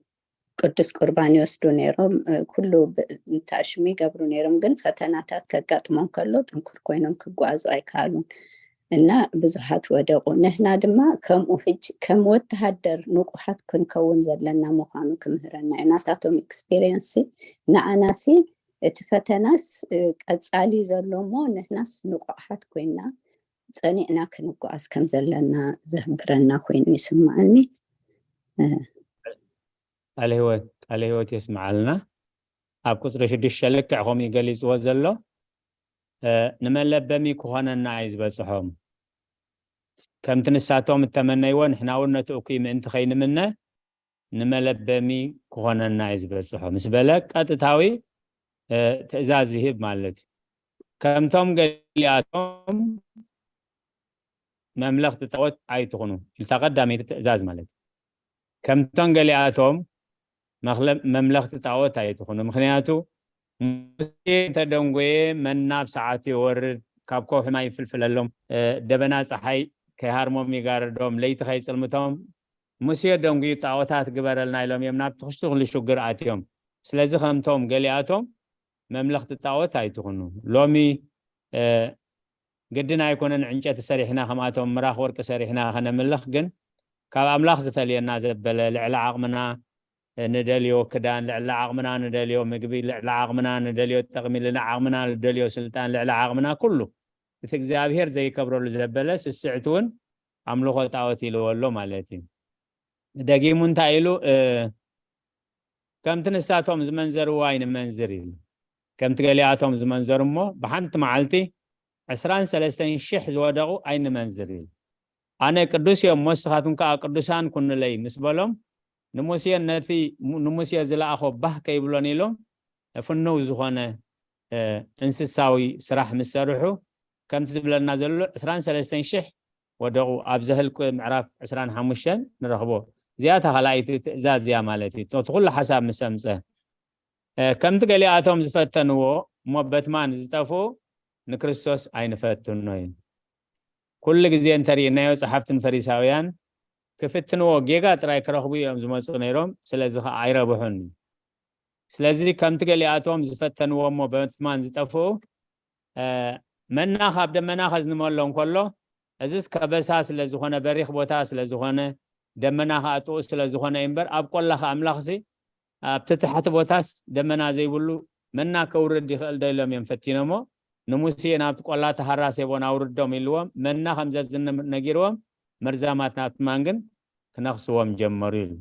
ቅዱስ ቁርባን ይወስዱ ነይሮም፣ እ፣ ኩሉ ብ-፣ እንታሽሙ ይገብሩ ነይሮም። ግን ፈተናታት ከጋጥሞም ከሎ ጥንኩር ኮይኖም ክጓዓዙ ኣይከኣሉን እና ብዙሓት ወደቑ። ንሕና ድማ ከምኡ ሕጂ ከም ወተሃደር ንቑሓት ክንከውን ዘለና ምዃኑ ክምህረና እዩ። ናታቶም ኤክስፒሪየንስ ንኣናሲ እቲ ፈተናስ፣ እ፣ ቀጻሊ ዘሎ እሞ ንሕናስ ንቑሓት ኮይና ጸኒዕና ክንጓዓዝ ከም ዘለና ዝሕብረና ኮይኑ ይስምዓኒ። እ፣ ቃለ ህይወት፣ ቃለ ህይወት የስምዓልና። ኣብ ቁጽሪ ሽዱሽተ ልክዕ ከምኡ እዩ ገሊጽዎ ዘሎ። እ፣ ንመለበሚ ክኾነና እዩ ዝበጽሖም። ከምቲ ንሳቶም እተመነይዎ ንሕና እውን ነቲ እኩይ ምእንቲ ከይንምነ ንመለበሚ ክኾነና እዩ ዝበጽሖ ምስ በለ ቀጥታዊ፣ እ፣ ትእዛዝ ይህብ ማለት እዩ። ከምቶም ገሊኣቶም መምለኽቲ ጣዖት ኣይትኹኑ ኢልታ ቀዳመይቲ ትእዛዝ ማለት እዩ። ከምቶም ገሊኣቶም መኽለ- መምለኽቲ ጣዖት ኣይትኹኑ። ምኽንያቱ ሙሴ እንተደንጎየ መና ኣብ ሰዓቱ ይወርድ፣ ካብ ከውሒ ማይ ይፍልፍለሎም፣ እ፣ ደበና ፀሓይ ከይሃርሞም ይጋርዶም፣ ለይቲ ከይፅልምቶም። ሙሴ ደንጉዩ ጣዖታት ግበረልና ኢሎም እዮም ናብ ትኽሽቲ ኩሉ ሽግር ኣትዮም። ስለዚ ከምቶም ገሊኣቶም መምለኽቲ ጣዖት ኣይትኹኑ። ሎሚ፣ እ፣ ግድን ኣይኮነን ዕንጨቲ ሰሪሕና ከምኣቶም ምራኽ ወርቂ ሰሪሕና ከነምልኽ፣ ግን ካብ ኣምላኽ ዝፈልየና ዘበለ ልዕሊ ዓቕምና ንደልዮ ክዳን፣ ልዕሊ ዓቕምና ንደልዮ ምግቢ፣ ልዕሊ ዓቕምና ንደልዮ ጠቕሚ፣ ልዕሊ ዓቕምና ንደልዮ ስልጣን፣ ልዕሊ ዓቕምና ኩሉ እቲ እግዚኣብሔር ዘይከብረሉ ዘበለ ስስዕቲ እውን ኣምልኾ ጣዖት ኢልዎ ኣሎ ማለት እዩ። ደጊሙ እንታይ ኢሉ? እ፣ ከምቲ ንሳቶም ዝመንዘርዎ ኣይንመንዝር ኢሉ። ከምቲ ገሊኣቶም ዝመንዘሩ እሞ ብሓንቲ መዓልቲ ዕስራን ሰለስተን ሽሕ ዝወደቑ ኣይንመንዝር ኢሉ። ኣነ ቅዱስ እዮም እሞ ንስኻትኩም ከዓ ቅዱሳን ኩኑለይ ምስ በሎም፣ ንሙሴ ነቲ ንሙሴ ዝለኣኾ ባህ ከይብሎን ኢሎም ፍኑው ዝኾነ፣ እ፣ እንስሳዊ ስራሕ ምስ ሰርሑ፣ ከምቲ ዝብለና ዘሎ ዕስራን ሰለስተን ሽሕ ወደቑ። ኣብ ዘህልቅ ምዕራፍ ዕስራን ሓሙሽተን ንረኽቦ። እዚኣ እታ ካልኣይቲ ትእዛዝ እያ ማለት እዩ። እቲ ኩሉ ሓሳብ ምስ ኣምፀ፣ እ፣ ከምቲ ገሊኣቶም ዝፈተንዎ እሞ በትማን ዝጠፍኡ ንክርስቶስ ኣይንፈትኖ እዩ። ኩሉ ግዜ እንተሪእናዮ ጸሓፍትን ፈሪሳውያን ክፍትንዎ ጌጋ ጥራይ ክረኽቡ እዮም ዝመፁ ነይሮም። ስለዚ ኸዓ ኣይረብሑን እዩ። ስለዚ ከምቲ ገሊኣቶም ዝፈተንዎ እሞ በትማን ዝጠፍኡ፣ እ፣ መና ካብ ደመና ከዝንመሎም ከሎ፣ እዚስ ከበሳ ስለ ዝኾነ፣ በሪኽ ቦታ ስለ ዝኾነ፣ ደመና ኸዓ ጥኡ ስለ ዝኾነ እዩ እምበር፣ ኣብ ቆላ ኸዓ ኣምላኽሲ ኣብቲ ትሕቲ ቦታስ ደመና ዘይብሉ መና ከውርድ ይኽእል ዶ ኢሎም እዮም ፈቲኖሞ። ንሙሴ ናብቲ ቆላ ተሃራስ የቦን ኣውርዶም ኢልዎም፣ መና ከም ዘዝንም ነጊርዎም፣ መርዛማት ናብቲ ማን ግን ክነኽስዎም ጀመሩ ኢሉ።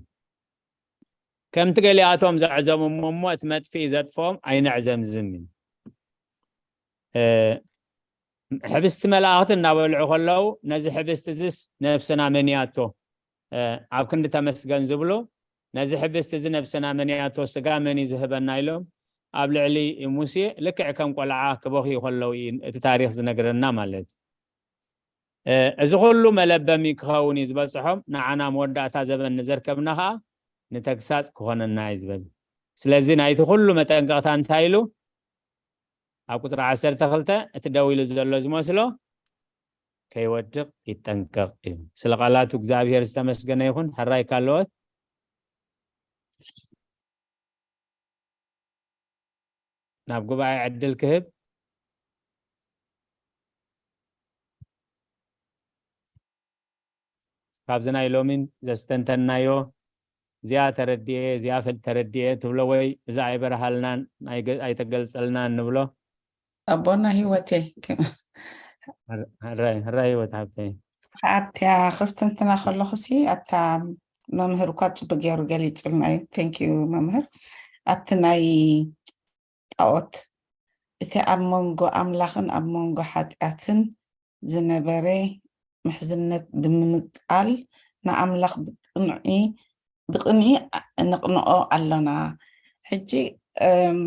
ከምቲ ገሊኣቶም ዘዕዘሙ እሞ፣ እሞ እቲ መጥፍኢ ዘጥፍኦም ኣይነዕዘምዝም እዩ። እ፣ ሕብስቲ መላእኽቲ እናበልዑ ከለዉ፣ ነዚ ሕብስቲ እዚስ ነብስና መን እያቶ፣ እ፣ ኣብ ክንዲ ተመስገን ዝብሉ፣ ነዚ ሕብስቲ እዚ ነብስና መን እያቶ፣ ስጋ መን እዩ ዝህበና ኢሎም ኣብ ልዕሊ ሙሴ ልክዕ ከም ቆልዓ ክበኽዩ ከለዉ እዩ እቲ ታሪኽ ዝነግረና ማለት እዩ። እ፣ እዚ ኩሉ መለበሚ ክኸውን እዩ ዝበፅሖም፣ ንዓና መወዳእታ ዘበን ንዘርከብና ኸዓ ንተግሳፅ ክኾነና እዩ ዝበዝ። ስለዚ ናይቲ ኩሉ መጠንቀቕታ እንታይ ኢሉ? ኣብ ቁፅሪ ዓሰርተ ክልተ እቲ ደው ኢሉ ዘሎ ዝመስሎ ከይወድቕ ይጠንቀቕ እዩ። ስለ ቃላቱ እግዚኣብሔር ዝተመስገነ ይኹን። ሕራይ ካልኦት ናብ ጉባኤ ዕድል ክህብ። ካብዚ ናይ ሎሚን ዘስተንተንናዮ እዚኣ ተረዲኤ፣ እዚኣ ፈል-፣ ተረዲኤ ትብሎ ወይ እዛ ኣይበርሃልናን ኣይገ-፣ ኣይተገልጸልናን ንብሎ? ኣቦና ህይወቴ፣ ክ-፣ ሕራይ፣ ሕራይ ህይወት ሃብተይ። ኣብቲያ ከስተንትና ከለኹሲ ኣብታ መምህር እኳ ጽቡቅ ገይሩ ገሊጹልና እዩ። Thank you መምህር። ኣብቲ ናይ ጣዖት፣ እቲ ኣብ መንጎ ኣምላኽን ኣብ መንጎ ሓጢኣትን ዝነበረ ምሕዝነት ብምንቃል ንኣምላኽ ብቅንዒ፣ ብቅንኢ ነቅንኦ ኣሎና። ሕጂ፣ እም፣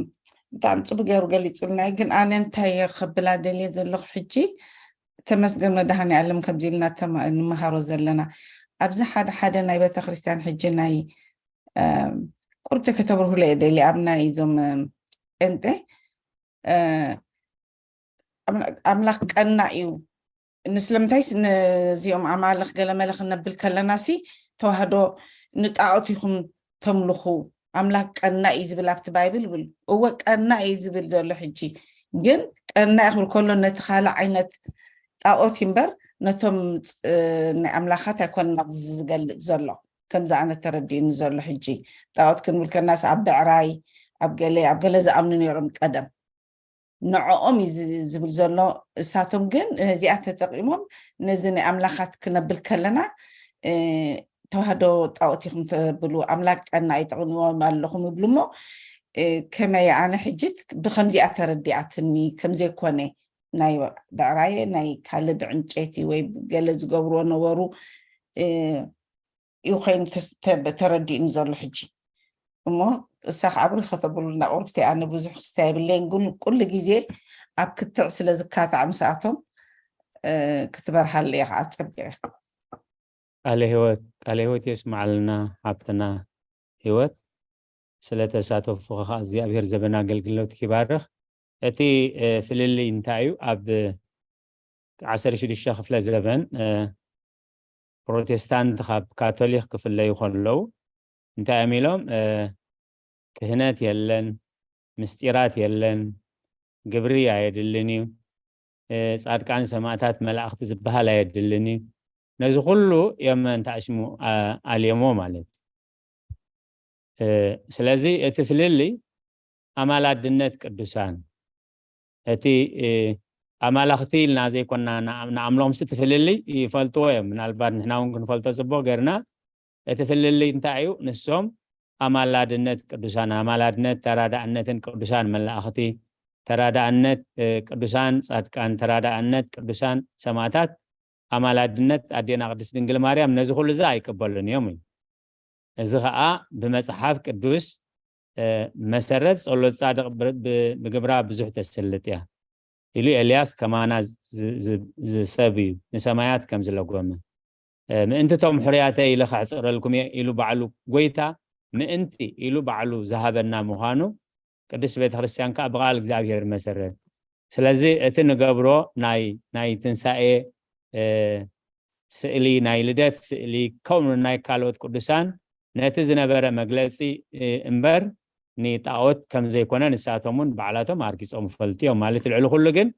ብጣዕሚ ጽቡቅ ገይሩ ገሊጹልና እዩ። ግን ኣነ እንታይ እየ ከብላ ደልየ ዘለኹ ሕጂ፣ ተመስገን መድሃኔ ዓለም ከምዚ ኢልና ተማ-፣ ንምሃሮ ዘለና። ኣብዚ ሓደ ሓደ ናይ ቤተ ክርስቲያን ሕጂ ናይ፣ እም፣ ቁርብቲ ከተብርሁለ እየ ደልየ ኣብ ናይ እዞም፣ እም፣ ጴንጤ፣ እ፣ ኣምላ-፣ ኣምላኽ ቀና እዩ። ንስለምንታይስ ነዚኦም ኣማልኽ ገለመለ ክነብል ከለናሲ ተዋህዶ ንጣዖት ኢኹም ተምልኹ፣ ኣምላኽ ቀና እዩ ዝብል ኣብቲ ባይብል ይብል። እወ ቀና እዩ ዝብል ዘሎ ሕጂ። ግን ቀና እዩ ክብል ከሎ ነቲ ካልእ ዓይነት ጣዖት እዩ እምበር ነቶም ፅ-፣ ናይ ኣምላኻት ኣይኮነን ኣብዚ ዝገልጽ ዘሎ። ከምዚ ኣነ ተረዲእኒ ዘሎ ሕጂ። ጣዖት ክንብል ከለናስ ኣብ ብዕራይ፣ ኣብ ገለ፣ ኣብ ገለ ዝኣምኑ ነይሮም ቀደም። ንዕኦም እዩ ዝ-፣ ዝብል ዘሎ። እሳቶም ግን ነዚኣ ተጠቂሞም ነዚ ናይ ኣምላኻት ክነብል ከለና፣ እ፣ ተዋህዶ ጣዖት ኢኹም ተብሉ፣ ኣምላክ ቀና ኣይጠቕንዎም ኣለኹም ይብሉ እሞ፣ እ፣ ከመይ ኣነ ሕጂ ብኸምዚኣ ተረዲኣትኒ፣ ከም ዘይኮነ ናይ ብዕራየ፣ ናይ ካልእ ብዕንጨይቲ ወይ ገለ ዝገብርዎ ነበሩ፣ እ፣ እዩ ኮይኑ ተስ-፣ ተ-፣ ተረዲእኒ ዘሎ ሕጂ። እሞ እሳ ከዓ ብሩኽ ከተብሉና ቁርብቲ፣ ኣነ ብዙሕ ክስታይ የብለይን፣ ግን ኩሉ ግዜ ኣብ ክትዕ ስለ ዝካታዕ ምስኣቶም ክትበርሃለ እየ ከዓ ፀቢቐ። ቃለ ህይወት ቃለ ህይወት የስማዓልና ሓብትና ህይወት። ስለተሳተፉ ከዓ እግዚኣብሔር ዘበን ኣገልግሎት ይባርኽ። እቲ ፍልልይ እንታይ እዩ? ኣብ ዓሰርተ ሽዱሽተ ክፍለ ዘበን ፕሮቴስታንት ካብ ካቶሊክ ክፍለዩ ከለዉ እንታይ እዮም ኢሎም? ክህነት የለን፣ ምስጢራት የለን፣ ግብሪ ኣየድልን እዩ፣ ፃድቃን ሰማእታት መላእክቲ ዝበሃል ኣየድልን እዩ። ነዚ ኩሉ እዮም እንተኣሽሙ ኣልየሞ ማለት። ስለዚ እቲ ፍልልይ ኣማላድነት ቅዱሳን እቲ ኣማላኽቲ ኢልና ዘይኮና ንኣምልኾምሲ እቲ ፍልልይ ይፈልጥዎ እዮም። ምናልባት ንሕና እውን ክንፈልጦ ፅቡቅ ገርና እቲ ፍልልይ እንታይ እዩ? ንሶም ኣማላድነት ቅዱሳን ኣማላድነት ተራዳእነትን ቅዱሳን መላእኽቲ ተራዳእነት ቅዱሳን ፃድቃን ተራዳእነት ቅዱሳን ሰማእታት ኣማላድነት ኣዴና ቅድስት ድንግል ማርያም ነዚ ኩሉ እዚ ኣይቅበሉን እዮም እዩ። እዚ ከዓ ብመፅሓፍ ቅዱስ መሰረት ጸሎት ጻድቕ ብግብራ ብዙሕ ተስልጥ እያ ኢሉ ኤልያስ ከማና ዝሰብ እዩ ንሰማያት ከም ዝለጎመ ምእንቲ ቶም ሕርያተ ኢለ ከሕፅረልኩም እየ ኢሉ ባዕሉ ጎይታ ምእንቲ ኢሉ ባዕሉ ዝሃበና ምዃኑ ቅድስት ቤተክርስትያን ከዓ ብቃል እግዚኣብሔር መሰረት ስለዚ እቲ ንገብሮ ናይ ናይ ትንሳኤ ስእሊ ናይ ልደት ስእሊ ከምኡ ናይ ካልኦት ቅዱሳን ነቲ ዝነበረ መግለፂ እምበር ንጣኦት ከም ዘይኮነ ንሳቶም እውን ባዕላቶም ኣርጊፆም ይፈልጡ እዮም ማለት ልዕሊ ኩሉ ግን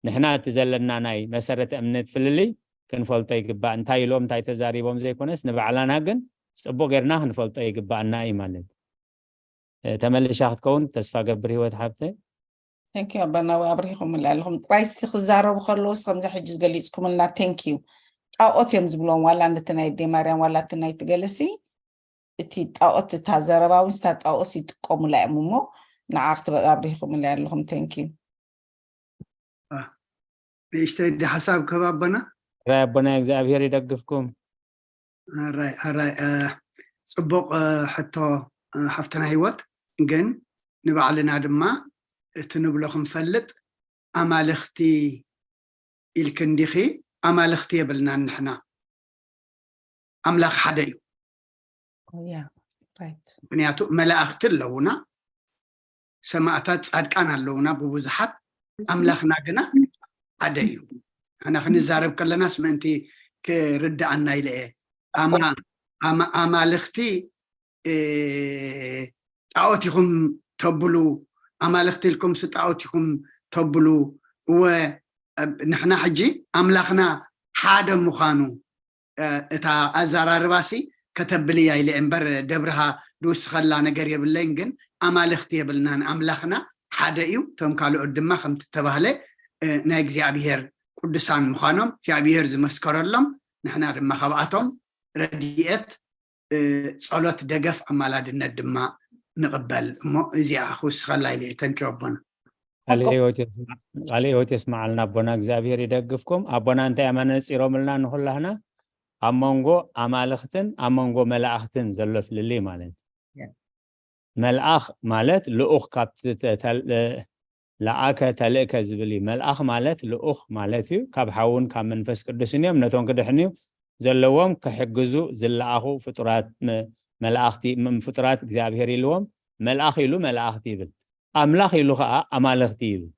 ንሕና እቲ ዘለና ናይ መሰረተ እምነት ፍልልይ ክንፈልጦ ይግባእ እንታይ ኢሎም እንታይ ተዛሪቦም ዘይኮነስ ንባዕላና ግን ፅቡቅ ጌርና ክንፈልጦ ይግባእና እዩ ማለት ተመልሻ ክትከውን ተስፋ ገብር ህይወት ሓብተ ተንኪ ኣባና ወይ ኣብሪኹምላ ኣለኹም ጥራይ ስቲ ክዛረቡ ከለውስ ከምዚ ሕጂ ዝገሊፅኩምልና ተንኪዩ ጣኦት እዮም ዝብሎም ዋላ ነቲ ናይ ኣዴ ማርያም ዋላ እቲ ናይ ትገለሲ እቲ ጣኦት እታ ዘረባ እውን ስታ ጣኦት ይጥቀሙላ እዮም እሞ ንዓ ክትበ ኣብሪኹምላ ኣለኹም ተንኪዩ ንእሽተይ ዲ ሓሳብ ክህብ ኣቦና ራይ ኣቦና እግዚኣብሔር ይደግፍኩም ኣራይ ኣራይ ጽቡቕ ሕቶ ሓፍትና ህይወት ግን ንባዕልና ድማ እቲ ንብሎ ክንፈልጥ ኣማልኽቲ ኢልክ እንዲኺ ኣማልኽቲ የብልናን ንሕና ኣምላኽ ሓደ እዩ ምክንያቱ መላእኽቲ ኣለውና ሰማእታት ፃድቃን ኣለውና ብብዙሓት ኣምላኽና ግና ሓደ እዩ ኣና ክንዛረብ ከለናስ ምእንቲ ክርድኣና ኢለ እየ ኣማልኽቲ ጣዖት ኢኹም ተብሉ ኣማልኽቲ ኢልኩም ጣዖት ኢኹም ተብሉ እወ ንሕና ሕጂ ኣምላኽና ሓደ ምዃኑ እታ ኣዘራርባሲ ከተብል እያ ኢለ እምበር ደብርሃ ድውስኸላ ነገር የብለይን ግን ኣማልኽቲ የብልናን ኣምላኽና ሓደ እዩ እቶም ካልኦት ድማ ከምቲ ተባህለ ናይ እግዚኣብሔር ቅዱሳን ምዃኖም እግዚኣብሔር ዝመስከረሎም ንሕና ድማ ካብኣቶም ረድኤት ጸሎት ደገፍ ኣማላድነት ድማ ንቕበል እሞ እዚኣ ክውስኸላ ኢለ ተንኪ ኣቦና ቃል ህይወት የስማዓልና ኣቦና እግዚኣብሔር ይደግፍኩም ኣቦና እንታይ ኣመነፂሮምልና ንኩላህና ኣብ መንጎ ኣማልኽትን ኣብ መንጎ መላእኽትን ዘሎ ፍልልይ ማለት መልኣኽ ማለት ልኡኽ ካብቲ ለኣከ ተልእከ ዝብል እዩ መልኣኽ ማለት ልኡኽ ማለት እዩ ካብ ሓውን ካብ መንፈስ ቅዱስን እዮም ነቶም ክድሕን እዩ ዘለዎም ክሕግዙ ዝለኣኹ ፍጡራት መላእኽቲ ፍጡራት እግዚኣብሔር ኢልዎም መልኣኽ ኢሉ መላእኽቲ ይብል ኣምላኽ ኢሉ ከዓ ኣማልኽቲ ይብል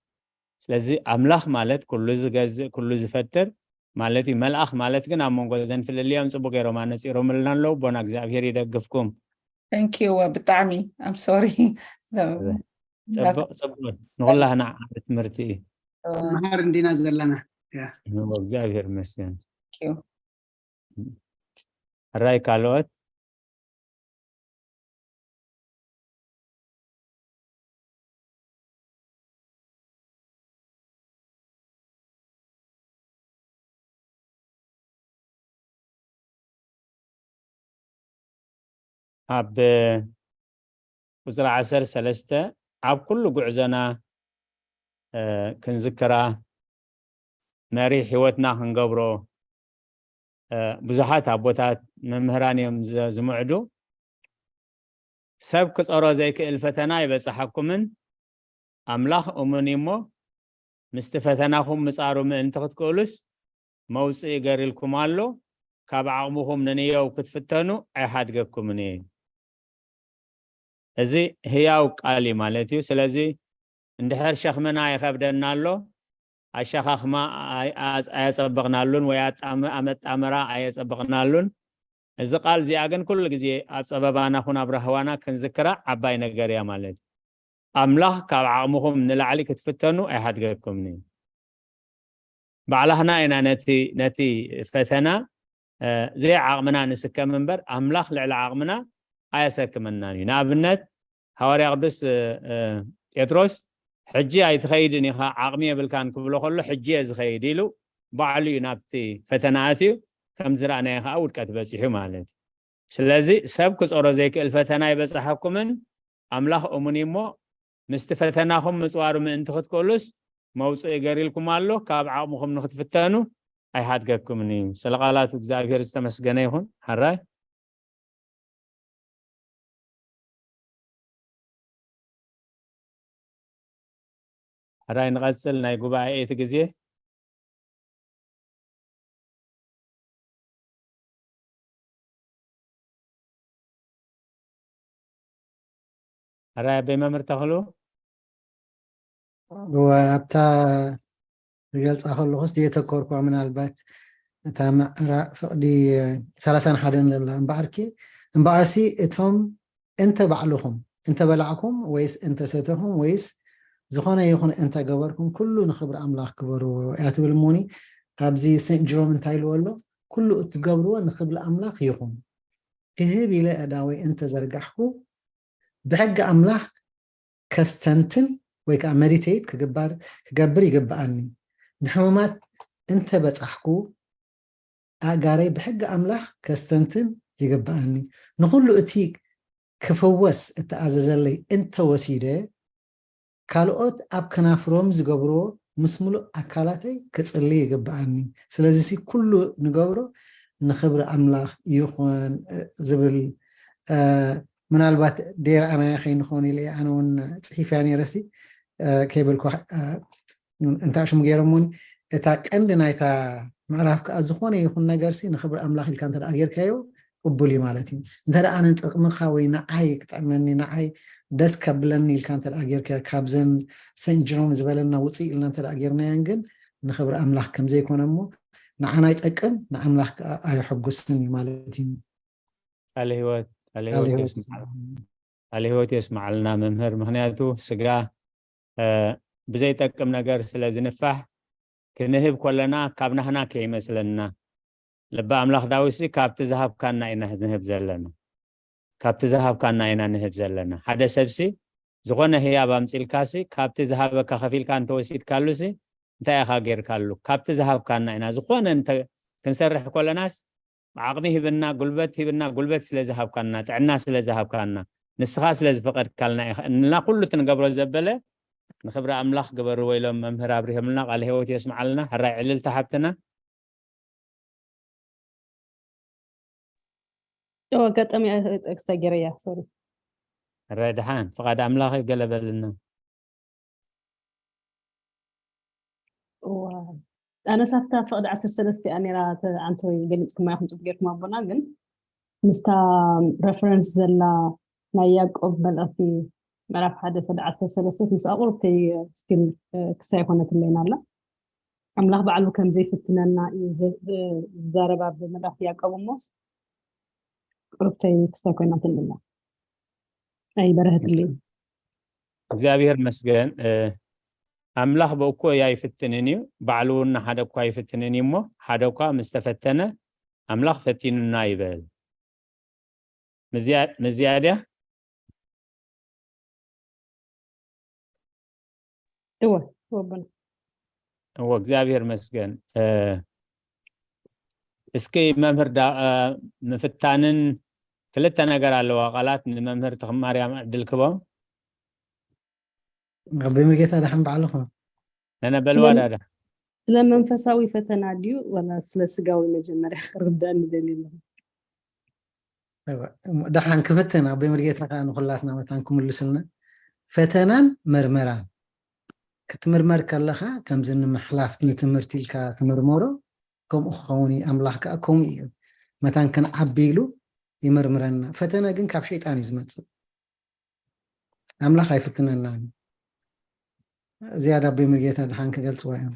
ስለዚ ኣምላኽ ማለት ኩሉ ዝገዝእ ኩሉ ዝፈጥር ማለት እዩ መልኣኽ ማለት ግን ኣብ መንጎ ዘን ፍልልዮም ፅቡቅ ገይሮም ኣነፂሮምልና ኣለዉ ቦና እግዚኣብሔር ይደግፍኩም ተንኪዩ ብጣዕሚ ኣም ሶሪ ፅቡቅ ፅቡቅ ንኩላህና ዓቢ ትምህርቲ እዩ መሃር እንዲና ዘለና እግዚኣብሔር ይመስገን ሕራይ ካልኦት ኣብ ቁፅሪ ዓሰርተ ሰለስተ ኣብ ኩሉ ጉዕዞና ክንዝክራ መሪሕ ህይወትና ክንገብሮ ብዙሓት ኣቦታት መምህራን እዮም ዝምዕዱ ሰብ ክፀሮ ዘይክእል ፈተና ይበፅሓኩምን ኣምላኽ እሙን እሞ ምስቲ ፈተናኹም ምጻሩ ምእንቲ ክትክእሉስ፣ መውጽኢ ገርልኩም ኣሎ፣ ካብ ዓቕምኹም ንንየው ክትፍተኑ ኣይሓድገኩምን እዩ። እዚ ህያው ቃል እዩ ማለት እዩ። ስለዚ እንድሕር ሸኽምና ይኸብደና ኣሎ፣ ኣሸኻኽማ ኣይ-፣ ኣጽ-፣ ኣየጸበቕናሉን ወይ ኣጣመ-፣ ኣመጣምራ ኣየጸበቕናሉን፣ እዚ ቃል እዚኣ ግን ኩሉ ግዜ ኣብ ጸበባና ኹን ኣብ ራህዋና ክንዝክራ ዓባይ ነገር እያ ማለት እዩ። ኣምላኽ ካብ ዓቕምኹም ንላዕሊ ክትፍተኑ ኣይሓድገኩምን እዩ። ባዕላህና ኢና ነቲ፣ ነቲ ፈተና፣ እ፣ ዘይዓቕምና ንስከም እምበር፣ ኣምላኽ ልዕሊ ዓቕምና ኣየሰክመናን እዩ። ንኣብነት፣ ሃዋርያ ቅዱስ፣ እ፣ እ፣ ጴጥሮስ፣ "ሕጂ ኣይትኸይድን ኢኻ፣ ዓቕሚ የብልካን" ክብሎ ከሎ፣ "ሕጂ እየ ዝኸይድ" ኢሉ፣ ባዕሉ እዩ ናብቲ ፈተና ኣትዩ፣ ከም ዝረኣናዮ ኸኣ ውድቀት በጺሑ ማለት እዩ። ስለዚ፣ ሰብ ክጾሮ ዘይክእል ፈተና ኣይበጽሓኩምን፣ ኣምላኽ እሙን እዩ እሞ፣ ምስቲ ፈተናኹም ምጽዋሩ ምእንቲ ክትክእሉስ፣ መውጽኢ ገርልኩም ኣሎ፣ ካብ ዓቕምኹም ንኽትፍተኑ ኣይሓድገኩምን እዩ። ስለ ቃላቱ እግዚኣብሔር ዝተመስገነ ይኹን። ሕራይ። ሕራይ ንቐጽል፣ ናይ ጉባኤ እቲ ግዜ። ሕራይ ኣበይ መምህር ተኽሉ? እወ፣ ኣብታ ዝገልጻ ከለኹስ ዘየተኮርኳ ምናልባት እታ ምዕራፍ ፍቕዲ ሰላሳን ሓደን ዘላ እምበኣርኪ፣ እምበኣርሲ እቶም እንተ ባዕልኹም እንተ በላዕኩም ወይስ እንተ ሰተኹም ወይስ ዝኾነ ይኹን እንተ ገበርኩም ኩሉ ንኽብሪ ኣምላኽ ግበርዎ እያ ትብል። እሞኒ ኣብዚ ሴንት ጅሮም እንታይ ኢልዎ ኣሎ? ኩሉ እትገብርዎ ንኽብሪ ኣምላኽ ይኹን። ክህብ ኢለ ኣእዳወይ እንተ ዘርጋሕኩ ብሕጊ ኣምላኽ ከስተንትን ወይ ከዓ መዲቴት ክግበር ክገብር ይግብኣኒ። ንሕሙማት እንተ በጻሕኩ ኣእጋረይ ብሕጊ ኣምላኽ ከስተንትን ይግብኣኒ። ንኹሉ እቲ ክፍወስ እተኣዘዘለይ እንተወሲደ ካልኦት ኣብ ከናፍሮም ዝገብርዎ ምስ ምሉእ ኣካላተይ ክጽሊ ይግብኣኒ። ስለዚሲ ኩሉ ንገብሮ ንኽብሪ ኣምላኽ ይኹን ዝብል ምናልባት ደይረኣናያ ከይንኸውን ኢለ ኣነ እውን ፅሒፍያ ነይረሲ ከይበልኩ እንታይ ሽሙ ገይሮም እውን እታ ቀንዲ ናይታ ምዕራፍ ከዓ ዝኾነ ይኹን ነገር ሲ ንኽብሪ ኣምላኽ ኢልካ እንተ ጌርካዮ ቅቡል እዩ ማለት እዩ። እንተ ኣነ ጥቕምኻ ወይ ንዓይ ክጥዕመኒ ንዓይ ደስ ከብለኒ ኢልካ እንተ ጌርካዮ ካብዘን ሰንት ጅሮም ዝበለና ውፅእ ኢልና እንተ ጌርናየን ግን ንኽብሪ ኣምላኽ ከምዘይኮነ እሞ ንዓና ይጠቅም ንኣምላኽ ከዓ ኣየሐጉስን እዩ ማለት እዩ። ቃለ ህይወት ቃለ ህይወት የስምዓልና መምህር። ምክንያቱ ስጋ ብዘይጠቅም ነገር ስለ ዝንፋሕ ክንህብ ከለና ካብ ናህና ከይመስለና። ልበ ኣምላኽ ዳዊትሲ ካብቲ ዝሃብካና ኢና ንህብ ዘለና፣ ካብቲ ዝሃብካና ኢና ንህብ ዘለና። ሓደ ሰብሲ ዝኾነ ህያብ ኣምፂልካሲ ካብቲ ዝሃበካ ከፊልካ እንተወሲድካሉሲ እንታይ ኢኻ ጌርካሉ? ካብቲ ዝሃብካና ኢና ዝኾነ ክንሰርሕ ከለናስ ዓቕሚ ሂብና፣ ጉልበት ሂብና፣ ጉልበት ስለ ዝሃብካና፣ ጥዕና ስለ ዝሃብካና፣ ንስኻ ስለ ዝፈቐድካልና ኢኻ እና ኩሉ እቲ ንገብሮ ዘበለ ንኽብሪ ኣምላኽ ግበርዎ ኢሎም መምህር ኣብሪሆምልና። ቃለ ህይወት የስምዓልና። ሕራይ ዕልልታ ሓብትና። እዎ ኣጋጣሚ ክስታይ ገይረያ ሶሪ። ሕራይ ደሓን ፍቓድ ኣምላኽ እዩ ገለ በልና። እዋ ኣነስ ኣብታ ፍቕዲ ዓሰርተ ሰለስተ እያ ነይራ ተዓንቶ ገሊፅኩማ ኢኹም ፅቡቅ ጌርኩም ኣቦና ግን ምስታ ረፈረንስ ዘላ ናይ ያዕቆብ መልእኽቲ ምዕራፍ ሓደ ፍቕዲ ዓሰርተ ሰለስተ ምስ ኣቁርብተይ ስቲል ክሳይ ኮነትለይን ኣላ ኣምላኽ ባዕሉ ከም ዘይፍትነና እዩ ዝዛረብ ኣብ መልእኽቲ ያዕቆብ እሞስ ቁርብተይ ክሳይ ኮይና ትንብላ ኣይበረህትልይ እግዚኣብሔር መስገን ኣምላኽ ብእኮ ኣይፍትንን እዩ፣ ባዕሉ እውን ንሓደ እኳ ኣይፍትንን እዩ እሞ፣ ሓደ እኳ ምስ ተፈተነ ኣምላኽ ፈቲኑና ይበል። ምዝያ ድያ? እወ ወቦና እወ እግዚኣብሔር መስገን። እስኪ መምህር ምፍታንን ክልተ ነገር ኣለዋ ቃላት ንመምህር ተኽማርያም ዕድል ክቦም። ኣቦይ ሙሉጌታ ደሓን በዓልኹም። ነነ በልዋ ዳዳ። ስለ መንፈሳዊ ፈተና ድዩ ወላ ስለ ስጋዊ መጀመርያ ክርዳእኒ ደልየ ኣለኹ። ደሓን ክፍትን ኣቦይ ሙሉጌታ ከዓ ንኩላትና መታን ክምልሱልና ፈተናን መርመራን ክትምርመር ከለኻ ከምዚ ንምሕላፍ ንትምህርቲ ኢልካ ትምርመሮ። ከምኡ ክኸውን እዩ። ኣምላኽ ከዓ ከምኡ እዩ። መታን ክንዓቢ ኢሉ ይምርምረና። ፈተነ ግን ካብ ሸይጣን እዩ ዝመፅእ። ኣምላኽ ኣይፍትነናን። እዚኣ ዳቦ መርጌታ ድሓን ክገልፅዋ እዮም።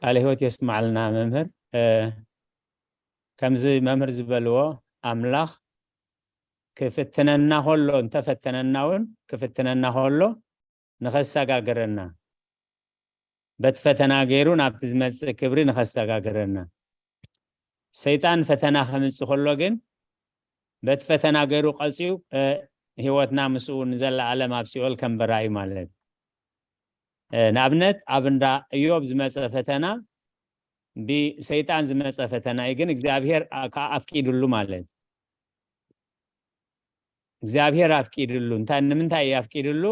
ቃለ ህይወት የስማዕልና መምህር። ከምዚ መምህር ዝበልዎ ኣምላኽ ክፍትነና ከሎ፣ እንተፈተነና እውን ክፍትነና ከሎ ንኸሰጋግረና፣ በቲ ፈተና ገይሩ ናብቲ ዝመፅእ ክብሪ ንኸሰጋግረና። ሰይጣን ፈተና ከምፅእ ከሎ ግን በቲ ፈተና ገይሩ ቀፅዩ ህይወትና ምስኡ ንዘለኣለም ኣብ ሲኦል ከንበራ እዩ ማለት። ንኣብነት ኣብ እንዳ እዮብ ዝመፀ ፈተና ብሰይጣን ዝመፀ ፈተና እዩ፣ ግን እግዚኣብሔር ከዓ ኣፍቂድሉ ማለት። እግዚኣብሔር ኣፍቂድሉ። እንታይ፣ ንምንታይ እዩ ኣፍቂድሉ?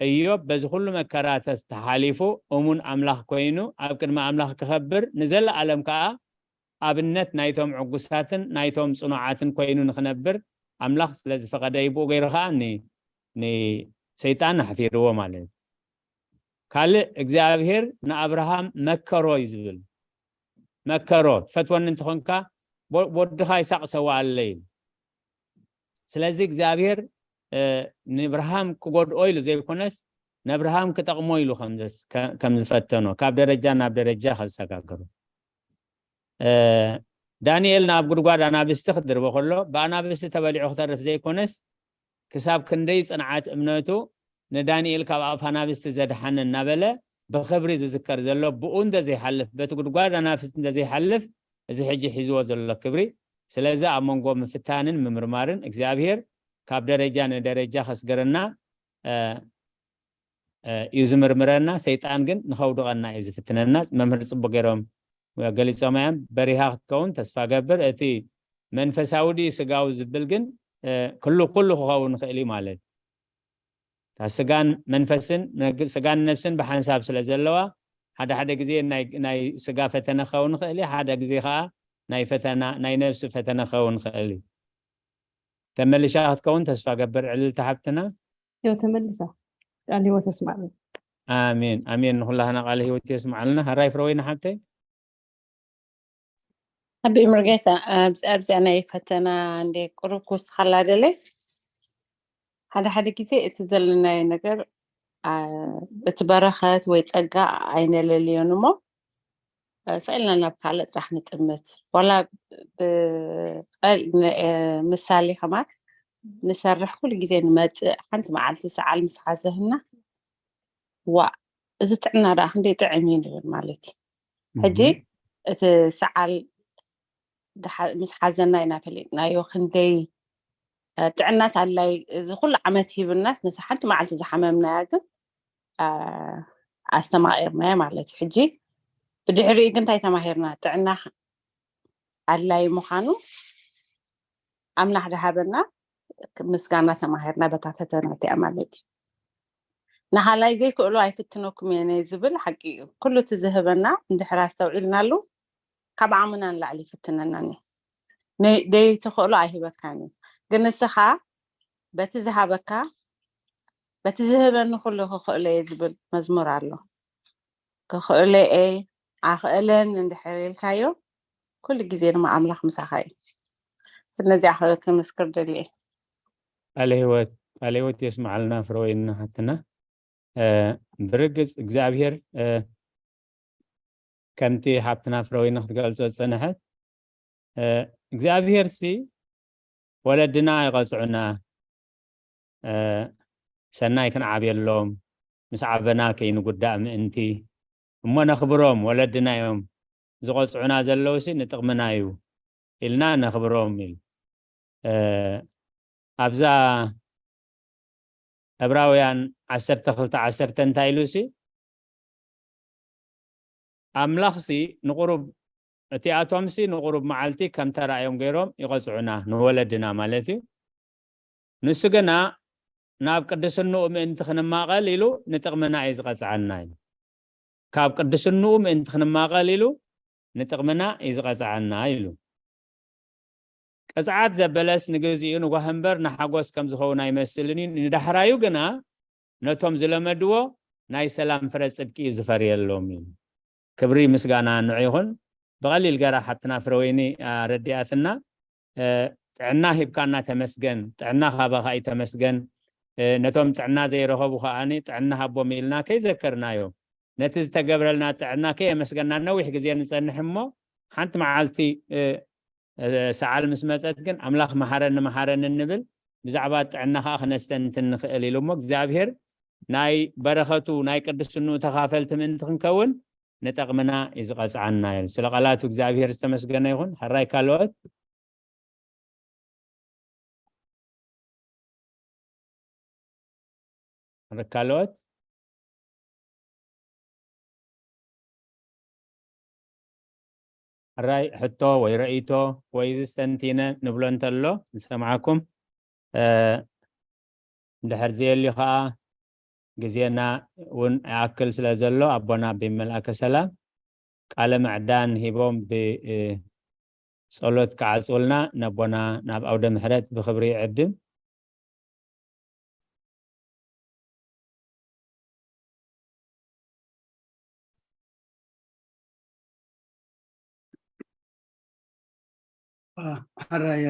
እዮብ በዚ ኩሉ መከራ ተሓሊፉ እሙን ኣምላኽ ኮይኑ ኣብ ቅድሚ ኣምላኽ ክኸብር፣ ንዘለኣለም ከዓ ኣብነት ናይቶም ዕጉሳትን ናይቶም ጽኑዓትን ኮይኑ ንኽነብር ኣምላኽ ስለ ዝፈቐደ እዩ። ብኡ ገይሩ ከዓ ንሰይጣን ኣሕፊርዎ ማለት እዩ። ካልእ እግዚኣብሔር ንኣብርሃም መከሮ እዩ ዝብል። መከሮ፣ ትፈትወኒ እንተኾንካ ወድኻ ይስሐቅ ሰውኣለይ። ስለዚ እግዚኣብሔር ንኣብርሃም ክጎድኦ ኢሉ ዘይኮነስ ንኣብርሃም ክጠቕሞ ኢሉ ከም ዝፈተኖ፣ ካብ ደረጃ ናብ ደረጃ ከሰጋግሮ። ዳንኤል ናብ ጉድጓድ ኣናብስቲ ክድርቦ ከሎ ብኣናብስቲ ተበሊዑ ክተርፍ ዘይኮነስ ክሳብ ክንደይ ጽንዓት እምነቱ ንዳንኤል ካብ ኣፍ ኣናብስቲ ዘድሓነ እናበለ ብኽብሪ ዝዝከር ዘሎ ብኡ እንተዘይሓልፍ፣ በቲ ጉድጓድ ኣናብስቲ እንተዘይሓልፍ እዚ ሕጂ ሒዝዎ ዘሎ ክብሪ። ስለዚ ኣብ መንጎ ምፍታንን ምምርማርን እግዚኣብሔር ካብ ደረጃ ንደረጃ ከስገረና እዩ ዝምርምረና። ሰይጣን ግን ንኸውድቐና እዩ ዝፍትነና። መምህር ጽቡቅ ገይሮም ገሊጾም እዮም። በሪሃ ክትከውን ተስፋ ገብር። እቲ መንፈሳዊ ድዩ ስጋዊ ዝብል ግን ክሉ ኩሉ ክኸውን ይኽእል እዩ ማለት። ስጋን መንፈስን፣ ስጋን ነፍስን ብሓንሳብ ስለ ዘለዋ ሓደ ሓደ ግዜ ናይ ስጋ ፈተነ ክኸውን ይኽእል እዩ፣ ሓደ ግዜ ከዓ ናይ ፈተና ናይ ነፍሲ ፈተነ ክኸውን ይኽእል እዩ። ተመልሻ ክትከውን ተስፋ ገብር ዕልልቲ ሓብትና። እዮ ተመልሳ። ቃል ህይወት የስማዕልና። ኣሜን ኣሜን። ንኩላህና ቃል ህይወት የስማዕልና። ሃራይ ፍረወይና ሓብተይ። ኣቢ ምርጌታ ኣብዚኣ ናይ ፈተና እንደ ቁሩብ ክውስኻላ ደለ ሓደ ሓደ ግዜ እቲ ዘለናዮ ነገር እቲ በረኸት ወይ ጸጋ ኣይነለልዮን እሞ ስቕ ኢልና ናብ ካልእ ጥራሕ ንጥምት። ዋላ ምሳሌ ከማን ንሰርሕ ኩሉ ግዜ ንመፅእ ሓንቲ መዓልቲ ሰዓል ምስ ሓዘህና ዋ እዚ ጥዕና ደኣ ክንደይ ጥዕም እዩ ንብል ማለት እዩ። ሕጂ እቲ ሰዓል ምስ ሓዘና ኢና ፈሊጥናዮ ክንደይ ጥዕናስ ኣድላይ እዚ ኩሉ ዓመት ሂብናስ ነቲ ሓንቲ መዓልቲ ዝሓመምናያ ግን ኣስተማቒርናያ ማለት እዩ። ሕጂ ብድሕሪኡ ግን እንታይ ተማሂርና? ጥዕና ኣድላይ ምዃኑ ኣምላኽ ዝሃበና ምስጋና ተማሂርና በታ ፈተና እቲኣ ማለት እዩ። ንኻላይ ዘይክእሎ ኣይፍትነኩም እየ ዝብል ሓቂ እዩ። ኩሉ እቲ ዝህበና እንድሕር ኣስተውዒልናሉ ካብ ዓቕምና ንላዕሊ ይፍትነና እዩ። ደይትኽእሎ ኣይህበካን እዩ። ግን ንስኻ በቲ ዝሃበካ በቲ ዝህበኒ ኩሉ ክኽእሎ እየ ዝብል መዝሙር ኣሎ። ክኽእሎ እየ ኣኽእለን እንድሕር ኢልካዮ ኩሉ ግዜ ድማ ኣምላኽ ምሳኻ እዩ። ነዚኣ ክምስክር ደልየ። ቃለ ህይወት ቃለ ህይወት የስማዓልና ፍረወይና ሓትና። ብርግጽ እግዚኣብሔር ከምቲ ሓብትና ፍረወይና ክትገልጾ ዝጸንሐት እግዚኣብሔር ሲ ወለድና ይቐጽዑና ሰናይ ክንዓብየሎም ምስ ዓበና ከይንጉዳእ ምእንቲ እሞ ነኽብሮም ወለድና እዮም ዝቐጽዑና ዘለውሲ ንጥቕምና እዩ ኢልና ነኽብሮም ኢሉ ኣብዛ ዕብራውያን ዓሰርተ ክልተ ዓሰርተ እንታይ ኢሉሲ ኣምላኽሲ ንቑሩብ እቲኣቶምሲ ንቑሩብ መዓልቲ ከም ተራእዮም ገይሮም ይቐጽዑና ንወለድና ማለት እዩ ንሱ ግና ናብ ቅድስንኡ ምእንቲ ክንማቐል ኢሉ ንጥቕምና እዩ ዝቐጽዓና እዩ ካብ ቅድስንኡ ምእንቲ ክንማቐል ኢሉ ንጥቕምና እዩ ዝቐጽዓና ኢሉ ቅፅዓት ዘበለስ ንግዚኡ ንጓህ እምበር ንሓጎስ ከም ዝኸውን ኣይመስልን እዩ። ንዳሕራዩ ግና ነቶም ዝለመድዎ ናይ ሰላም ፍረ ጽድቂ እዩ ዝፈርየሎም እዩ። ክብሪ ምስጋና ንዑ ይኹን። ብቐሊል ገራ ሓብትና ፍረወይኒ ኣረዲኣትና። ጥዕና ሂብካና ተመስገን፣ ጥዕና ካባኻ እዩ ተመስገን። ነቶም ጥዕና ዘይረኸቡ ከዓኒ ጥዕና ሃቦም ኢልና ከይዘከርናዮ፣ ነቲ ዝተገብረልና ጥዕና ከየመስገና ነዊሕ ግዜ ንጸንሕ እሞ፣ ሓንቲ መዓልቲ ሰዓል ምስ መጸት ግን ኣምላኽ መሓረኒ መሓረኒ እንብል፣ ብዛዕባ ጥዕና ከኣ ክነስተንትን ንኽእል ኢሉ እሞ እግዚኣብሔር ናይ በረኸቱ ናይ ቅድስንኡ ተኻፈልቲ ምእንቲ ክንከውን ንጠቕምና እዩ ዝቐጽዓና ኢሉ። ስለ ቃላቱ እግዚኣብሔር ዝተመስገነ ይኹን። ሕራይ ካልኦት ካልኦት ሕራይ ሕቶ ወይ ረኢቶ ወይ እዚ ስተንቲነ ንብሎ እንተሎ ንሰምዓኩም። እንድሕር ዘየልዩ ከዓ ግዜና እውን ይኣክል ስለ ዘሎ ኣቦና ኣቢ መልኣከ ሰላም ቃለ ምዕዳን ሂቦም ብጸሎት ክዓጽውልና ነቦና ናብ ኣውደ ምሕረት ብኽብሪ ይዕድም። ሓራየ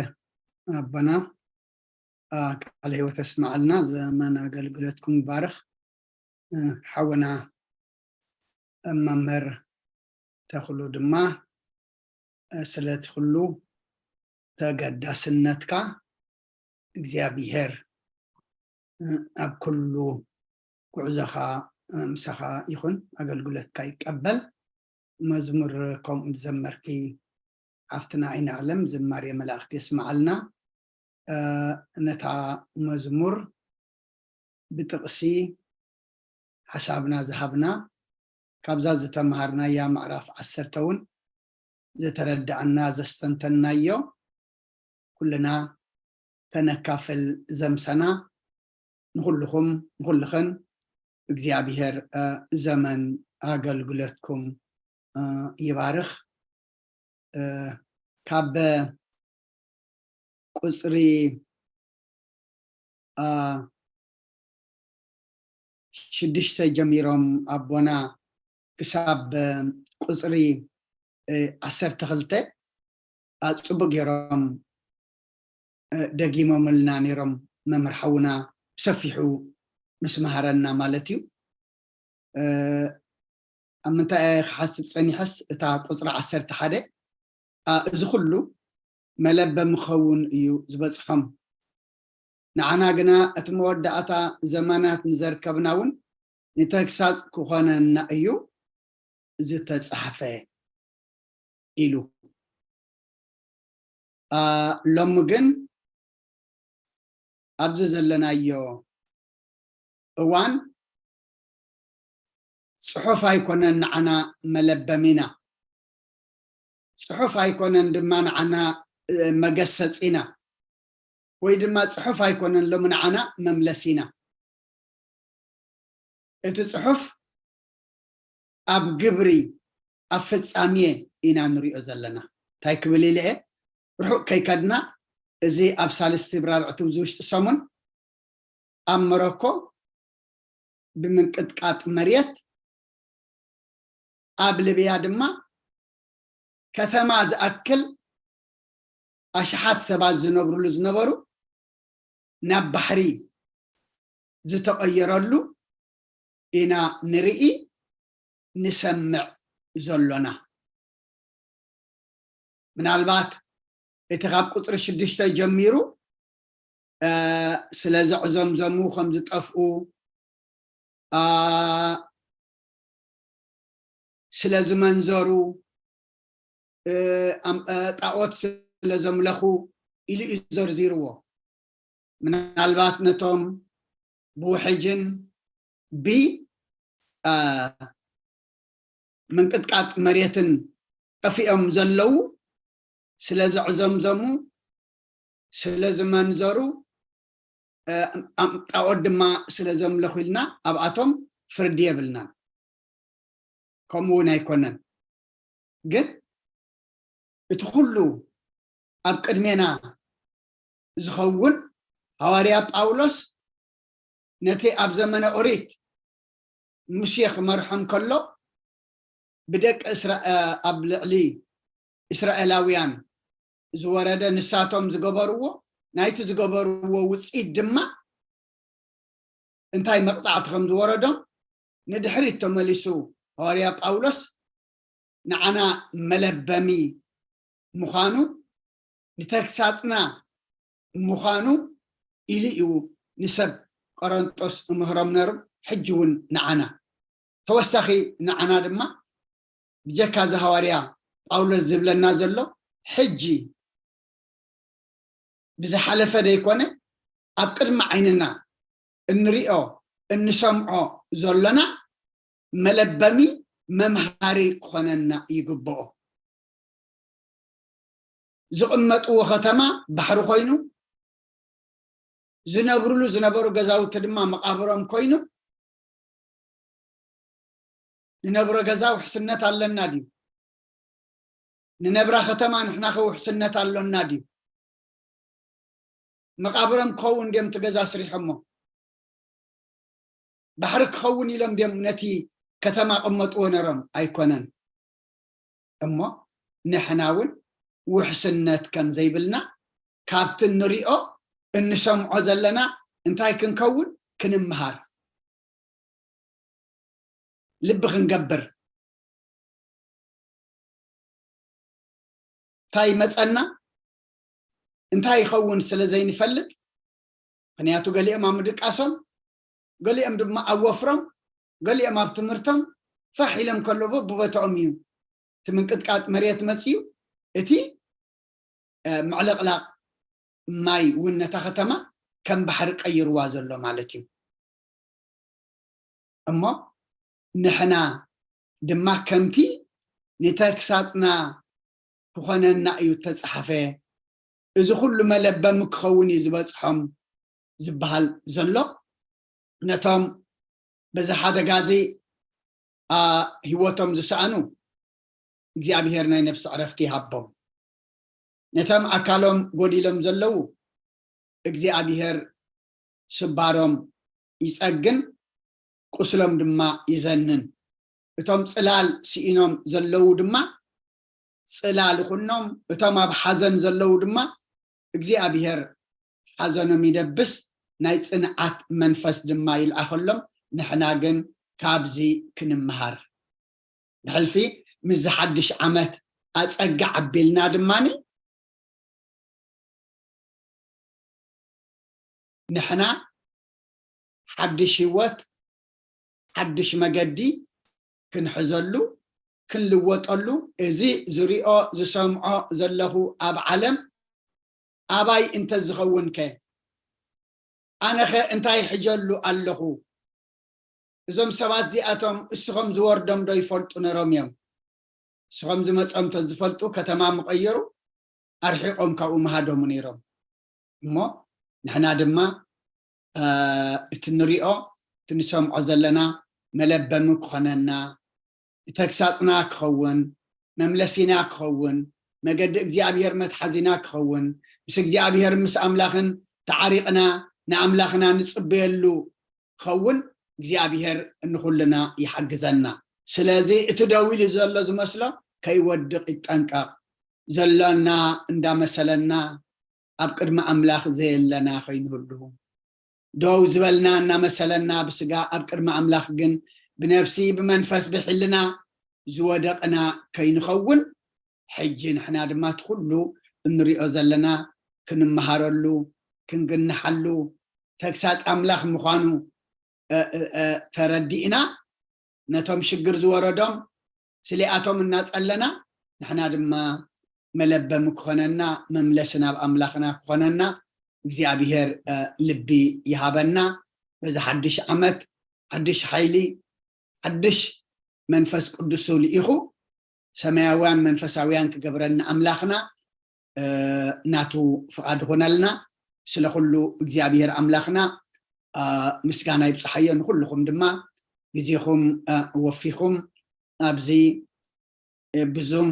ኣቦና ቃል ህይወት ኣስማዓልና፣ ዘመን ኣገልግሎትኩም ይባርኽ። ሓውና መምህር ተኽሉ ድማ ስለቲ ኩሉ ተገዳስነትካ እግዚኣብሔር ኣብ ኩሉ ጉዕዞኻ ምሳኻ ይኹን፣ ኣገልግሎትካ ይቀበል። መዝሙር ከምኡ ዝዘመርኪ ሓፍትና ኣይናለም ዝማሬ መላእኽቲ የስምዓልና። ነታ መዝሙር ብጥቕሲ ሓሳብና ዝሃብና፣ ካብዛ ዝተምሃርናያ ምዕራፍ ዓሰርተ እውን ዝተረዳእና ዘስተንተንናዮ ኩልና ተነካፍል ዘምሰና። ንኹልኹም ንኹልኽን እግዚኣብሔር ዘመን ኣገልግሎትኩም ይባርኽ። ካብ ቁፅሪ ሽዱሽተ ጀሚሮም ኣቦና ክሳብ ቁፅሪ ዓሰርተ ክልተ ኣፅቡቅ ገይሮም ደጊሞምልና ነይሮም። መምህር ሓውና ብሰፊሑ ምስ መሃረና ማለት እዩ። ኣብ ምንታይ እየ ክሓስብ ፀኒሐስ እታ ቁፅሪ ዓሰርተ ሓደ እዚ ኩሉ መለበሚ ክኸውን እዩ ዝበፅሖም። ንዓና ግና እቲ መወዳእታ ዘመናት ንዘርከብና እውን ንተግሳፅ ክኾነና እዩ ዝተፃሕፈ ኢሉ። ሎሚ ግን ኣብዚ ዘለናዮ እዋን ፅሑፍ ኣይኮነን ንዓና መለበሚና፣ ፅሑፍ ኣይኮነን ድማ ንዓና መገሰፂና፣ ወይ ድማ ፅሑፍ ኣይኮነን ሎሚ ንዓና መምለሲና። እቲ ፅሑፍ ኣብ ግብሪ ኣብ ፍጻሜ ኢና ንሪኦ ዘለና። እንታይ ክብል ኢለ እየ ርሑቕ ከይከድና፣ እዚ ኣብ ሳልስቲ ብራብዕቲ ኣብዚ ውሽጢ ሰሙን ኣብ መሮኮ ብምንቅጥቃጥ መሬት ኣብ ልብያ ድማ ከተማ ዝኣክል ኣሽሓት ሰባት ዝነብርሉ ዝነበሩ ናብ ባሕሪ ዝተቐየረሉ ኢና ንርኢ ንሰምዕ ዘሎና። ምናልባት እቲ ካብ ቁፅሪ ሽዱሽተ ጀሚሩ ስለ ዘዕዘምዘሙ ከም ዝጠፍኡ፣ ስለ ዝመንዘሩ፣ ጣዖት ስለ ዘምለኹ ኢሉ እዩ ዘርዚርዎ። ምናልባት ነቶም ብውሕጅን ብ ምንቅጥቃጥ መሬትን ጠፊኦም ዘለዉ ስለ ዘዕዘምዘሙ፣ ስለ ዝመንዘሩ፣ ጣዖት ድማ ስለ ዘምለኹ ኢልና ኣብኣቶም ፍርዲ የብልናን። ከምኡ እውን ኣይኮነን። ግን እቲ ኩሉ ኣብ ቅድሜና ዝኸውን፣ ሃዋርያ ጳውሎስ ነቲ ኣብ ዘመነ ኦሪት ሙሴ ክመርሖም ከሎ ብደቂ እስራ-፣ ኣብ ልዕሊ እስራኤላውያን ዝወረደ፣ ንሳቶም ዝገበርዎ፣ ናይቲ ዝገበርዎ ውፅኢት ድማ እንታይ መቕፃዕቲ ከም ዝወረዶም፣ ንድሕሪት ተመሊሱ ሃዋርያ ጳውሎስ ንዓና መለበሚ ምዃኑ፣ ንተግሳጽና ምዃኑ ኢሉ እዩ ንሰብ ቆሮንጦስ እምህሮም ነሩ። ሕጂ እውን ንዓና ተወሳኺ፣ ንዓና ድማ ብጀካ እዚ ሃዋርያ ጳውሎስ ዝብለና ዘሎ፣ ሕጂ ብዝሓለፈ ደይኮነ፣ ኣብ ቅድሚ ዓይንና እንሪኦ እንሰምዖ ዘሎና መለበሚ፣ መምሃሪ ክኾነና ይግብኦ። ዝቕመጥዎ ከተማ ባሕሪ ኮይኑ፣ ዝነብርሉ ዝነበሩ ገዛውቲ ድማ መቓብሮም ኮይኑ፣ ንነብሮ ገዛ ውሕስነት ኣለና ድዩ? ንነብራ ከተማ ንሕናኸ ውሕስነት ኣሎና ድዩ? መቓብሮም ክኸውን ድዮም እቲ ገዛ ስሪሖሞ? ባሕሪ ክኸውን ኢሎም ድዮም ነቲ ከተማ ቀመጥዎ ነሮም? ኣይኮነን። እሞ ንሕና እውን ውሕስነት ከም ዘይብልና፣ ካብቲ እንሪኦ እንሰምዖ ዘለና እንታይ ክንከውን? ክንምሃር፣ ልቢ ክንገብር። እንታይ ይመፀና እንታይ ይኸውን ስለ ዘይንፈልጥ፣ ምኽንያቱ ገሊኦም ኣብ ምድቃሶም፣ ገሊኦም ድማ ኣብ ወፍሮም፣ ገሊኦም ኣብ ትምህርቶም ፋሕ ኢሎም ከለዉ ብቦታኦም እዩ እቲ ምንቅጥቃጥ መሬት መፅዩ፣ እቲ ምዕልቕላቕ ማይ እውን ነታ ከተማ ከም ባሕሪ ቀይርዋ ዘሎ ማለት እዩ። እሞ ንሕና ድማ ከምቲ ንተግሳጽና ክኾነና እዩ እተጻሕፈ፣ እዚ ኩሉ መለበሚ ክኸውን እዩ ዝበጽሖም ዝበሃል ዘሎ፣ ነቶም በዚ ሓደጋ እዚ፣ ኣ፣ ህይወቶም ዝሰኣኑ እግዚኣብሔር ናይ ነፍሲ ዕረፍቲ ይሃቦም። ነቶም ኣካሎም ጎዲሎም ዘለዉ እግዚኣብሔር ስባሮም ይጸግን፣ ቁስሎም ድማ ይዘንን። እቶም ጽላል ስኢኖም ዘለዉ ድማ ጽላል ይኹኖም፣ እቶም ኣብ ሓዘን ዘለዉ ድማ እግዚኣብሔር ሓዘኖም ይደብስ፣ ናይ ጽንዓት መንፈስ ድማ ይልኣኸሎም። ንሕና ግን ካብዚ ክንምሃር፣ ብሕልፊ ምስዚ ሓድሽ ዓመት ኣጸግዕ ኣቢልና ድማኒ ንሕና ሓድሽ ህይወት፣ ሓድሽ መገዲ ክንሕዘሉ፣ ክንልወጠሉ፣ እዚ ዝሪኦ ዝሰምዖ ዘለኹ ኣብ ዓለም ኣባይ እንተዝኸውን ከ? ኣነኸ እንታይ ሕጀሉ ኣለኹ? እዞም ሰባት እዚኣቶም እስኹም ዝወርዶም ዶ ይፈልጡ ነሮም እዮም? እስኹም ዝመጾም እንተዝፈልጡ ከተማ ምቐየሩ ኣርሒቖም ካብኡ ምሃደሙ ነይሮም። እሞ ንሕና ድማ፣ እ፣ እቲ ንሪኦ፣ እቲ ንሰምዖ ዘለና መለበሚ ክኾነና፣ ተግሳጽና ክኸውን፣ መምለሲና ክኸውን፣ መገዲ እግዚኣብሔር መትሓዚና ክኸውን፣ ምስ እግዚኣብሔር ምስ ኣምላኽን ተዓሪቕና ንኣምላኽና ንጽበየሉ ክኸውን እግዚኣብሔር ንኹልና ይሓግዘና። ስለዚ እቲ ደው ኢሉ ዘሎ ዝመስሎ ከይወድቕ ይጠንቀቕ። ዘሎና እንዳመሰለና ኣብ ቅድሚ ኣምላኽ ዘየለና ከይንህሉ፣ ደው ዝበልና እናመሰለና ብስጋ ኣብ ቅድሚ ኣምላኽ ግን ብነፍሲ ብመንፈስ ብሕልና ዝወደቕና ከይንኸውን፣ ሕጂ ንሕና ድማ እቲ ኩሉ እንሪኦ ዘለና ክንመሃረሉ፣ ክንግንሓሉ፣ ተግሳጽ ኣምላኽ ምዃኑ፣ እ፣ እ፣ እ፣ ተረዲእና፣ ነቶም ሽግር ዝወረዶም ስሊኣቶም እናጸለና፣ ንሕና ድማ መለበሚ ክኾነና፣ መምለሲ ናብ ኣምላኽና ክኾነና እግዚኣብሔር፣ እ፣ ልቢ ይሃበና። በዚ ሓድሽ ዓመት ሓድሽ ሓይሊ፣ ሓድሽ መንፈስ ቅዱሱ ልኢኹ ሰማያውያን መንፈሳውያን ክገብረና ኣምላኽና፣ እ፣ ናቱ ፍቓድ ይኹነልና። ስለ ኩሉ እግዚኣብሔር ኣምላኽና፣ እ፣ ምስጋና ይብጽሓዮ። ንኹልኹም ድማ ግዜኹም፣ እ፣ ወፊኹም ኣብዚ፣ እ፣ ብዙም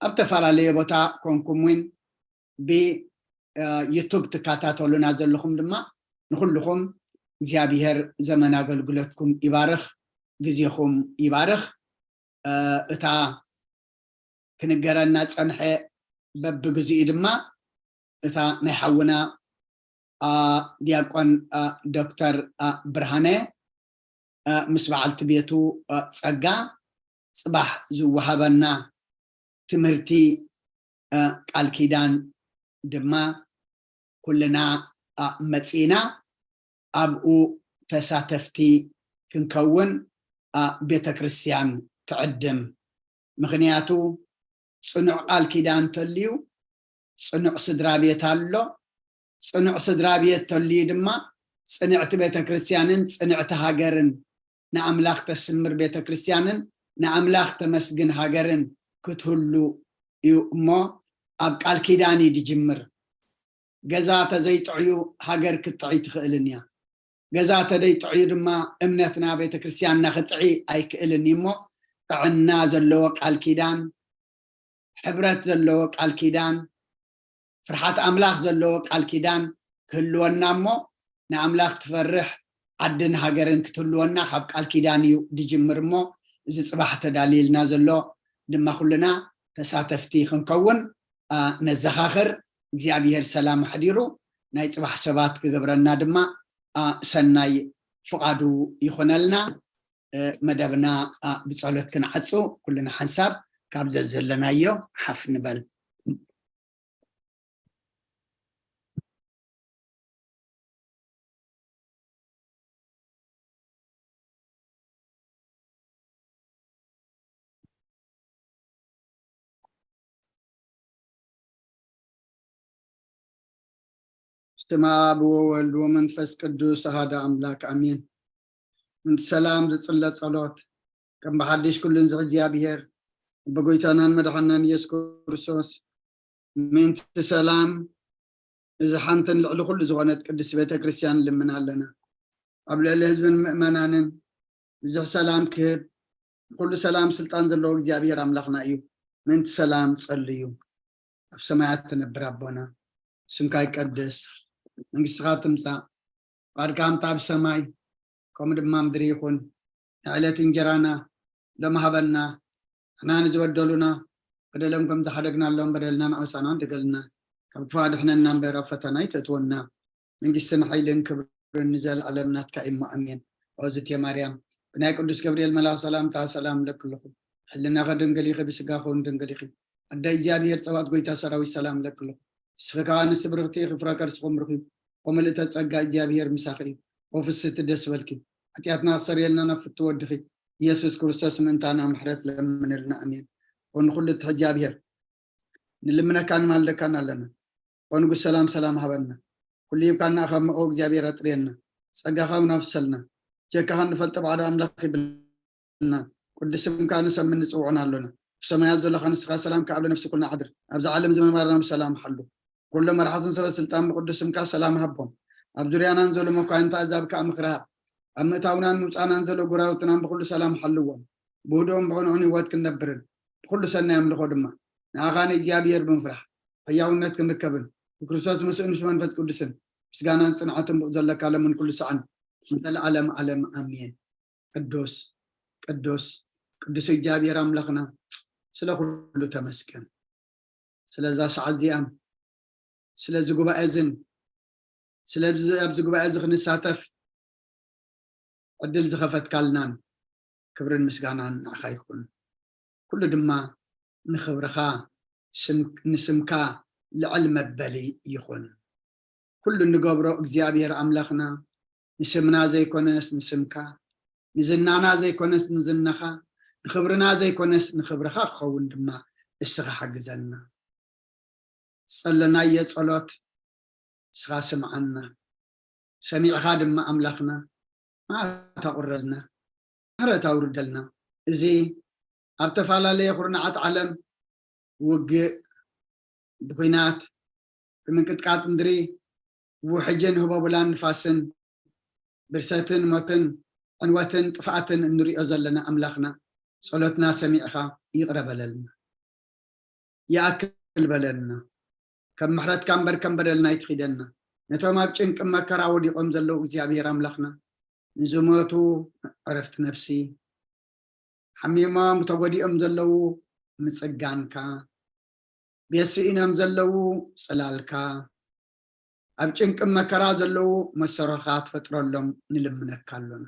ኣብ ተፈላለየ ቦታ ኮንኩም እውን ብዩቱብ ትከታተሉና ዘለኹም ድማ ንኹልኹም እግዚኣብሔር ዘመን ኣገልግሎትኩም ይባርኽ፣ ግዜኹም ይባርኽ። እታ ክንገረና ጸንሐ በብግዚኡ ድማ እታ ናይ ሓውና ዲያቆን ዶክተር ብርሃነ ምስ በዓልቲ ቤቱ ጸጋ ጽባሕ ዝወሃበና ትምህርቲ ቃል ኪዳን ድማ ኩልና መጺእና ኣብኡ ተሳተፍቲ ክንከውን ቤተ ክርስቲያን ትዕድም። ምኽንያቱ ጽኑዕ ቃል ኪዳን ተልዩ ጽኑዕ ስድራ ቤት ኣሎ። ጽኑዕ ስድራ ቤት ተልዩ ድማ ጽንዕቲ ቤተ ክርስቲያንን ጽንዕቲ ሃገርን ንኣምላኽ ተስምር ቤተ ክርስቲያንን ንኣምላኽ ተመስግን ሃገርን ክትህሉ እዩ እሞ ኣብ ቃል ኪዳን እዩ ዝጅምር። ገዛ ተዘይጥዕዩ ሃገር ክትጥዕይ ትኽእልን እያ። ገዛ ተደይጥዕዩ ድማ እምነትና ቤተ ክርስቲያንና ክጥዒ ኣይክእልን እዩ እሞ ጥዕና ዘለዎ ቃል ኪዳን፣ ሕብረት ዘለዎ ቃል ኪዳን፣ ፍርሓት ኣምላኽ ዘለዎ ቃል ኪዳን ክህልወና እሞ ንኣምላኽ ትፈርሕ ዓድን ሃገርን ክትህልወና ካብ ቃል ኪዳን እዩ ድጅምር እሞ እዚ ጽባሕ ተዳልይልና ዘሎ ድማ ኩልና ተሳተፍቲ ክንከውን ነዘኻኽር። እግዚኣብሔር ሰላም ኣሕዲሩ ናይ ጽባሕ ሰባት ክገብረና ድማ ሰናይ ፍቓዱ ይኹነልና። መደብና ብጸሎት ክንዓጹ ኩልና ሓንሳብ ካብ ዘዘለናዮ ሓፍ ንበል። ስም ኣብ ወወልድ ወመንፈስ ቅዱስ ኣሃደ ኣምላክ ኣሜን። ምንቲ ሰላም ዝጽለ ጸሎት ከም ብሓድሽ ኩሉን ዝሕ እግዚኣብሔር ብጎይታናን መድሓናን ኢየሱስ ክርስቶስ ምንቲ ሰላም እዚ ሓንትን ልዕሊ ኩሉ ዝኾነት ቅድስቲ ቤተ ክርስቲያን ልምና ኣለና። ኣብ ልዕሊ ህዝብን ምእመናንን ብዙሕ ሰላም ክህብ ኩሉ ሰላም ስልጣን ዘለዎ እግዚኣብሔር ኣምላኽና እዩ። ምንቲ ሰላም ጸልዩ። ኣብ ሰማያት ትነብር ኣቦና ስምካ ይቀደስ፣ መንግስትኻ ትምጻእ፣ ፍቃድካ ከምታ ኣብ ሰማይ ከምኡ ድማ ምድሪ ይኹን። ንዕለት እንጀራና ሎም ሃበና፣ ንሕና ንዝበደሉና በደሎም ከም ዝሓደግናሎም በደልና ንኣውሳና ድገልና፣ ካብ ክፋ ድሕነና እምበር ኣብ ፈተና ይተእትወና። መንግስትን ሓይልን ክብርን ንዘለኣለም ናትካ እዩ እሞ ኣሜን። ኦዝቴ ማርያም ብናይ ቅዱስ ገብርኤል መልኣኽ ሰላምታ ሰላም ለክልኹ ሕልናኸ ድንግል ኢኺ ብስጋኸ እውን ድንግል ኢኺ ኣደ እግዚኣብሔር ጸባኦት ጎይታ ሰራዊት ሰላም ለክልኹ ንስኺ ከኣ ንስብርኽቲ ኢኺ ፍረ ከርስኹም ርኺቡ ኦምልእተ ጸጋ እግዚኣብሔር ምሳኺ እዩ። ኦፍስቲ ደስ በልኪ ሓጢኣትና ክሰርየልና ናብ ፍቱ ወድኺ ኢየሱስ ክርስቶስ ምእንታና ምሕረት ለምንልና ኣሜን። ኦንኩሉ ትሕ እግዚኣብሔር ንልምነካን ማልደካን ኣለና። ኦንጉስ ሰላም ሰላም ሃበና። ኩሉ ሂብካና ካብ መቐው እግዚኣብሔር ኣጥርየና። ጸጋኻ እውን ኣፍሰልና። ጀካኻ ንፈልጠ ባዕዳ ኣምላኽ ይብልና። ቅዱስ ስምካ ንሰምን ንጽውዖን ኣሎና። ብሰማያት ዘለኻ ንስኻ ሰላም ከዓብ ለነፍሲ ኩልና ዓድር። ኣብዚ ዓለም ዝመንባርና ብሰላም ሓሉ። ኩሎም መራሕትን ሰበ ስልጣን ብቅዱስ ስምካ ሰላም ሃቦም። ኣብ ዙርያናን ዘሎ መኳንንታ ኣዛብ ከኣ ምኽሪ ሃብ። ኣብ ምእታውናን ምውጻእናን ዘሎ ጉራውትናን ብኹሉ ሰላም ሓልዎም። ብህድኦም ብቕንዑን ህይወት ክንነብርን ብኹሉ ሰናይ ኣምልኾ ድማ ንኣኻ ንእግዚኣብሔር ብምፍራሕ ሕያውነት ክንርከብን ብክርስቶስ ምስኡ ምስ መንፈስ ቅዱስን ምስጋናን ጽንዓትን ብኡ ዘለካ ለምን ኩሉ ሰዓን ንዘለዓለም ዓለም ኣሜን። ቅዱስ ቅዱስ ቅዱስ እግዚኣብሔር ኣምላኽና ስለ ኩሉ ተመስገን። ስለዛ ሰዓት እዚኣን ስለዚ ጉባኤ እዝን ስለዚ ኣብዚ ጉባኤ እዚ ክንሳተፍ ዕድል ዝኸፈትካልናን ክብርን ምስጋናን ንዓኻ ይኹን። ኩሉ ድማ ንኽብርኻ ንስምካ ልዕል መበሊ ይኹን። ኩሉ እንገብሮ እግዚኣብሔር ኣምላኽና ንስምና ዘይኮነስ ንስምካ ንዝናና ዘይኮነስ ንዝናኻ ንኽብርና ዘይኮነስ ንኽብርኻ ክኸውን ድማ እስኻ ሓግዘና። ዝጸለናዮ ጸሎት እስኻ ስምዓና። ሰሚዕኻ ድማ ኣምላኽና መዓት ኣቑረልና፣ ምሕረት ኣውርደልና። እዚ ኣብ ተፈላለየ ኩርናዓት ዓለም ውግእ፣ ብኹናት፣ ብምንቅጥቃጥ ምድሪ፣ ብውሕጅን ህቦብላን ንፋስን፣ ብርሰትን ሞትን፣ ዕንወትን ጥፍኣትን እንሪኦ ዘለና ኣምላኽና፣ ጸሎትና ሰሚዕኻ ይቕረ በለልና። ይኣክል በለልና። ከም ምሕረትካ እምበር ከም በደልና ኣይትኺደና። ነቶም ኣብ ጭንቂ መከራ ወዲቖም ዘለዉ እግዚኣብሔር ኣምላኽና፣ ንዝሞቱ ዕረፍቲ ነፍሲ፣ ሓሚሞም ተጎዲኦም ዘለዉ ምጽጋንካ፣ ቤት ስኢኖም ዘለዉ ጽላልካ፣ ኣብ ጭንቂ መከራ ዘለዉ መሰሮኻ ትፈጥረሎም ንልምነካ ኣሎና።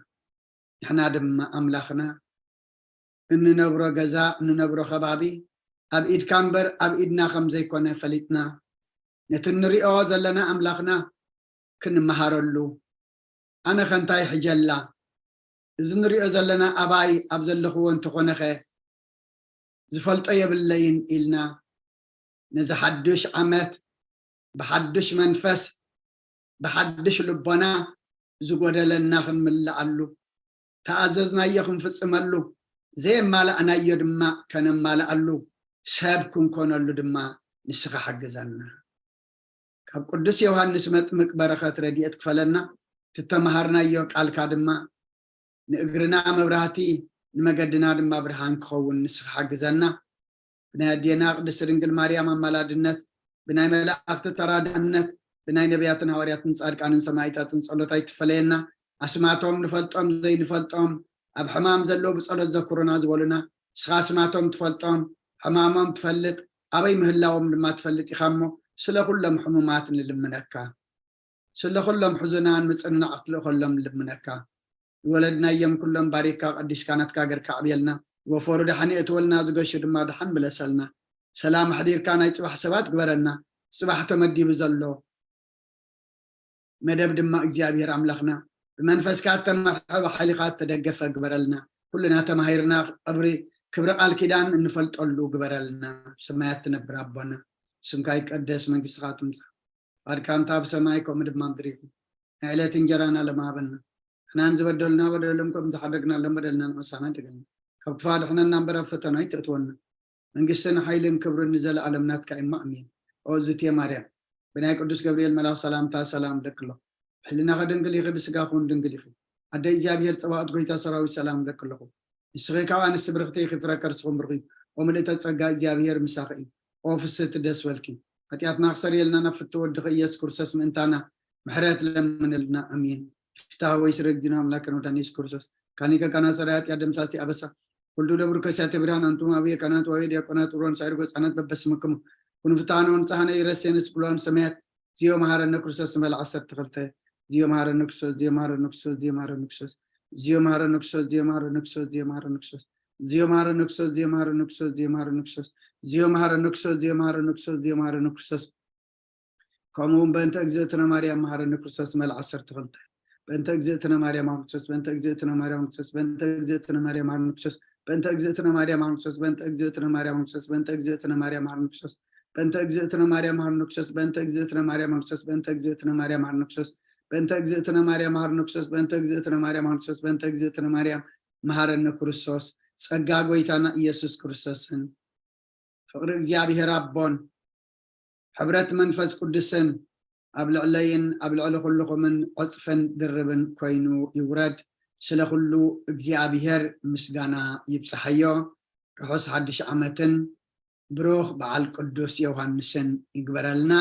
ንሕና ድማ ኣምላኽና እንነብሮ ገዛ፣ እንነብሮ ከባቢ ኣብ ኢድካ እምበር ኣብ ኢድና ከም ዘይኮነ ፈሊጥና፣ ነቲ እንሪኦ ዘለና ኣምላኽና ክንመሃረሉ፣ ኣነ ኸ እንታይ ሕጀላ፣ እዚ ንሪኦ ዘለና ኣባይ ኣብ ዘለኽዎ እንተኾነኸ ዝፈልጦ የብለይን ኢልና፣ ነዚ ሓዱሽ ዓመት ብሓዱሽ መንፈስ ብሓድሽ ልቦና ዝጎደለና ክንምልኣሉ፣ ተኣዘዝናዮ ክንፍጽመሉ፣ ዘየማላእናዮ ድማ ከነማልኣሉ፣ ሰብ ክንኮነሉ ድማ ንስኻ ሓግዘና። ካብ ቅዱስ ዮሃንስ መጥምቅ በረኸት ረድኤት ክፈለና፣ ትተመሃርናዮ ቃልካ ድማ ንእግርና መብራህቲ ንመገድና ድማ ብርሃን ክኸውን ንስኻ ሓግዘና። ብናይ ኣዴና ቅድስቲ ድንግል ማርያም ኣማላድነት፣ ብናይ መላእክቲ ተራዳእነት፣ ብናይ ነቢያትን ሃዋርያትን ጻድቃንን ሰማዕታትን ጸሎት ኣይትፈለየና። ኣስማቶም ንፈልጦም ዘይንፈልጦም፣ ኣብ ሕማም ዘለዉ ብጸሎት ዘክሩና ዝበሉና፣ ንስኻ ኣስማቶም ትፈልጦም፣ ሕማሞም ትፈልጥ፣ ኣበይ ምህላዎም ድማ ትፈልጥ ኢኻ እሞ፣ ስለ ኩሎም ሕሙማት ንልምነካ። ስለ ኩሎም ሕዙናን ምጽንናዕ ክትልእኸሎም ንልምነካ። ዝወለድናዮም ኩሎም ባሪካ ቀዲስካ ናትካ ገርካ ኣዕብየልና። ወፈሩ ደሓን የእትወልና፣ ዝገሹ ድማ ደሓን ምለሰልና። ሰላም ኣሕዲርካ ናይ ጽባሕ ሰባት ግበረና። ጽባሕ ተመዲቡ ዘሎ መደብ ድማ እግዚኣብሔር ኣምላኽና ብመንፈስካ እተመርሐ ብሓይልኻ እተደገፈ ግበረልና። ኩልና ተማሂርና ክብሪ ክብሪ ቃል ኪዳን እንፈልጠሉ ግበረልና። ሰማያት ትነብር ኣቦና ስምካ ይቀደስ፣ መንግስትኻ ትምጻእ፣ ፈቃድካ እንተ ኣብ ሰማይ ከምኡ ድማ ምድሪ ይኹን። ናይ ዕለት እንጀራና ለማሃበና፣ ንሕናን ዝበደሉና በደሎም ከም ዝሓደግናሎም በደልና ንመሳና ደገና፣ ካብ ክፋ ድሕነና እምበር ኣብ ፈተና ኣይትእትወና። መንግስትን ሓይልን ክብርን ንዘለኣለም ናትካ እማ ኣሜን። ኦ ዝትየ ማርያም ብናይ ቅዱስ ገብርኤል መልኣኽ ሰላምታ ሰላም እብለኪ ኣለኹ። ብሕልናኺ ድንግል ኢኺ፣ ብስጋኺ እውን ድንግል ኢኺ። ኣደ እግዚኣብሔር ጸባኦት ጎይታ ሰራዊት ሰላም እብለኪ ኣለኹ። ንስኺ ካብ ኣንስቲ ብርኽቲ ኢኺ፣ ፍረ ከርስኹም ብሩኽ እዩ። ኦ ምልእተ ጸጋ እግዚኣብሔር ምሳኺ እዩ። ኦ ፍስህቲ ደስ በልኪ። ሓጢኣትና ክሰርየልና ናብ ፍትው ወድኺ ኢየሱስ ክርስቶስ ምእንታና ምሕረት ለምንልና። ኣሜን። ፍትሐ ወይ ስረ እግዚእነ ኣምላክነ ወዳን ኢየሱስ ክርስቶስ ካኒከ ካና ሰራይ ኃጢአት ደምሳሲ ኣበሳ ኩሉ ደብሩ ከሲያተ ብርሃን ኣንቱም አብየ ካህናት ወአብየ ዲያቆናት ኡሮን ሳይር ገጻናት በበስምክሙ ኩኑ ፍትሐነ ወንጽሐነ ይረሴንስ ኩሉ ሰማያት ዚዮ መሐረነ ክርስቶስ ንበል ዓሰርተ ክልተ ዚዮ መሐረነ ክርስቶስ ዚዮ መሐረነ ክርስቶስ ዚዮ መሐረነ ክርስቶስ ዚዮ መሐረነ ክርስቶስ ዚዮ መሐረነ ክርስቶስ ዚዮ መሐረነ ክርስቶስ ዚዮ መሐረነ ክርስቶስ ዚዮ መሐረነ ክርስቶስ ዚዮ መሐረነ ክርስቶስ ዚዮ መሐረነ ክርስቶስ ዚዮ መሐረነ ክርስቶስ ዚዮ መሐረነ ክርስቶስ ከምኡ እውን በእንተ እግዝእትነ ማርያም መሐረነ ክርስቶስ ንበል ዓሰርተ ክልተ በእንተ እግዝእትነ ማርያም መሐረነ ክርስቶስ በእንተ እግዝእትነ ማርያም መሐረነ ክርስቶስ በእንተ እግዝእትነ ማርያም መሐረነ ክርስቶስ በእንተ እግዝእትነ ማርያም መሐረነ ክርስቶስ በእንተ እግዝእትነ ማርያም መሐረነ ክርስቶስ በእንተ እግዝእትነ ማርያም መሐረነ ክርስቶስ በእንተ እግዝእትነ ማርያም መሐረነ ክርስቶስ በእንተ እግዝእትነ ማርያም መሐረነ ክርስቶስ በእንተ እግዝእትነ ማርያም መሐረነ ክርስቶስ በእንተ እግዝእትነ ማርያም መሐረነ ክርስቶስ በእንተ እግዝእትነ ማርያም መሐረነ ክርስቶስ ጸጋ ጎይታና ኢየሱስ ክርስቶስን ፍቕሪ እግዚኣብሔር ኣቦን ሕብረት መንፈስ ቅዱስን ኣብ ልዕለይን ኣብ ልዕሊ ኩልኹምን ዕጽፍን ድርብን ኮይኑ ይውረድ። ስለ ኩሉ እግዚኣብሔር ምስጋና ይብጽሓዮ። ርሑስ ሓድሽ ዓመትን ብሩኽ በዓል ቅዱስ ዮሃንስን ይግበረልና።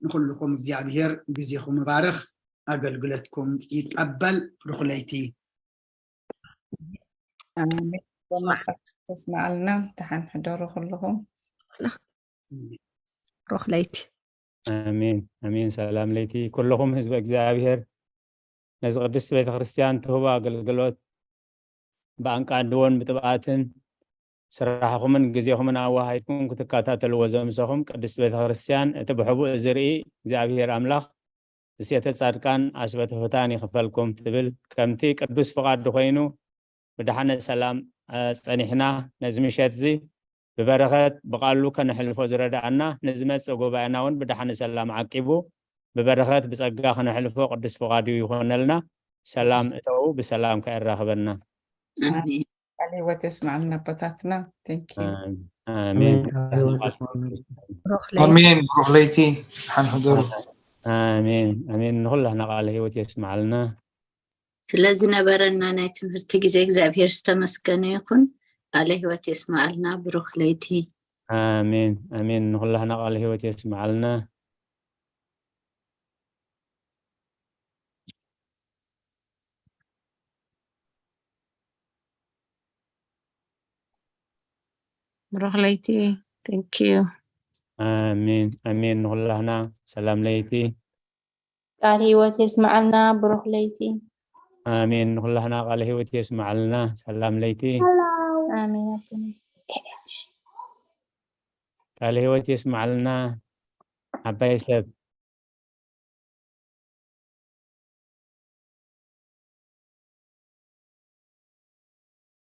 ንኹልኹም እግዚኣብሔር ግዜኹም ይባርኽ፣ ኣገልግሎትኩም ይቀበል። ብሩኽ ለይቲ። ኣሜን። ተስማዓልና ተሓን ሕደሩ ኩልኹም። ሩኽ ለይቲ። ኣሜን ኣሜን። ሰላም ለይቲ ኩልኹም ህዝበ እግዚኣብሔር ነዚ ቅድስቲ ቤተክርስትያን ትህቦ ኣገልግሎት ብኣንቃድዎን ብጥብኣትን ስራሕኹምን ግዜኹምን ኣዋሃይድኩም ክትከታተልዎ ዘምሰኹም ቅድስቲ ቤተክርስትያን እቲ ብሕቡእ ዝርኢ እግዚኣብሔር ኣምላኽ እሴተ ጻድቃን ኣስበ ትሑታን ይኽፈልኩም ትብል። ከምቲ ቅዱስ ፍቓዱ ኮይኑ ብደሓነ ሰላም ጸኒሕና ነዚ ምሸት እዚ ብበረኸት ብቓሉ ከነሕልፎ ዝረድኣና ንዝመጽእ ጉባኤና እውን ብደሓነ ሰላም ዓቂቡ ብበረኸት ብጸጋ ከነሕልፎ ቅዱስ ፍቓዱ ይኾነልና። ሰላም እተው ብሰላም ከየራኽበና። ቃል ህይወት የስማዕልና ኣቦታትና። Thank you። ኣሜን ኣሜን። ብሩኽ ለይቲ ሓን ሕደሩ። ኣሜን ኣሜን። ንኹላህና ቃለ ህይወት የስማዕልና። ስለዝነበረና ናይ ትምህርቲ ግዜ እግዚኣብሔር ዝተመስገነ ይኹን። ቃለ ህይወት የስማዕልና። ብሩኽ ለይቲ። ኣሜን ኣሜን። ንኹላህና ቃለ ህይወት የስማዕልና። ብሩኽ ለይቲ። Thank you። ኣሜን ኣሜን። ንኹላህና ሰላም ለይቲ። ቃል ህይወት የስመዓልና። ብሩኽ ለይቲ። ኣሜን። ንኹላህና ቃል ህይወት የስመዓልና። ሰላም ለይቲ። ኣሜን ኣቦና። ቃል ህይወት የስመዓልና። ዓባይ ሰብ